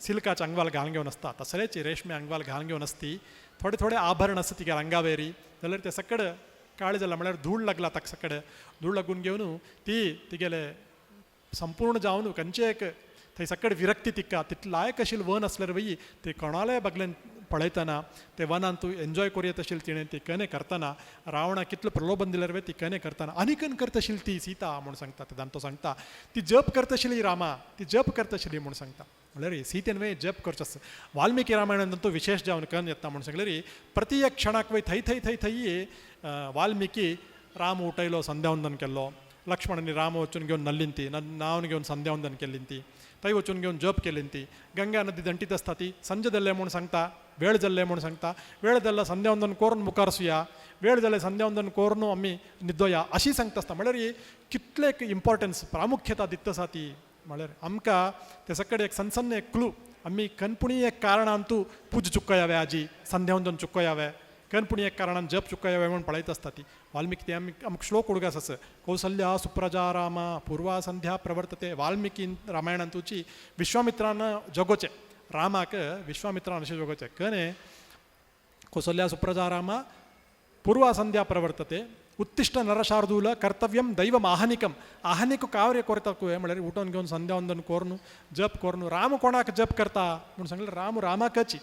सिल्काचे अंगवाल घालून घेवन आसता, तसलेच रेशमी अंगवाल घालून घेवन आसती, थोडे थोडे आभरण आसता तिगेले अंगावेरी, जाल्यार ते सकड काळे जाला म्हळ्यार धूळ लागला ताका, सकड धूळ लागून घेवन ती तिगेले संपूर्ण जावन खंयचे एक थंय सकड विरक्ती तिका तितले लायक आशिल्लें वन आसल्यार वय ती कोणालेय बगलेन पळयतना ते वनान तूं एन्जॉय करूं येत आशिल्लें तिणें ती कने करतना रावणा कितलो प्रलोभन दिल्यार वे ती कने करतना आनी कन करता आशिल्ली ती सीता म्हूण सांगता. तेन्ना तो सांगता ती जप करता आशिल्ली रामा, ती जप करता आशिल्ली म्हूण सांगता. म्हणल्यार सीतेन वे जप करचो आसता. वाल्मिकी रामायणान तो विशेष जावन कन येता म्हूण सांगल्यार प्रति एक क्षणाक वय थंय थंय थंय थंय वाल्मिकी राम उठयलो संध्यावंदन केल्लो, लक्ष्मणांनी राम वचून घेवन नल्लीन ती नावन घेवन संध्यावंदन केल्ली ती, थंय वचून घेवन जप केली ती. गंगा नदी दंटीत आसता ती संज जाल्ले म्हूण सांगता, वेळ जाल्ले म्हूण सांगता, वेळ जाल्लो संध्यावंदन करून मुखार सुया, वेळ जाल्ले संध्यावंदन करून आमी न्हिदोया अशी सांगता आसता. म्हणल्यार कितले एक इम्पॉर्टन्स प्रामुख्यता दिता आसा ती. म्हणल्यार आमकां ते सकड एक सनसन्न एक क्लू आमी कनपुणी एक कारणान तूं पूज चुकयावे आजी, संध्यावंदन चुकयावे, कनपुणी एक कारणान जप चुकयावे म्हूण पळयत आसता ती वाल्मिकी. ते आमी आमकां श्लोक उडगास आसा कौसल्या सुप्रजा रामा पूर्वा संध्या प्रवर्तते. वाल्मिकी रामायणान तुची विश्वामित्रान जगोचें, रामाक विश्वामित्रान अशें जगोचें कने कौसल्या सुप्रजा रामा पूर्वा संध्या प्रवर्तते उत्तिष्ठ नरशार्दूल कर्तव्यं दैवम आहनिकम. आहनिक कार्य करता कुवे म्हळ्यार उठोवन घेवन संध्यावंदन करून जप करून राम कोणाक जप करता म्हूण सांगलें. राम रामाकची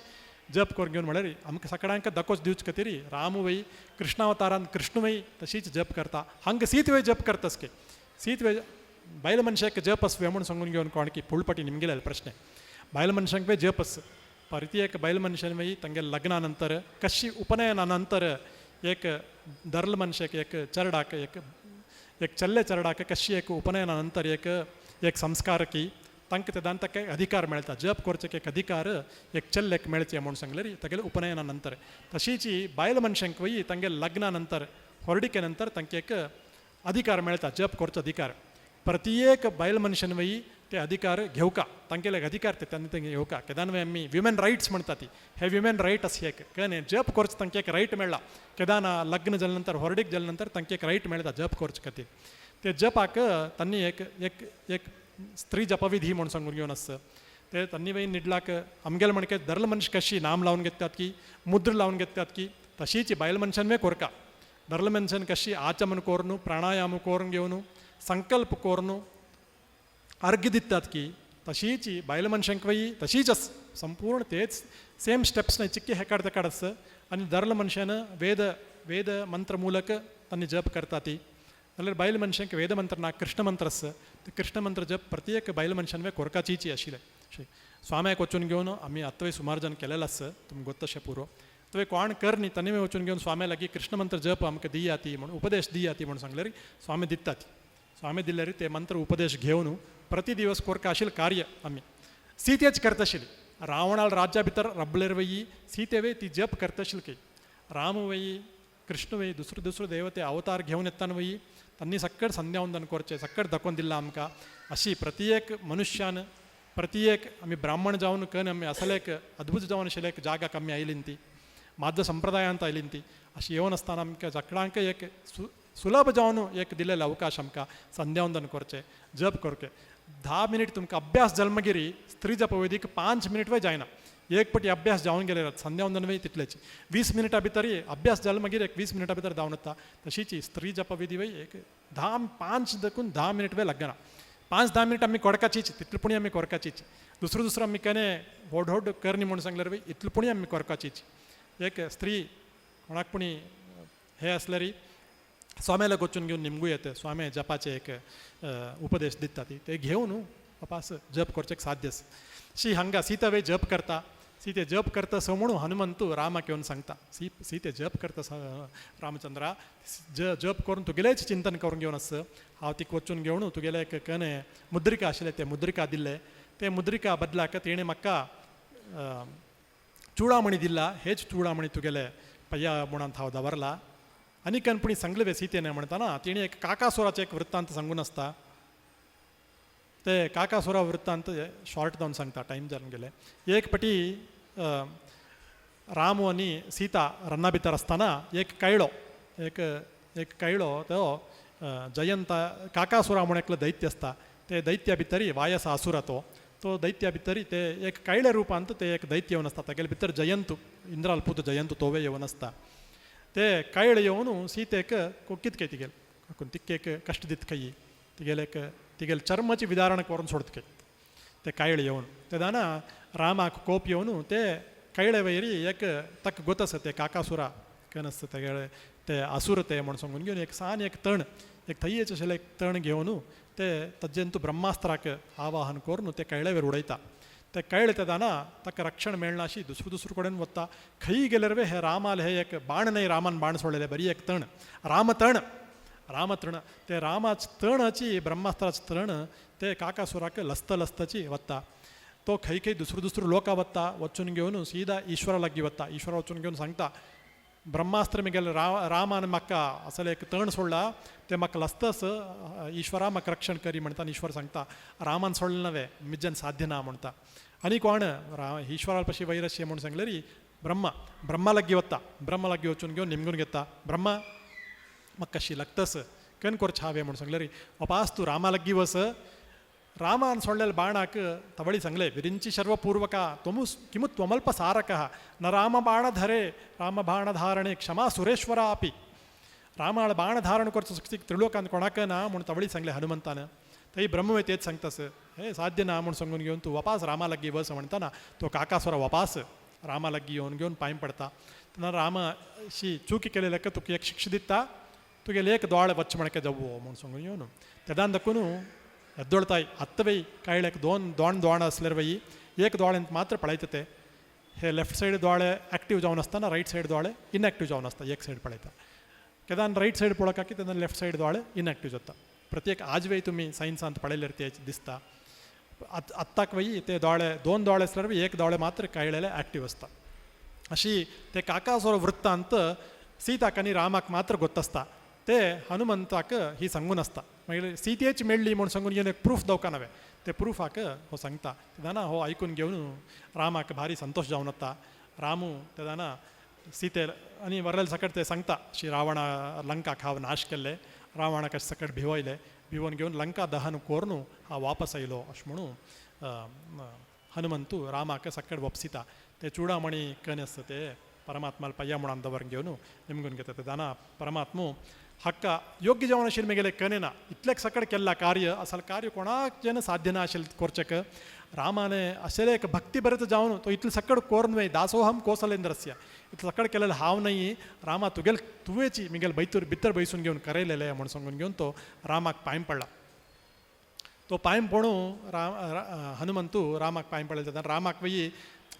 जप करून घेवन म्हळ्यार आमकां सगळ्यांक दाखोवच दिवचे खातीर रामवय कृष्णावतारान कृष्णवय तशीच जप करता. हांगा सीतवय जप करतस की सीतवय बायल मनशाक जप आसवे म्हूण सांगून घेवन कोण की फुलपटी निमगेले प्रश्न बायल मनशांक जप आस परती एक बायल मनशान वय तांगे लग्ना नंतर कशी उपनयना नंतर एक दरल मनशाक एक चरडाक एक एक चल्ले चरडाक कशी एक उपनयना नंतर एक एक संस्कार की तांकां तेदान ताका अधिकार मेळटा जप करचें एक अधिकार एक चल्लेक मेळचें म्हूण सांगलें तागेले उपनयना नंतर. तशीच बायल मनशांक वय तांगे लग्ना नंतर होरडिके नंतर तांकां एक अधिकार मेळटा जप करचो अधिकार. प्रत्येक बायल मनशान वय ते अधिकार घेवका तांगेले अधिकार ते तांणी ते घेवका. केदान वय आमी विमेन रायट्स म्हणटा ती हे विमेन रायट अशें एक कळ्ळें जप करचें तांकां एक रायट मेळ्ळा. केदान लग्न जाले नंतर होरडीक जाले नंतर तांकां एक रायट मेळटा जप करचे खातीर. ते जपाक तांणी एक एक एक स्त्री जपविधी म्हूण सांगून घेवन आसता ते तांणी वय निडलाक आमगेले म्हणके दरल मनीस कशी नाम लावन घेतात की मुद्र लावन घेतात की तशीच बायल मनशान वे कोरका. दरल मनशान कशी आचमन कोरनु प्राणायाम कोरून घेवन संकल्प कोरनु अर्घ्य दितात की तशीच बायल मनशांक वय तशीच आस संपूर्ण तेच सेम स्टेप्स न्हय चिक्की हेकाड तेकाड आस. आनी दरल मनशान वेद वेद मंत्र मूलक तांणी जप करता ती जाल्यार बायल मनशांक वेद मंत्र ना कृष्ण मंत्र आसा ते कृष्ण मंत्र जप प्रत्येक बायल मनशान वे कोरकाचीची आशिल्लें. अशें स्वाम्याक वचून घेवन आमी आतां सुमार जाण केलेलें आसा तुमकां गोत्तशें पुरो तुवें कोण कर न्ही तांणी वचून घेवन स्वाम्या लागीं कृष्ण मंत्र जप आमकां दिया ती म्हूण उपदेश दिया ती म्हूण सांगल्यार स्वामी दिता ती. स्वामी दिल्यार ते मंत्र उपदेश घेवन प्रति दिवस कोरका आशिल्लें कार्य आमी सीतेच करता आशिल्ली. रावणाल राज्या भितर रबलेर वयी सीते वय ती जप करता आशिल्ली की राम वयी कृष्ण वयी दुसरो दुसरो देवते अवतार घेवन येतान वयी तांणी सक्कड संध्यावंदन करचें सक्कड दाखोवन दिलां आमकां. अशी प्रत्येक मनुष्यान प्रत्येक आमी ब्राह्मण जावन कन आमी असले एक अद्भुत जावन आशिल्ले एक जागाक आमी आयलीं ती माध्य संप्रदायांत आयलीं ती अशी येवन आसतना आमकां सगळ्यांक एक सुलभ जावन एक दिलेलो अवकाश आमकां संध्यावंदन करचें जप करचें. 10 मिनीट तुमकां अभ्यास जाल मागीर स्त्री जपवेदीक 5 मिनीट वय जायना एक पटी अभ्यास जावन गेले संध्यावंदन वय तितलेच 20 मिनटां भितर अभ्यास जाल मागीर एक 20 मिनटां भितर जावन वता. तशीच स्त्री जपविधी वय एक 5 देखून 10 मिनीट वय लागना 5-10 मिनीट आमी कोडकाचीच तितले पुणी आमी कोरकाचीच. दुसरो दुसरो आमी केन्ना व्हड व्हड करणी म्हूण सांगल्यार वय इतले पुणी आमी कोरकाचीच. एक स्त्री कोणाक पुणी हे आसल्यार स्वाम्याला वचून घेवन निमगू येता स्वामी जपाचे एक उपदेश दिता ती ते घेवन वापास जप करचें साध्य आसा. शी हांगा सीता वय जप करता सीते जप करता सो म्हणून हनुमंतू रामाक येवन सांगता सीते जप करता रामचंद्रा जप करून तुगेलेच चिंतन करून घेवन आस हांव तिका वचून घेवन तुगेले एक कने मुद्रिका आशिल्ले ते मुद्रिका दिल्ले ते मुद्रिका बदलाक तेणें म्हाका चुडामणी दिला हेच चुडामणी तुगेले पय्या मुणांत हांव दवरला. आनी कनपणी सांगले वे सीतेने म्हणटाना तेणें एक काकासुराचें एक वृत्तांत सांगून आसता ते काकासुरा वृत्तांत शॉर्ट जावन सांगता टायम जावन गेले. एक पटी रामू आनी सीता रन्ना भितर आसतना एक कायळो एक एक कायळो तो जयंत काकासुरा म्हूण एकलो दैत्य आसता ते दैत्या भितर वायस आसुरा तो तो दैत्या भितर ते एक कायळे रुपांत ते एक दैत्य येवन आसता तागेले भितर जयंत इंद्राल पूत जयंत तोवे येवन आसता ते कायळे येवन सीतेक कोक्कीत काय तिगेल तिक्केक कश्ट दित खंय तिगेलेक तिगेले चर्माची विदारण करून सोडत खंय ते कायळे येवन तेदाना रामाक कोप येवन ते कायळे वयरी एक ताका गोत आसा ते काकासुरा कन आसता तेगेले ते आसूर ते म्हूण सांगून घेवन एक सान एक तण एक थंयच आशिल्लें एक तण घेवन ते तज्जंतू ब्रह्मास्त्राक आवाहन करून ते कायळे वयर उडयता. ते कळ्ळें तेदाना ताका रक्षण मेळना अशी दुसरो दुसरो कडेन वता खंय गेल्यार वे हे रामाल हे एक बाण न्हय रामान बाण सोडलेले बरी एक तण रामतण रामतृण ते रामाच तणाची ब्रह्मास्त्राच तण ते काकासुराक लस्त लस्तची वता. तो खंय खंय दुसरो दुसरो लोका वता वचून घेवन सीधा ईश्वरा लागीं वता. ईश्वरा वचून घेवन सांगता ब्रह्मास्त्र मिगेले रामान म्हाका असले एक तण सोडला ते म्हाका लस्तस ईश्वरा म्हाका रक्षण करी म्हणटा. ईश्वर सांगता रामान सोडलें नव्हे मिज्जन साध्य ना म्हणटा. आनी कोण ईश्वरा पशी वैरशी म्हूण सांगले री ब्रह्मा ब्रह्मा लागीं वता. ब्रह्मा लागीं वचून घेवन निमगून घेता ब्रह्मा म्हाका कशी लागतस कन करचें हांवें म्हूण सांगले री वापास तूं रामा लागीं वस. रामान सोडलेले बाणाक तवळी सांगले विरिंची शर्वपूर्वका त्वमु किमु त्वमल्प सारकः न राम बाणधरे राम बाणधारणे क्षमा सुरेश्वरा अपि. रामाळ बाण धारण करचो शक्ती त्रिलोकान कोणाक ना म्हूण तवळी सांगले हनुमंतान. थंय ब्रह्म तेच सांगतास हे साध्य ना म्हूण सांगून घेवन तूं वापास रामा लागीं वस म्हणटाना तो काकासुरा वापास रामा लागीं येवन घेवन पांय पडता. तेन्ना रामा अशी चुकी केले लेख तुका एक शिक्षा दिता, तुगेले एक दोळे वच म्हणके जावो म्हूण सांगून येवन तेदान दाखून एದ್ದोळताय आत्तवय कायळेक दोन दोन दोण आसल्यार वय एक दोळ्यांत मात्र पळयता ते. हे लेफ्ट सायड दोळे एक्टीव जावन आसतना रायट सायड दोळे इनएक्टीव जावन आसता, एक सायड पळयता. केदान रायट सायड पळोवका की तेन्ना लेफ्ट सायड दोळे इनएक्टीव जाता. प्रत्येक आजवेय तुमी सायन्सांत पळयल्यार ते दिसता. आत्ताक वय ते दोळे दोन दोळे आसल्यार एक दोळे मात्र कायळेले एक्टीव आसता. अशी ते काकासोर वृत्तांत सीताक आनी रामाक मात्र गोत्तासता, ते हनुमंताक ही सांगून आसता. मागीर सीतेच मेळ्ळी म्हूण सांगून घेवन एक प्रूफ दवका नवे, ते प्रुफाक हो सांगता. तेन्ना हो आयकून घेवन रामाक भारी संतोश जावन वता. रामू तेन्ना सीते आनी वरल सकट ते सांगता श्री रावणा लंकाक हांव नाश केल्ले, रावणाक अशें सकट भिवयले, भिवोन घेवन लंका दहन कोरून हांव वापस आयलो अशें म्हणून हनुमंतू रामाक सकट वपसिता. ते चूडामणि कन आसता ते परमात्माल पय्या म्हणून दवर घेवन निमगून घेता. तेन्ना परमात्मू हक्क योग्य जावन आशिल्लें मेगेले कने ना, इतलें सकट केल्ला कार्य असल कार्य कोणाक जेन्ना साध्य ना आशिल्लें कोरचेक. रामाने अशें एक भक्ती बरेच जावन तो इतलें सकट कोर न्हय, दासोहम कोसलेंद्रस्य इतलें सकट केलेलें हांव न्हय रामा तुगेल तुवेची मिगेल बैतूर भितर बैसून घेवन करयलेलें म्हूण सांगून घेवन तो रामाक पांय पडला. तो पांय पडून राम हनुमंतू रामाक पांय पडले तेन्ना रामाक वयी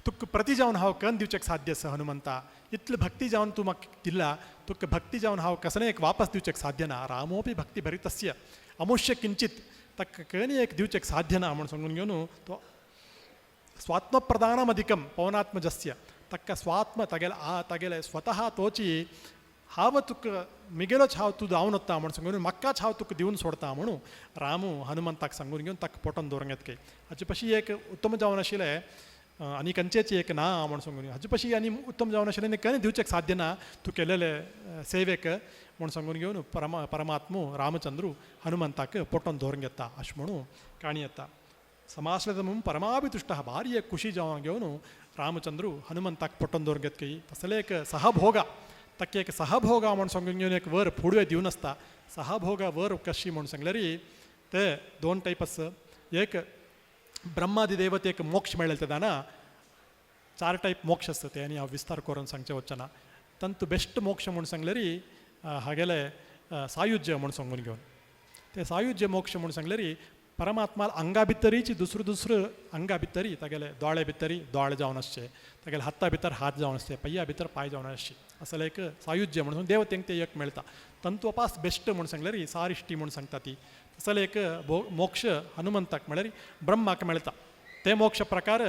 तुका प्रती जावन हांव कन दिवचेक साध्य आसा हनुमंता, इतली भक्ती जावन तूं म्हाका दिला, तुका भक्ती जावन हांव कसलें एक वापस दिवचेक साध्य ना. रामोपी भक्ती भरितस्य अमुष्य किंचित ताका कनी एक दिवचेक साध्य ना म्हूण सांगून घेवन तो स्वात्मप्रदानमधिकं पवनात्मजस्य ताका स्वात्म तागेले आ तागेले स्वतः तोची हांव तुका मिगेलोच हांव तूं जावन वता म्हूण सांगून म्हाकाच हांव तुका दिवन सोडता म्हणून रामू हनुमंताक सांगून घेवन ताका पोटोन दवरूंक येता. हाचे पशी एक उत्तम जावन आशिल्लें आनी खंयचेच एक ना म्हूण सांगून हाचे पशी आनी उत्तम जावन आशिल्लें आनी कनी दिवचेक साध्य ना तूं केलेले सेवेक म्हूण सांगून घेवन परमात्मू रामचंद्रू हनुमंताक पोटोन दवरूंक येता अशें म्हणून काणी येता. समासले म्हणून परमाभितुष्ट भारी एक खुशी जावन घेवन रामचंद्रू हनुमंताक पोटोन दवरूंक घेत की तसले एक सहभोगा ताका एक सहभोगा म्हूण सांगून घेवन एक वर फुडवे दिवन आसता. सहभोगा वर कशी म्हूण सांगल्यार ते दोन टायप आसा. एक ब्रह्मादि देवतेक मोक्ष मेळ्ळें तेन्ना चार टायप मोक्ष आसता ते आनी हांव विस्तार करून सांगचें वचचें ना. तांतू बेस्ट मोक्ष म्हूण सांगल्यार हागेले सायुज्य म्हूण सांगून घेवन ते सायुज्य मोक्ष म्हूण सांगल्यार परमात्मा अंगा भितरीची दुसरो दुसरो अंगा भितरी तागेले दोळे भितरी दोळे जावन आसचे, तागेले हाता भितर हात जावन आसचे, पय्या भितर पांय जावन आसचे, असले एक सायुज्य म्हणून देवतेंक ते एक मेळटा. तंत्वपास बेस्ट म्हूण सांगल्यार सारिश्टी म्हूण सांगता ती. तसले एक मोक्ष हनुमंताक म्हळ्यार ब्रह्माक मेळटा. ते मोक्ष प्रकार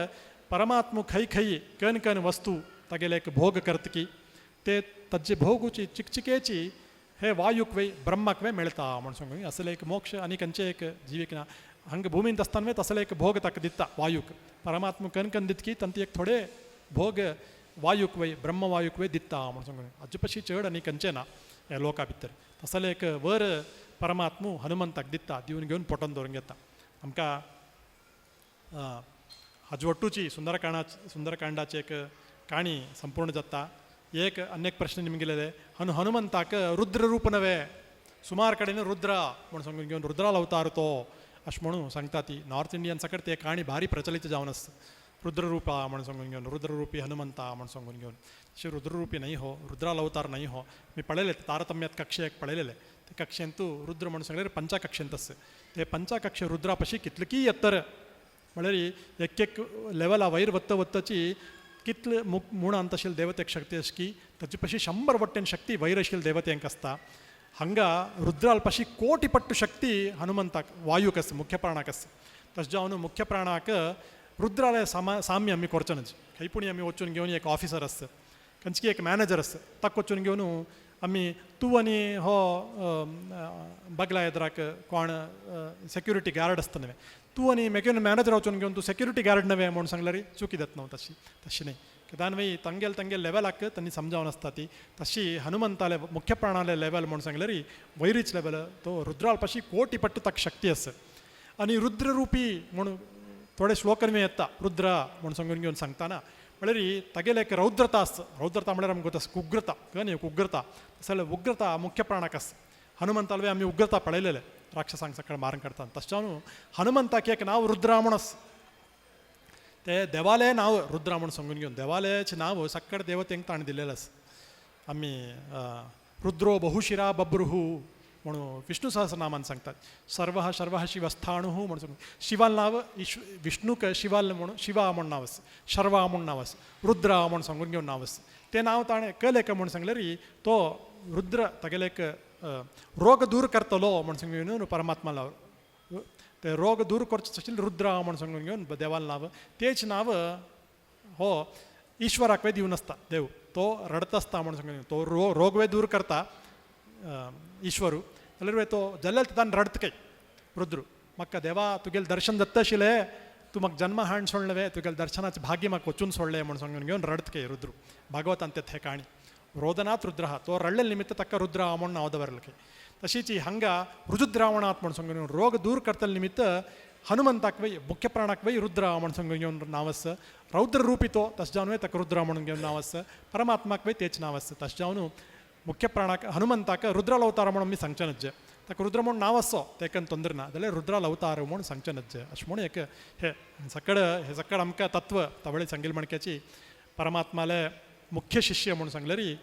परमात्म खंय खंय कन कन वस्तू तागेले एक भोग करतकी ते ताजे भोगूची चिकचिकेची हे वायूक वे ब्रह्माक वे मेळटा म्हूण सांगू. असले एक मोक्ष आनी खंयचे एक जिवीक ना. हांगा भुमींत आसतना वे तसले एक भोग ताका दिता वायूक परमात्म कन कन दितकी तांचे एक थोडे भोग वायूक वे ब्रह्मवायूक वे दिता म्हूण सांगू. हाजे पशी चड आनी खंयचे ना ह्या लोका भितर. तसले एक वर परमात्मू हनुमंताक दिता, दिवन घेवन पोटोन दवरूंक येता. आमकां हाजे सुंदरकांडा सुंदरकांडाचे एक काणी संपूर्ण जाता. एक अनेक प्रश्न निमगिलेले हनुमंताक रुद्र रूप नव्हे सुमार कडेन रुद्र म्हूण सांगून घेवन रुद्राल अवतार तो अशें म्हणून सांगता ती. नॉर्थ इंडियन सकट ते काणी भारी प्रचलित जावन आसता. रुद्ररूपा म्हूण सांगून घेवन रुद्ररूपी हनुमंता म्हूण सांगून घेवन अशें रुद्ररूपी न्हय हो, रुद्राल अवतार न्हय हो. मी पळयले तारतम्यात कक्षेक पळयलेले ते कक्षेंतू रुद्र म्हूण सांगल्यार पंचकक्षेंत आसता. ते पंचकक्ष रुद्रा पशी कितलकी एत्तर म्हळ्यार एक एक लेवला वयर वत्त वत्तची कितले मुणांत आशिल्ले देवतेक शक्ती आसा की ताचे पशी 100 वट्टेन शक्ती वयर आशिल्ले देवतेंक आसता. हांगा रुद्राल पशी कोटी पट्टू शक्ती हनुमंताक वायूक आसा, मुख्य प्राणाक आसा. तशें जावन मुख्य प्राणाक रुद्राले साम्य आमी करचें न्हय. खंय पुणी आमी वचून घेवन एक ऑफिसर आसता, खंयची एक मॅनेजर आसता, ताका वचून घेवन आमी तूं आनी हो बगला येद्राक कोण सेक्युरिटी गार्ड आसता न्हय, तूं आनी मेगेल मॅनेजर वचून घेवन तूं सेक्युरिटी गार्ड न्हय म्हूण सांगल्यार चुकी जाता न्हू. तशी तशी न्हय, कित्याक मागीर तांगेले तांगेले लेवलाक तांणी समजावन आसता ती. तशी हनुमंताले मुख्य प्राणाले लेवल म्हूण सांगल्यार वयरीच लेवल तो रुद्राल पशी कोटी पट्टू ताका शक्ती आसा. आनी रुद्ररुपी म्हूण थोडे श्लोकांनी येता रुद्र म्हूण सांगून घेवन सांगतना म्हळ्यार तागेले एक रौद्रता आसता. रौद्रता म्हळ्यार आमकां गोत उग्रता न्ही, उग्रता तसो उग्रता मुख्य प्राणाक आसता. हनुमंतालवे आमी उग्रता पळयलेले राक्षसांक सकाळ मारून काडटा. तशें जावन हनुमंताक एक नांव रुद्रा म्हूण आसा. ते देवाले नांव रुद्रा म्हूण सांगून घेवन देवालयाचें नांव सक्कड देवतेंक ताणें दिलेलें आसा. आमी रुद्रो बहुशिरा बब्रुहु म्हणून विष्णु सहस्रनामान सांगतात. सर्वः शर्वः शिवस्थाणुः म्हणून सांगतात. शिवाल नांव विष्णूक शिवाल म्हणून शिवा म्हूण नांव आसा, शर्वा म्हूण नांव आसा, रुद्रा म्हूण सांगून घेवन नांव आसा. तें नांव ताणें कलेक म्हूण सांगलें री तो रुद्र तागेले एक रोग दूर करतलो म्हूण सांगून घेवन परमात्मा नांव ते रोग दूर करचो आशिल्लें रुद्रा म्हूण सांगून घेवन देवाल नांव तेच नांव हो ईश्वराक वे दिवन आसता. देव तो रडत आसता म्हूण सांगून तो रोग वे दूर करता ईश्वरू जाल्यार तो जाल्यार तान रडत काय रुद्रू म्हाका देवा तुगेलें दर्शन जाता आशिल्लें तूं म्हाका जन्मा हाण सोडलें वे तुगेलें दर्शनाचें भाग्य म्हाका वचून सोडलें म्हूण सांगून घेवन रडत काय रुद्रू. भागवतान ते थंय काणी रोदनाथ रुद्रः तो रडलेले निमित्त ताका रुद्र म्हूण नांव दवरलें खंय. तशीच हांगा रुजुद्रावणात म्हूण सांगून घेवन रोग दूर करतले निमित्त हनुमंताक वय मुख्य प्राणाक वय रुद्र म्हूण सांगून घेवन नांव आसा. रौद्र रूपी तो तशें जावन ताका रुद्र म्हणून घेवन नांव आसा. परमात्माक वय तेच नांव आसा. तशें जावन मुख्य प्राणाक हनुमंताक रुद्राल अवतार म्हणून आमी सांगचें नज्जे ताका रुद्र म्हूण नांव आसो तेकन तोंदर ना जाल्यार रुद्राल अवतार म्हूण सांगचें नज्जे अशें म्हूण एक हे सकड हे सकड आमकां तत्व तवळे सांगील म्हणक्याची परमात्माले मुख्य शिष्य म्हूण सांगले री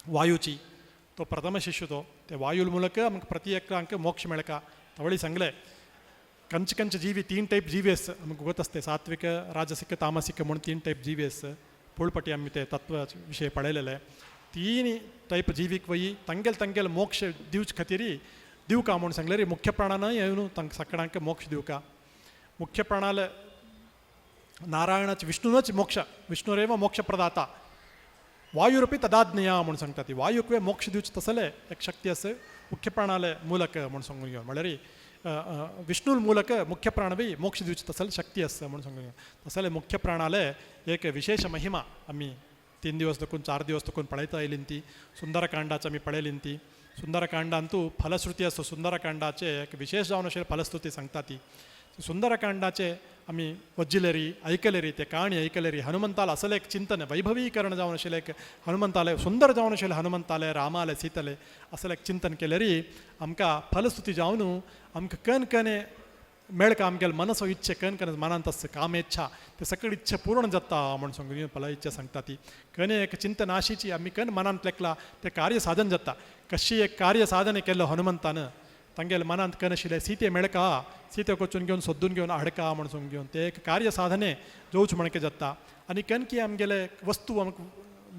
वायुची तो प्रथम शिष्य तो ते वायुल ಮೂಲಕ आमकां प्रति एकल्यांक मोक्ष मेळका. तवळी सांगले कंच कंच जीवी तीन टायप जीवी आस आमकां गोत आसते सात्विक राजसिक तामसिक म्हूण तीन टायप जीवी आस. पुळपटी आमी ते तत्व विशय पळयलेले तीन टायप जीवीक वयी तांगेल तांगेल मोक्ष दिवचे खातीर दिवका म्हूण सांगले री मुख्य प्राणान येवन तांकां सगळ्यांक मोक्ष दिवका. मुख्य प्राणाले नारायणाचे विष्णुनच मोक्ष विष्णुरेव मोक्ष प्रदाता वायुरूपी तदाज्ञया म्हूण सांगता ती वायुक वे मोक्ष दिवचे तसले एक शक्ती आसा मुख्य प्राणाले ಮೂಲಕ म्हूण सांगून घेवन म्हळ्यार विष्णू ಮೂಲಕ मुख्य प्राण बी मोक्ष दिवचे तसले शक्ती आसा म्हूण सांगून घेवन तसले मुख्य प्राणाले एक विशेष महिमा आमी 3 दिवस दकून 4 दिवस दकून पळयता आयलीं ती सुंदरकांडाचे आमी पळयलीं ती. सुंदरकांडांतू फलश्रुती आसा. सुंदरकांडाचे एक विशेष जावन अशें फलश्रुती सांगता ती. सुंदरकांडाचे आमी वज्जिलेरी ऐकलेरी ते काणी ऐकलेरी हनुमंताल असले एक चिंतन वैभवीकरण जावन आशिल्लें एक हनुमंताले सुंदर जावन आशिल्लें हनुमंताले रामाले सीतले असले एक चिंतन केलेरी आमकां फलश्रुती जावन आमकां कन कने मेळका आमगेले मनसो इच्छे कन कन मनांत आसता कामेच्छा ते सगळी इच्छा पूर्ण जाता म्हूण सांगून फल इच्छा सांगता ती. कने एक चिंतन आशीची आमी कन मनांत लेखला ते कार्य साधन जाता. कशी एक कार्य साधन केल्लो हनुमंतान तांगेले मनांत कन आशिल्लें सीते मेळका सीते वचून घेवन सोदून घेवन हाडका म्हूण सांगून घेवन ते एक कार्य साधने जोवच म्हणके जाता. आनी कनकी आमगेले वस्तू आमकां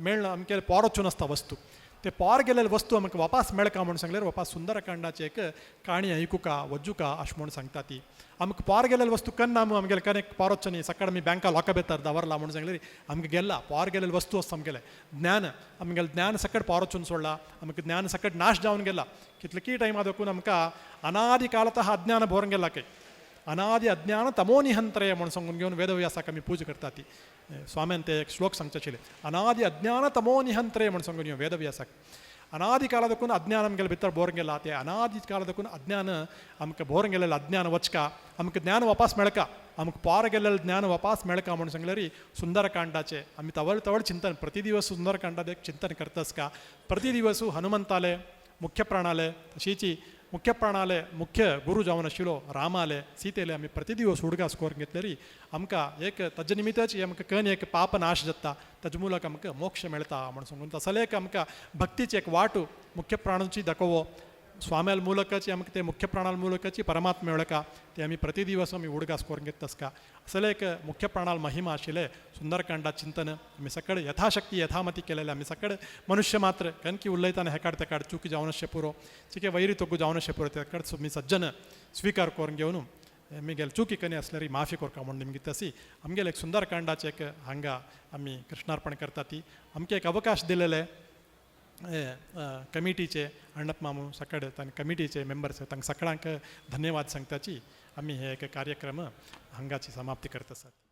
मेळना आमगेले पोर वचून आसता वस्तू ते पोर गेलेले वस्तू आमकां वापास मेळका म्हूण सांगल्यार वापास सुंदरकांडाचे एक काणी आयकुका वज्जुका अशें म्हूण सांगता ती. आमकां पोर गेलेले वस्तू कन्ना आमी आमगेले कन एक पोर वचचो न्ही सकाळ आमी बँका लॉका भितर दवरला म्हूण सांगलें आमकां गेल्ला पोर गेलेले वस्तू आसता आमगेलें ज्ञान आमगेलें ज्ञान सकट पोर वचून सोडला आमकां ज्ञान सकट नाश जावन गेला कितले टायमा देखून आमकां अनादि कालतः अज्ञान भरून गेला काय अनादि अज्ञान तमो निहंत्रे म्हूण सांगून घेवन वेदव्यासाक आमी पूजा करता ती. स्वाम्यान ते एक श्लोक सांगचे आशिल्ले अनादि अज्ञान तमो निहंत्रे म्हूण सांगून घेवन वेदव्यासाक अनादि काल देखून अज्ञान आमगेले भितर बोर गेला ते अनादि काल देखून अज्ञान आमकां बोर गेलेलें अज्ञान वचका आमकां ज्ञान वापास मेळका आमकां पोर गेलेलें ज्ञान वापास मेळका म्हूण सांगल्यार सुंदरकांडाचे आमी तवळ तवळ चिंतन प्रति दिवस सुंदरकांडात एक चिंतन करतास का प्रति दिवस हनुमंताले मुख्य प्राणाले तशीची मुख्य प्राणाले मुख्य गुरू जावन आशिल्लो रामाले सीतेले आमी प्रति दिवस उडगास करून घेतलेरी आमकां एक ताजे निमित्ताची आमकां कन एक पाप नाश जाता ताजे ಮೂಲक आमकां मोक्ष मेळटा म्हूण सांगून तसले एक आमकां भक्तीची एक वाट मुख्य प्राणाची दाखोवो स्वाम्याल ಮೂಲकाची आमकां ते मुख्य प्राणाल ಮೂಲकाची परमात्मा मेळका ते आमी प्रति दिवस आमी उडगास करून घेतस का असले एक मुख्य प्राणाल महिमा आशिल्ले सुंदरकांडा चिंतन आमी सकड यथाशक्ती यथामती केलेले आमी सकड मनुष्य मात्र कनकी उलयतना हेकाड तेकाड चुकी जावन पुरो चिके वैरी तोगू जावन पुरो तेकाड आमी सज्जन स्वीकार करून घेवन आमगेले चुकी कनी आसल्यार माफी करका म्हूण निमगी तशी आमगेले एक सुंदरकांडाचे एक हांगा आमी कृष्णार्पण करता ती आमकां एक अवकाश दिलेले कमिटीचे अण्णप्प मामू सकाळ तांकां कमिटीचे मेंबर्स तांकां सगळ्यांक धन्यवाद सांगताची आमी हे एक कार्यक्रम हांगाची समाप्ती करता आसात.